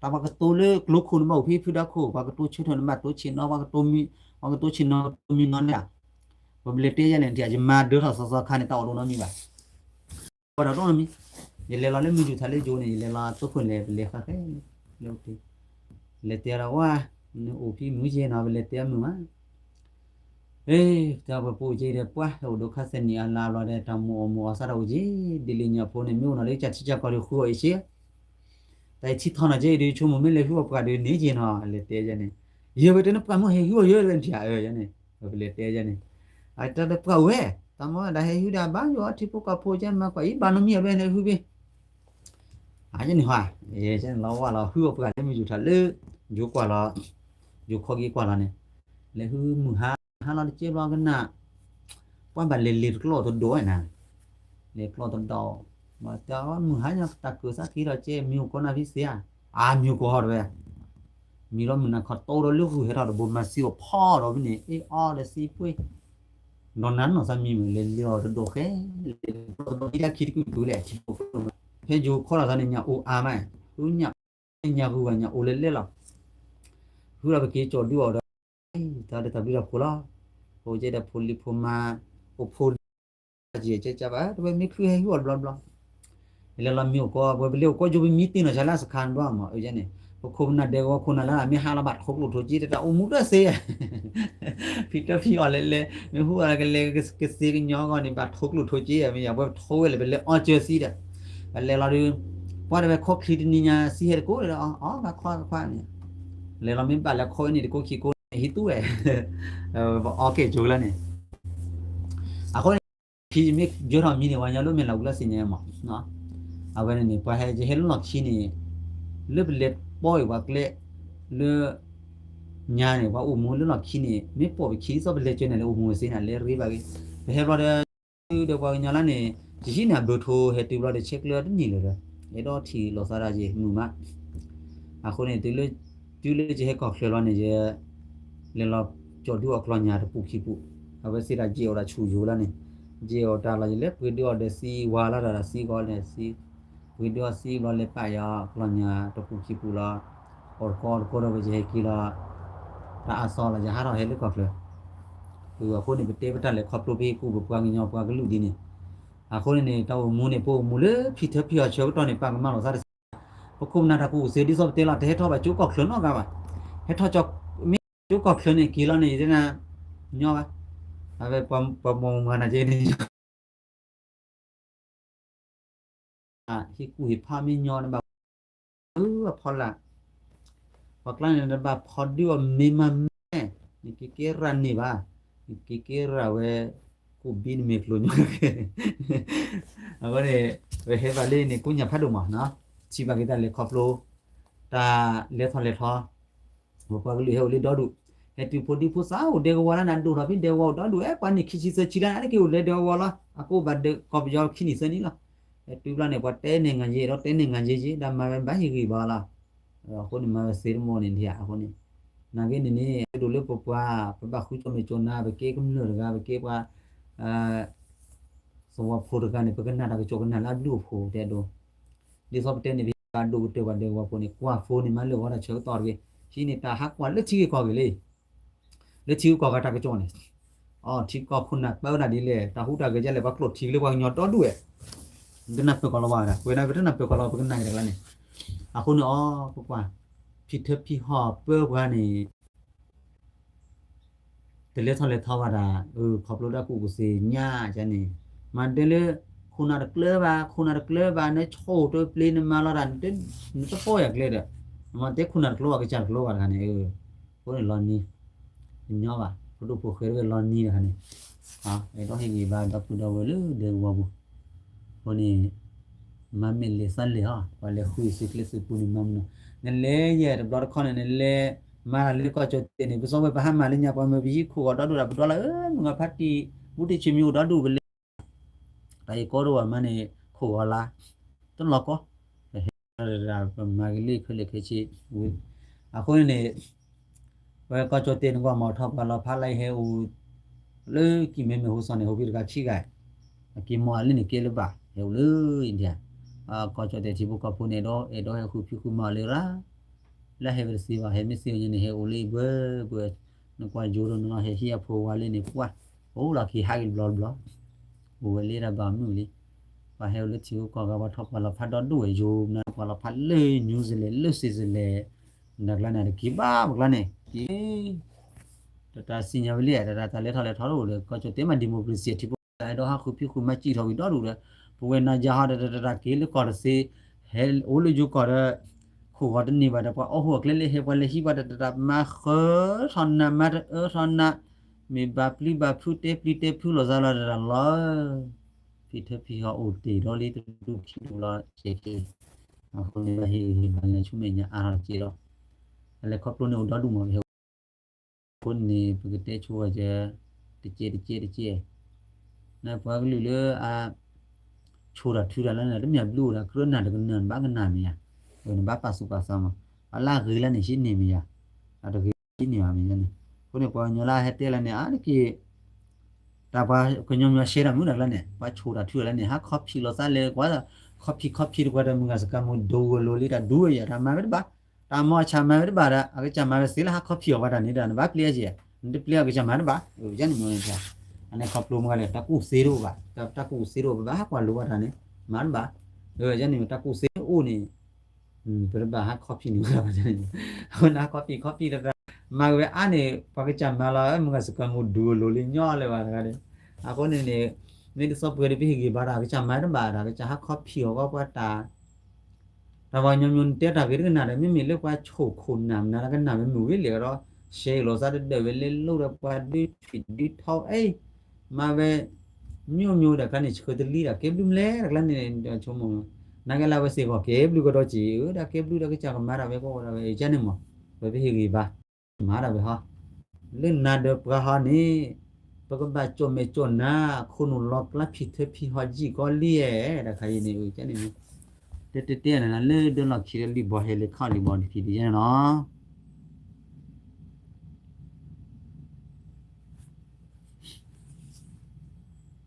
တၢ်ပှၤကတိၤလၢကျိခိၣ်နဘၣ်အိၣ်ဖဲဖုဒါခိၣ် ပှၤကတိၤဆၢထၢၣ်နဘၣ်တိၤဆ့ၣ်နီၤ ပှၤကတိၤမံ ပှၤကတိၤဆ့ၣ်နီၤကတိၤမံနီၤန့ၣ် ပဘၣ်လဲၤတဲယဲန့ၣ် ယမၤဒၢထီၣ်စီစီခါန့ၣ် တၢ်အိၣ်ဒိၣ်နီတမံၤဘၣ် ပှၤတၢ်အိၣ်ဒိၣ်နီတမံၤ ယလဲၤလီၤလၢမုၢ်ယူၤထၣ်လၢယိၤန့ၣ် ယလဲၤလီၤသိခိၣ်န့ၣ် ပလဲၤဃာ်ဃဲ လၢ လဲၤတဲဒီးဝဲ နအိၣ်ဖဲမုၢ်က့ၤနီၤ ပလဲၤတဲမုၢ်မး အ့ တၢ်ပှၤပူၤက့ၤဒီးပှၤ အိၣ်ဒိၣ်ခါသနံၤအလါဘျီဒီး တၢ်မူအီၣ်မူအီၣ်သးတၢ်အိၣ်က့ၤ ဒ်လံညါဖိန့ၣ် မ့ၢ်အိၣ်နီၤလၢကစၢ်ထံကၢ်ကီၢ်ဒီးဃုအီၣ်အ့ၣ်ဆ့ တၢ်အံၤထံထီၣ်နီၤက့ၤဒီး ဆိကမိၣ်မ့ၢ်လဲၤဟုအီၣ်ပှၤဒီးန့ၣ်က့ၤနီၤ လဲၤတဲယဲန့ၣ် ယဲဝဲတဲနပှၤမ့ၢ်ဟဲဟုအီၣ်ယဲလဲၣ်ထံၣ်ဧၢယဲန့ၣ် ပလဲၤတဲယဲန့ၣ် အတၢ်တပှၤဝဲ တၢ်မ့ၢ်ဝဲဒၣ်ဟဲဟုဒၣ်ဘၣ်ယိၣ်အီထံဖိကီၢ်ဖိ ယဲမၤကွၢ်အံၤဘၣ်နီတမံၤအဘဲန့ၣ်ဟုဘ့ၣ် အယဲန့ၣ်ဟါ ယဲန့ၣ်လီၤဝဲလီၤ ဟုအီၣ်ပှၤလၢမုၢ်ယူၤထၣ်လၢ ယိၤကွၢ်လီၤ ယိၤခီက့ၤကွၢ်လီၤန့ၣ် လဲၤဟုမုၢ်ဟါ ဟါလီၤတကဲဘျီကနၣ် ပှၤဘၣ်လဲၤလဲၤတကျီၢ်တဒိၣ်ဝဲနၤ လဲၤကျီၢ်တဒိၣ် ဘၣ်တဲမုၢ်ဟါညါတၢ်ကၢၢ်သးက့ၤထီၣ်ကဲ မံၤအိၣ်ကိးနၤဖံစ့ဧါ အါ မံၤအိၣ်ကိးဟီၣ်တဝဲ မံၤလီၤမုၢ်နၤခီတိဒီးလၢဂုၢ်ဟဲထီၣ်တဘိမၤသံအီၣ်ဖီဒီးဖဲန့ၣ် အ့အီဒီးသံပှ့ၤ ဒီးနၤနီၢ်သးမံၤမုၢ်လဲၤလဲၤအီၤတဒိၣ်ဃဲ လဲၤတဘိခံဒံခံတကုတုၤလဲၣ် ဖဲယိၤခီထီၣ်သးန့ၣ် ညၣ်အိၣ်အါမး ညၣ် ညၣ်ဂုၤဘၣ်ညၣ်အိၣ်လဲၤလဲၤလီၤ ဟုဒီးပက့ၤကၠီၣ်ဒုအီၤဒီး တၢ်ဒ်တၢ်ဘျုးတၢ်ဖှိၣ်လီၤ ဖိကဲဒီးဖိလံၤဖိမါ အိၣ်ဖိ ကဲကဲဘၣ် တဝဲမ့ၢ်ချုးဟဲဟုအီၣ်တဘျီဘျီ လဲၤလီၤမံၤအိၣ်ကိး ပဝဲပလဲၤအိၣ်ကိးယိၤပမံတ့ၢ်နီၢ်ဆါလၢအစခါဘျီမး အယဲန့ၣ် ပခိၣ်ပနၢ်ဒဲကဝီၤခိၣ်နၢ်လၢအမ့ၢ်ဟါလီၤဘၣ်ထိၣ်ကျိၣ်ထိၣ်က့ တၢ်အိၣ်မူတသ့ ဖံတဖံအီၣ်လဲၤလဲၤ မ့ၢ်ဟူအီၣ်ကလဲၤကသ့ကညီဂီၢ်န့ၣ် ဘၣ်ထိၣ်ကျိၣ်ထိၣ်က့ မ့ၢ်ယၤပဝဲထိၣ်ဝဲလဲၣ် ပလဲၤအီၣ်ကၢသံဒီး ပလဲၤလီၤဒုး ပှၤတဝဲခီချံတနံၤညါသံဟဲတကိးဒီး အီၣ်ဘၣ်ခီခွါန့ၣ် လဲၤလီၤမ့ၢ်ဘၣ်လဲၤခီဝဲန့ၣ်တကိးခံကိးန့ၣ် ဟံးတူၢ်ဝဲ ပအီၣ်ကဲၣ်ကၠိလၢန့ၣ် အဃိန့ၣ် ခံယမ့ၢ်ယၢၤထီၣ်မံၤန့ၣ် ပှၤကညီလၢမဲာ်လီၤဝံၤလၢသ့ၣ်ညါမး အဝဲန့ၣ်န့ၣ် ပှၤဟဲယဟဲလၢလီၢ်ခံန့ၣ် လၢပလဲၤပိာ်အံၤပှၤကျဲ လၢ ညါန့ၣ် ပှၤအိၣ်မူလၢလီၢ်ခံန့ၣ် မ့ၢ်ပိာ်ပခံဒ်သိးပလဲၤကၢန့ၣ် လဲၤအိၣ်မူဝဲသ့န့ၣ် လဲၤရ့ဘၣ်ဂ့ၤ ပဟဲဘျီဒီး ဒီးပှၤကညီလၢန့ၣ် ယဟံးန့ၢ်အဘၢၣ်ထိ ဟဲတုၤဘျီဒီး ဆဲးကျၢတန့ၢ်လၢၤဒီး အဲၣ်ဒိးထံၣ်လိာ်သးဒၣ်ယဲၢ်မုာ်မး အဃိန့ၣ် တုၤလၢယဟဲကီၢ်ချၢလီၤန့ၣ် ယ လဲၤလီၤကၠီၣ်ဒုအီၤကျီၢ်ညၣ်တပူၤခံပူၤ အဝဲသ့ၣ်တၢ်ယဲၢ်အီၤတၢ်ဆူၣ်ယိာ်လီၤန့ၣ် ယဲၢ်အီၤတၢ်လီၤ ယလဲၤပှ့ၤဒုအီၤဒီးသံဝါလီၤတၢ်ဒီးသံဂီၤန့ၣ် သံ ပှ့ၤဒုအီၤသံဘျီလဲၤပာ်ယၤကျီၢ်ညၣ်တပူၤခံပူၤလီၤ အီၣ်တကီအီၣ်တကီဒီးပယဟဲက့ၤလီၤ တၢ်အါစီလီၤ ယဟးထီၣ်ဟဲလၢကီၢ်ချၢ အဃိန့ၣ် ပတဲပတၢ်လဲၤခီဖျိဖဲကူၣ်ပပှၤကညီပှၤကလုာ်ဒ်န့ၣ် အဃိန့ၣ်န့ၣ် တၢ်အိၣ်မူန့ၣ် ပအိၣ်မူလၢဖံထၢဖံအီၤဆၢကတီၢ်န့ၣ် ပကမၤလိာ်သးတစဲး ပခိၣ်ပနၢ်တၢ်ကူၣ်စ့ဒ်သိးပတဲလီၤ တဟဲထီၣ်ဘၣ်ကၠိကီၢ်ချၢနီတဂၤဘၣ် ဟဲထီၣ်ကၠိ မ့ၢ်ကၠိကီၢ်ချၢန့ၣ်က့ၤလီၤန့ၣ် ယတဲနၤ ညီဘၣ် အဝဲပှၤမုၢ်မၤနၤက့ၤန့ၣ် ဟ့ၣ်ကူၣ်ဟ့ၣ်ဖးမ့ၢ်ညီနဘၣ် အဖီလာ် ပှၤကျါန့ၣ် နဘၣ်ဖီဒုအီၤမ့ၢ်မးမ့ၢ် နက့ၤကဲရၣ်န့ၣ်ဘၣ် နက့ၤကဲရၣ်ဝဲ ကူၣ်ဘံနမ့ၢ်ကျိၤညီ အဃိန့ၣ် ပဟဲဘၣ်လၢန့ၣ် ကိးညၣ်ဖးဒိၣ်မး ထံၣ်ဘၣ်က့ၤတၢ်လဲၤခီဖျိ တၢ်လဲၤထီၣ်လဲၤထီ ပပှၤကလုာ်ဟဲအိၣ်လၢဒီဒူၣ် ဟဲတုၤဖိဒံဖိသၣ်အိၣ်ဒဲကဝီၤလၢနဒိၣ်ထီၣ်ဖဲဒဲကဝီၤအိၣ်ဒီဒူၣ် အဲ ပှၤန့ၣ်ခံဆံသၢဆံလၢ အဲ တက့ၢ်အိၣ်လၢဒဲကဝီၤလီၤ အကအိၣ်ဘၣ်ဒဲကီၢ်ပယီၤခံနံၣ်သၢနံၣ်လီၤ ဟဲတုၤဘျီန့ၣ် ပှၤတဲန့ၢ်ငါယဲ ဒီးတဲန့ၢ်ငါယဲယဲ ဒီးမၤဝဲဘၣ်ဟ့ၣ်ဂံၢ်ဘါလီၤ အဃိန့ၣ် မၤဝဲသ့တမီၢ်န့ၣ်ဒ်အဃိန့ၣ် နာ်က့န့ၣ်န့ၣ် ဒိၣ်လၢပပှၤ ပဘၣ်ဃုကၠိမဲာ်ကၠိနါ ပကဲကမျၢၢ်တဂၤ ပကဲပှၤ သဝီဖိတဂၤန့ၣ် ပကနၣ်တၢ်ကစီၣ်ကနၣ်လၢအဘျုးအဖှိၣ်တဲဒိ ဒ်သိးပတဲန့ၣ် ပှၤဒိၣ်ကတၢၢ်ပှၤဒဲကဝီၤဖိန့ၣ် ကွၢ်ဖိန့ၣ် မၤလၢာ်ဂီၤတၢ်ဆၢကတီၢ်တဂ့ၤ ဟံးန့ၢ်တၢ်ဟးကွၢ်လၢထံဂ့ၢ်ကီၢ်ဂ့ၤလံ လၢထံဂုၤကီၢ်ဂၤတၢ်ကစီၣ်န့ၣ် အီ ထံကီၢ်ခိၣ်နၢ်ပၢဝဲဒၣ်ဒ်လဲၣ် တၢ်ဟူးတၢ်ဂဲၤဒ်လဲၣ် ပှၤကျိာ်ထံကလၢပှၤကညီဒီဒူၣ်ဝဲ တနၢ်ပၢၢ်ကီးလီၤဝဲဒၣ် ပဝဲဒၣ်ပတနၢ်ပၢၢ်ကီးလီၤ ပကနၣ်က့ၤတကျါန့ၣ် အဃိန့ၣ်အီ ပကွၢ် ဖံထၢဖံဟီၣ်ပၢပှၤန့ၣ် တလဲၤထီၣ်လဲၤထီဘၣ်တၢ်, ခီဖျိတၢ်ကူၣ်ကူၣ်သ့ညါန့ၣ်, မၤတဲလၢ ခိၣ်နၢ်တကျၢၤဘၣ်, ခိၣ်နၢ်တကျၢၤဘၣ်, နဆိၣ်တပျ့ၤ နမၤလီၤတၢ်, နတပိာ်ယၤကျဲဒီး, မၤတဲခိၣ်နၢ်တကျၢၤဘၣ် ကစၢ်တကျၢၤဘၣ်တခါန့ၣ်, အဃိန့ၣ်လီၤနံၤ, တညီဘၣ်, ပဒိၣ်ဖိဃဲတဝဲလီၤနံၤတခါန့ၣ်, အဲၣ်ဒိးဟ့ၣ်ဂံၢ်ဘါဒီပုၢ်ဒီဝဲၢ်လၢဒဲကဝီၤပူၤ, အဃိန့ၣ် မၤမဲာ်လဲၤသးလဲၤဟီ, ပှၤလဲၤဃုာ်စုကျဲစုပူၤန့ၣ်မၤမနုၤ, နလဲၤယဲၢ်တဘျီတခီန့ၣ် နလဲၤမၤတၢ်လၢကီၢ်ကၠီၣ်တဲာ်န့ၣ် ပစီဝဲပဟးမၤလၢညါ ပှၤမၢပဟံၣ်ခိၣ်ဂီၤဒီဒူၣ်ဒီး ပဒီလၢ မုၢ်ဂၤဖးတံၢ် ဘူးတံၢ်ဆံးမံၤအိၣ်ဒီဒူၣ်ပလဲၤ, တၢ်အံၤကီဒိၣ်ဝဲမးန့ၣ် ခိၣ်ဂီၤလါ, တလီၤကီ, ပဟဲ ပမၤကလံၢ်ခဲလၢာ်ခဲဆ့, အဃိန့ၣ်န့ၣ် ပဝဲကီၢ်ကၠီၣ်တဲာ်န့ၣ်ကီၢ်မၤထီၣ်ပှၤလီၤဖးလၢဟဲအိၣ် လၢကံၢ်မဲမဲာ်ဟူသီန့ၣ် ဟိပံတဂၤခံဂၤ, အက့ၤမီၢ်အလၢန့ၣ်ကဲလၢၤဘၣ် ဟဲအိၣ်လၢ India, ကီၢ်ကၠီၣ်တဲာ်ထံဖိကီၢ်ဖိန့ၣ်ဒီး အဲၣ်ဒိးဟဲဃုဖံးဃုမၤအီၤလၢရၣ်, လၢဟဲဝဲတသ့ဘၣ် ဟဲမ့ၢ်သ့ဝဲန့ၣ် ဟဲအိၣ်လၢအံၤဘှဲဘှဲ, နကွၢ်ယိၤဒီးနလီၤဟဲဟံၣ်အဖိဝါလၢန့ၣ် ပှၢ်, အိၣ်လီၤက့ၤဟးက့ၤတဘျီတဘျီ, အိၣ်ဝဲလၢတၢ်ဘၣ်မုာ်လံ, ပှၤဟဲအိၣ်လၢထံဖိကီၢ်ဖိ ပှၤထီၣ်ပှၤလီၤဖးဒီဒူၣ်ဝဲယိၤ မနုၤပှၤလီၤဖးလၢ New Zealand လၢ Switzerland နၤကျါန့ၣ် တက့ၤဘၣ်ပကျါန့ၣ် က့ၤ တၢ်တၢ်စံၣ်ညီၣ်ဝဲလံ တၢ်တၢ်တၢ်လဲၤထီၣ်လဲၤထီတအိၣ်ဒီး ကီၢ်ကၠီၣ်တဲာ်မး democracy အထံဖိ အဲၣ်ဒိးဟးဃုဖံးဃုမၤစံၣ်ထီၣ်ဝံၤဒီဒူၣ်ဒီး ပဝဲနၤယၤဟီဒီး တၢ်တၢ်တၢ်က့ၤလၢကီၢ်တသ့ ဟဲအိၣ်လၢယိၤကီၢ်ဒီး ခိၣ်ဂီၤတန့ၢ်ဘၣ်ဒီး ပှၤအီၣ်ဟူအကျဲလၢဟဲ ပှၤလဲၤဟံးပှၤတၢ်တၢ်တၢ် မၤဃၢထီၣ်နး မၤတအၢထီၣ်နး မ့ၢ်ဘၣ်ပျံၤဘၣ်ဖုး တဲပျံၤတဲဖုးလိာ်သးလီၤတၢ်လီၤ ဖံထၢဖံဟီၣ်အိၣ်တ့ၢ်ဒီးလံတဒူၣ်ခံဒူၣ်လီၤ ကဲက့ၤ အဃိန့ၣ် ဟ့ၣ်ဂံၢ်ဟ့ၣ်ဘါလၢဆူမဲာ်ညါအါထီၣ်တက့ၢ်လီၤ. အလဲၤခီဖျိန့ၣ်အိၣ်ဒီဒူၣ်မး ပဟဲအိၣ် အဃိန့ၣ် ပကတဲဆိဝဲကဲ တကဲတကဲတကဲ နပှၤကလုာ်လၢအ ဆိၣ်တၢ်ထုတၢ်လၢန့ၣ် တမ့ၢ်ဘျုးအိၣ်ဒီး ကြၢးနၢ်တကနၢၤ နဘၣ်ကနၣ်မ့ၢ်ယါ, နဘၣ်ပာ်သူၣ်ပာ်သးမး, အလၢအဂ့ၤလၢန့ၣ် ဟံးန့ၢ်မ့ၢ်ယါ, အတဂ့ၤဟံးန့ၢ်ဘၣ်မ့ၢ်ယါန့ၣ်, အဃိန့ၣ် ပှၤကညီလၢဟဲတဲလၢန့ၣ် အါတက့ၢ် တၢ်ပှၤကညီမ့ၢ်ရှဲတၢ်မုၢ်တၢ်ကျါန့ၣ် ပှၤဆိၣ်တၢ်ထုတၢ်လၢန့ၣ် ဟးခီဖံးလိာ်သးလဲၤကွၢ် ခီဖံးခီဖံးတကွၢ်ဒီး မုၢ်ဂၤစကၤမူဒိၣ်ဝဲလိၤလံ တၢ်ဒူဝဲယၤ တၢ်မၤဝဲတဘၣ်, တၢ်မၤအီၣ်ဆၣ်မၤဝဲတဘၣ်ဒီး အကစၢ်မၤဝဲသ့လၢဟးခီဖံးအီၤပှၤတၢ်န့ၣ်ဒီး နဘၣ်ပျဲအီၤက့ၤ, နတပျဲအီၤကစၢ်မၤတဘၣ်, ယန့ၣ်မ့ၢ် အန့ၣ်ခီဖျိမ့ၢ်လဲၣ် တၢ်ကူၣ်သ့တအိၣ်ဘၣ်, တၢ်ကူၣ်သ့တအိၣ် ပဘၣ်ဟးကွၢ်လိာ်ပှၤတၢ်န့ၣ် မၤတဘၣ်, ယန့ၣ်မ့ၢ်တၢ်ကူၣ်သ့အိၣ်န့ၣ် ပတဘၣ်ဟးခီဖံးန့ၣ်ဘၣ်န့ၣ်, အဃိန့ၣ် ဟးခီဖံးခီဖံးတၢ် မၤက့ၤဝဲအါန့ၣ် ပှၤကစၢ်မၤလီၤ မုၢ်ဂၤစကၤမူဒိၣ်ဝဲလိၤလံညီလၢၤဘၣ်တဂၤန့ၣ်, အဃိန့ၣ်န့ၣ် မ့ၢ်တသီပှဲၤဒီး ပဟ့ၣ်ဂံၢ်ဘါဒီး အကစၢ်မၤတဘၣ်ဒီး အကစၢ်ဟးခီဖံးအီၤကီးပှၤတၢ် တၢ်ပှၤကညီမ့ၢ်နတဲတၢ်ဂ့ၤတကနၣ်ဒီး မ့မ့ၢ်လၢပှၤဆိၣ်ခိၣ်နၢ်မနုၤတကနၣ် မ့ၢ်မုာ်ဝဲလဲၣ်ဒီး ရှဲအံၤလိာ်သးတဒၢးဝဲလၢလိၣ်ဒီးပှၤဒုးထွံၣ်ဒုးထီအံၤ မၤဝဲ မျိုးမျိုး တၢ်ကျါန့ၣ် ဆှၢတလံဒီး ကဲဘျုးမလဲၣ် တၢ်ကျါန့ၣ် ဆိကမိၣ် နာ်က့လၢအဝဲစ့ၢ်ကီး ကဲဘျုးကဒီးက့ၤ အၢ တၢ်ကဲဘျုးဒီး ကစၢ်ကမၤတၢ်ဝဲကီးဝဲဒၣ်ဝဲ ယန့ၣ်မး ပပဟ့ၣ်ဂံၢ်ဘါ မၤတၢ်ဝဲဟီ လၢနၤဒီးပှၤဟီန့ၣ် ပကဘၣ်ကၠီၣ်မဲာ်ကၠီၣ်နါ ခိၣ်နူာ်လီၤကျါ ဖံထၢဖံဟီၣ်ယံာ်ကီးလံဧါ တၢ်ခါအံၤန့ၣ် ကန့ၣ် တဲတဲတဲနၤ လၢဒၢလီၢ်ခံလၢလံာ်ဘီဟဲလၢခီၣ်လံာ်ဘီတဖံးတယဲၢ်န့ၣ်လီၤ.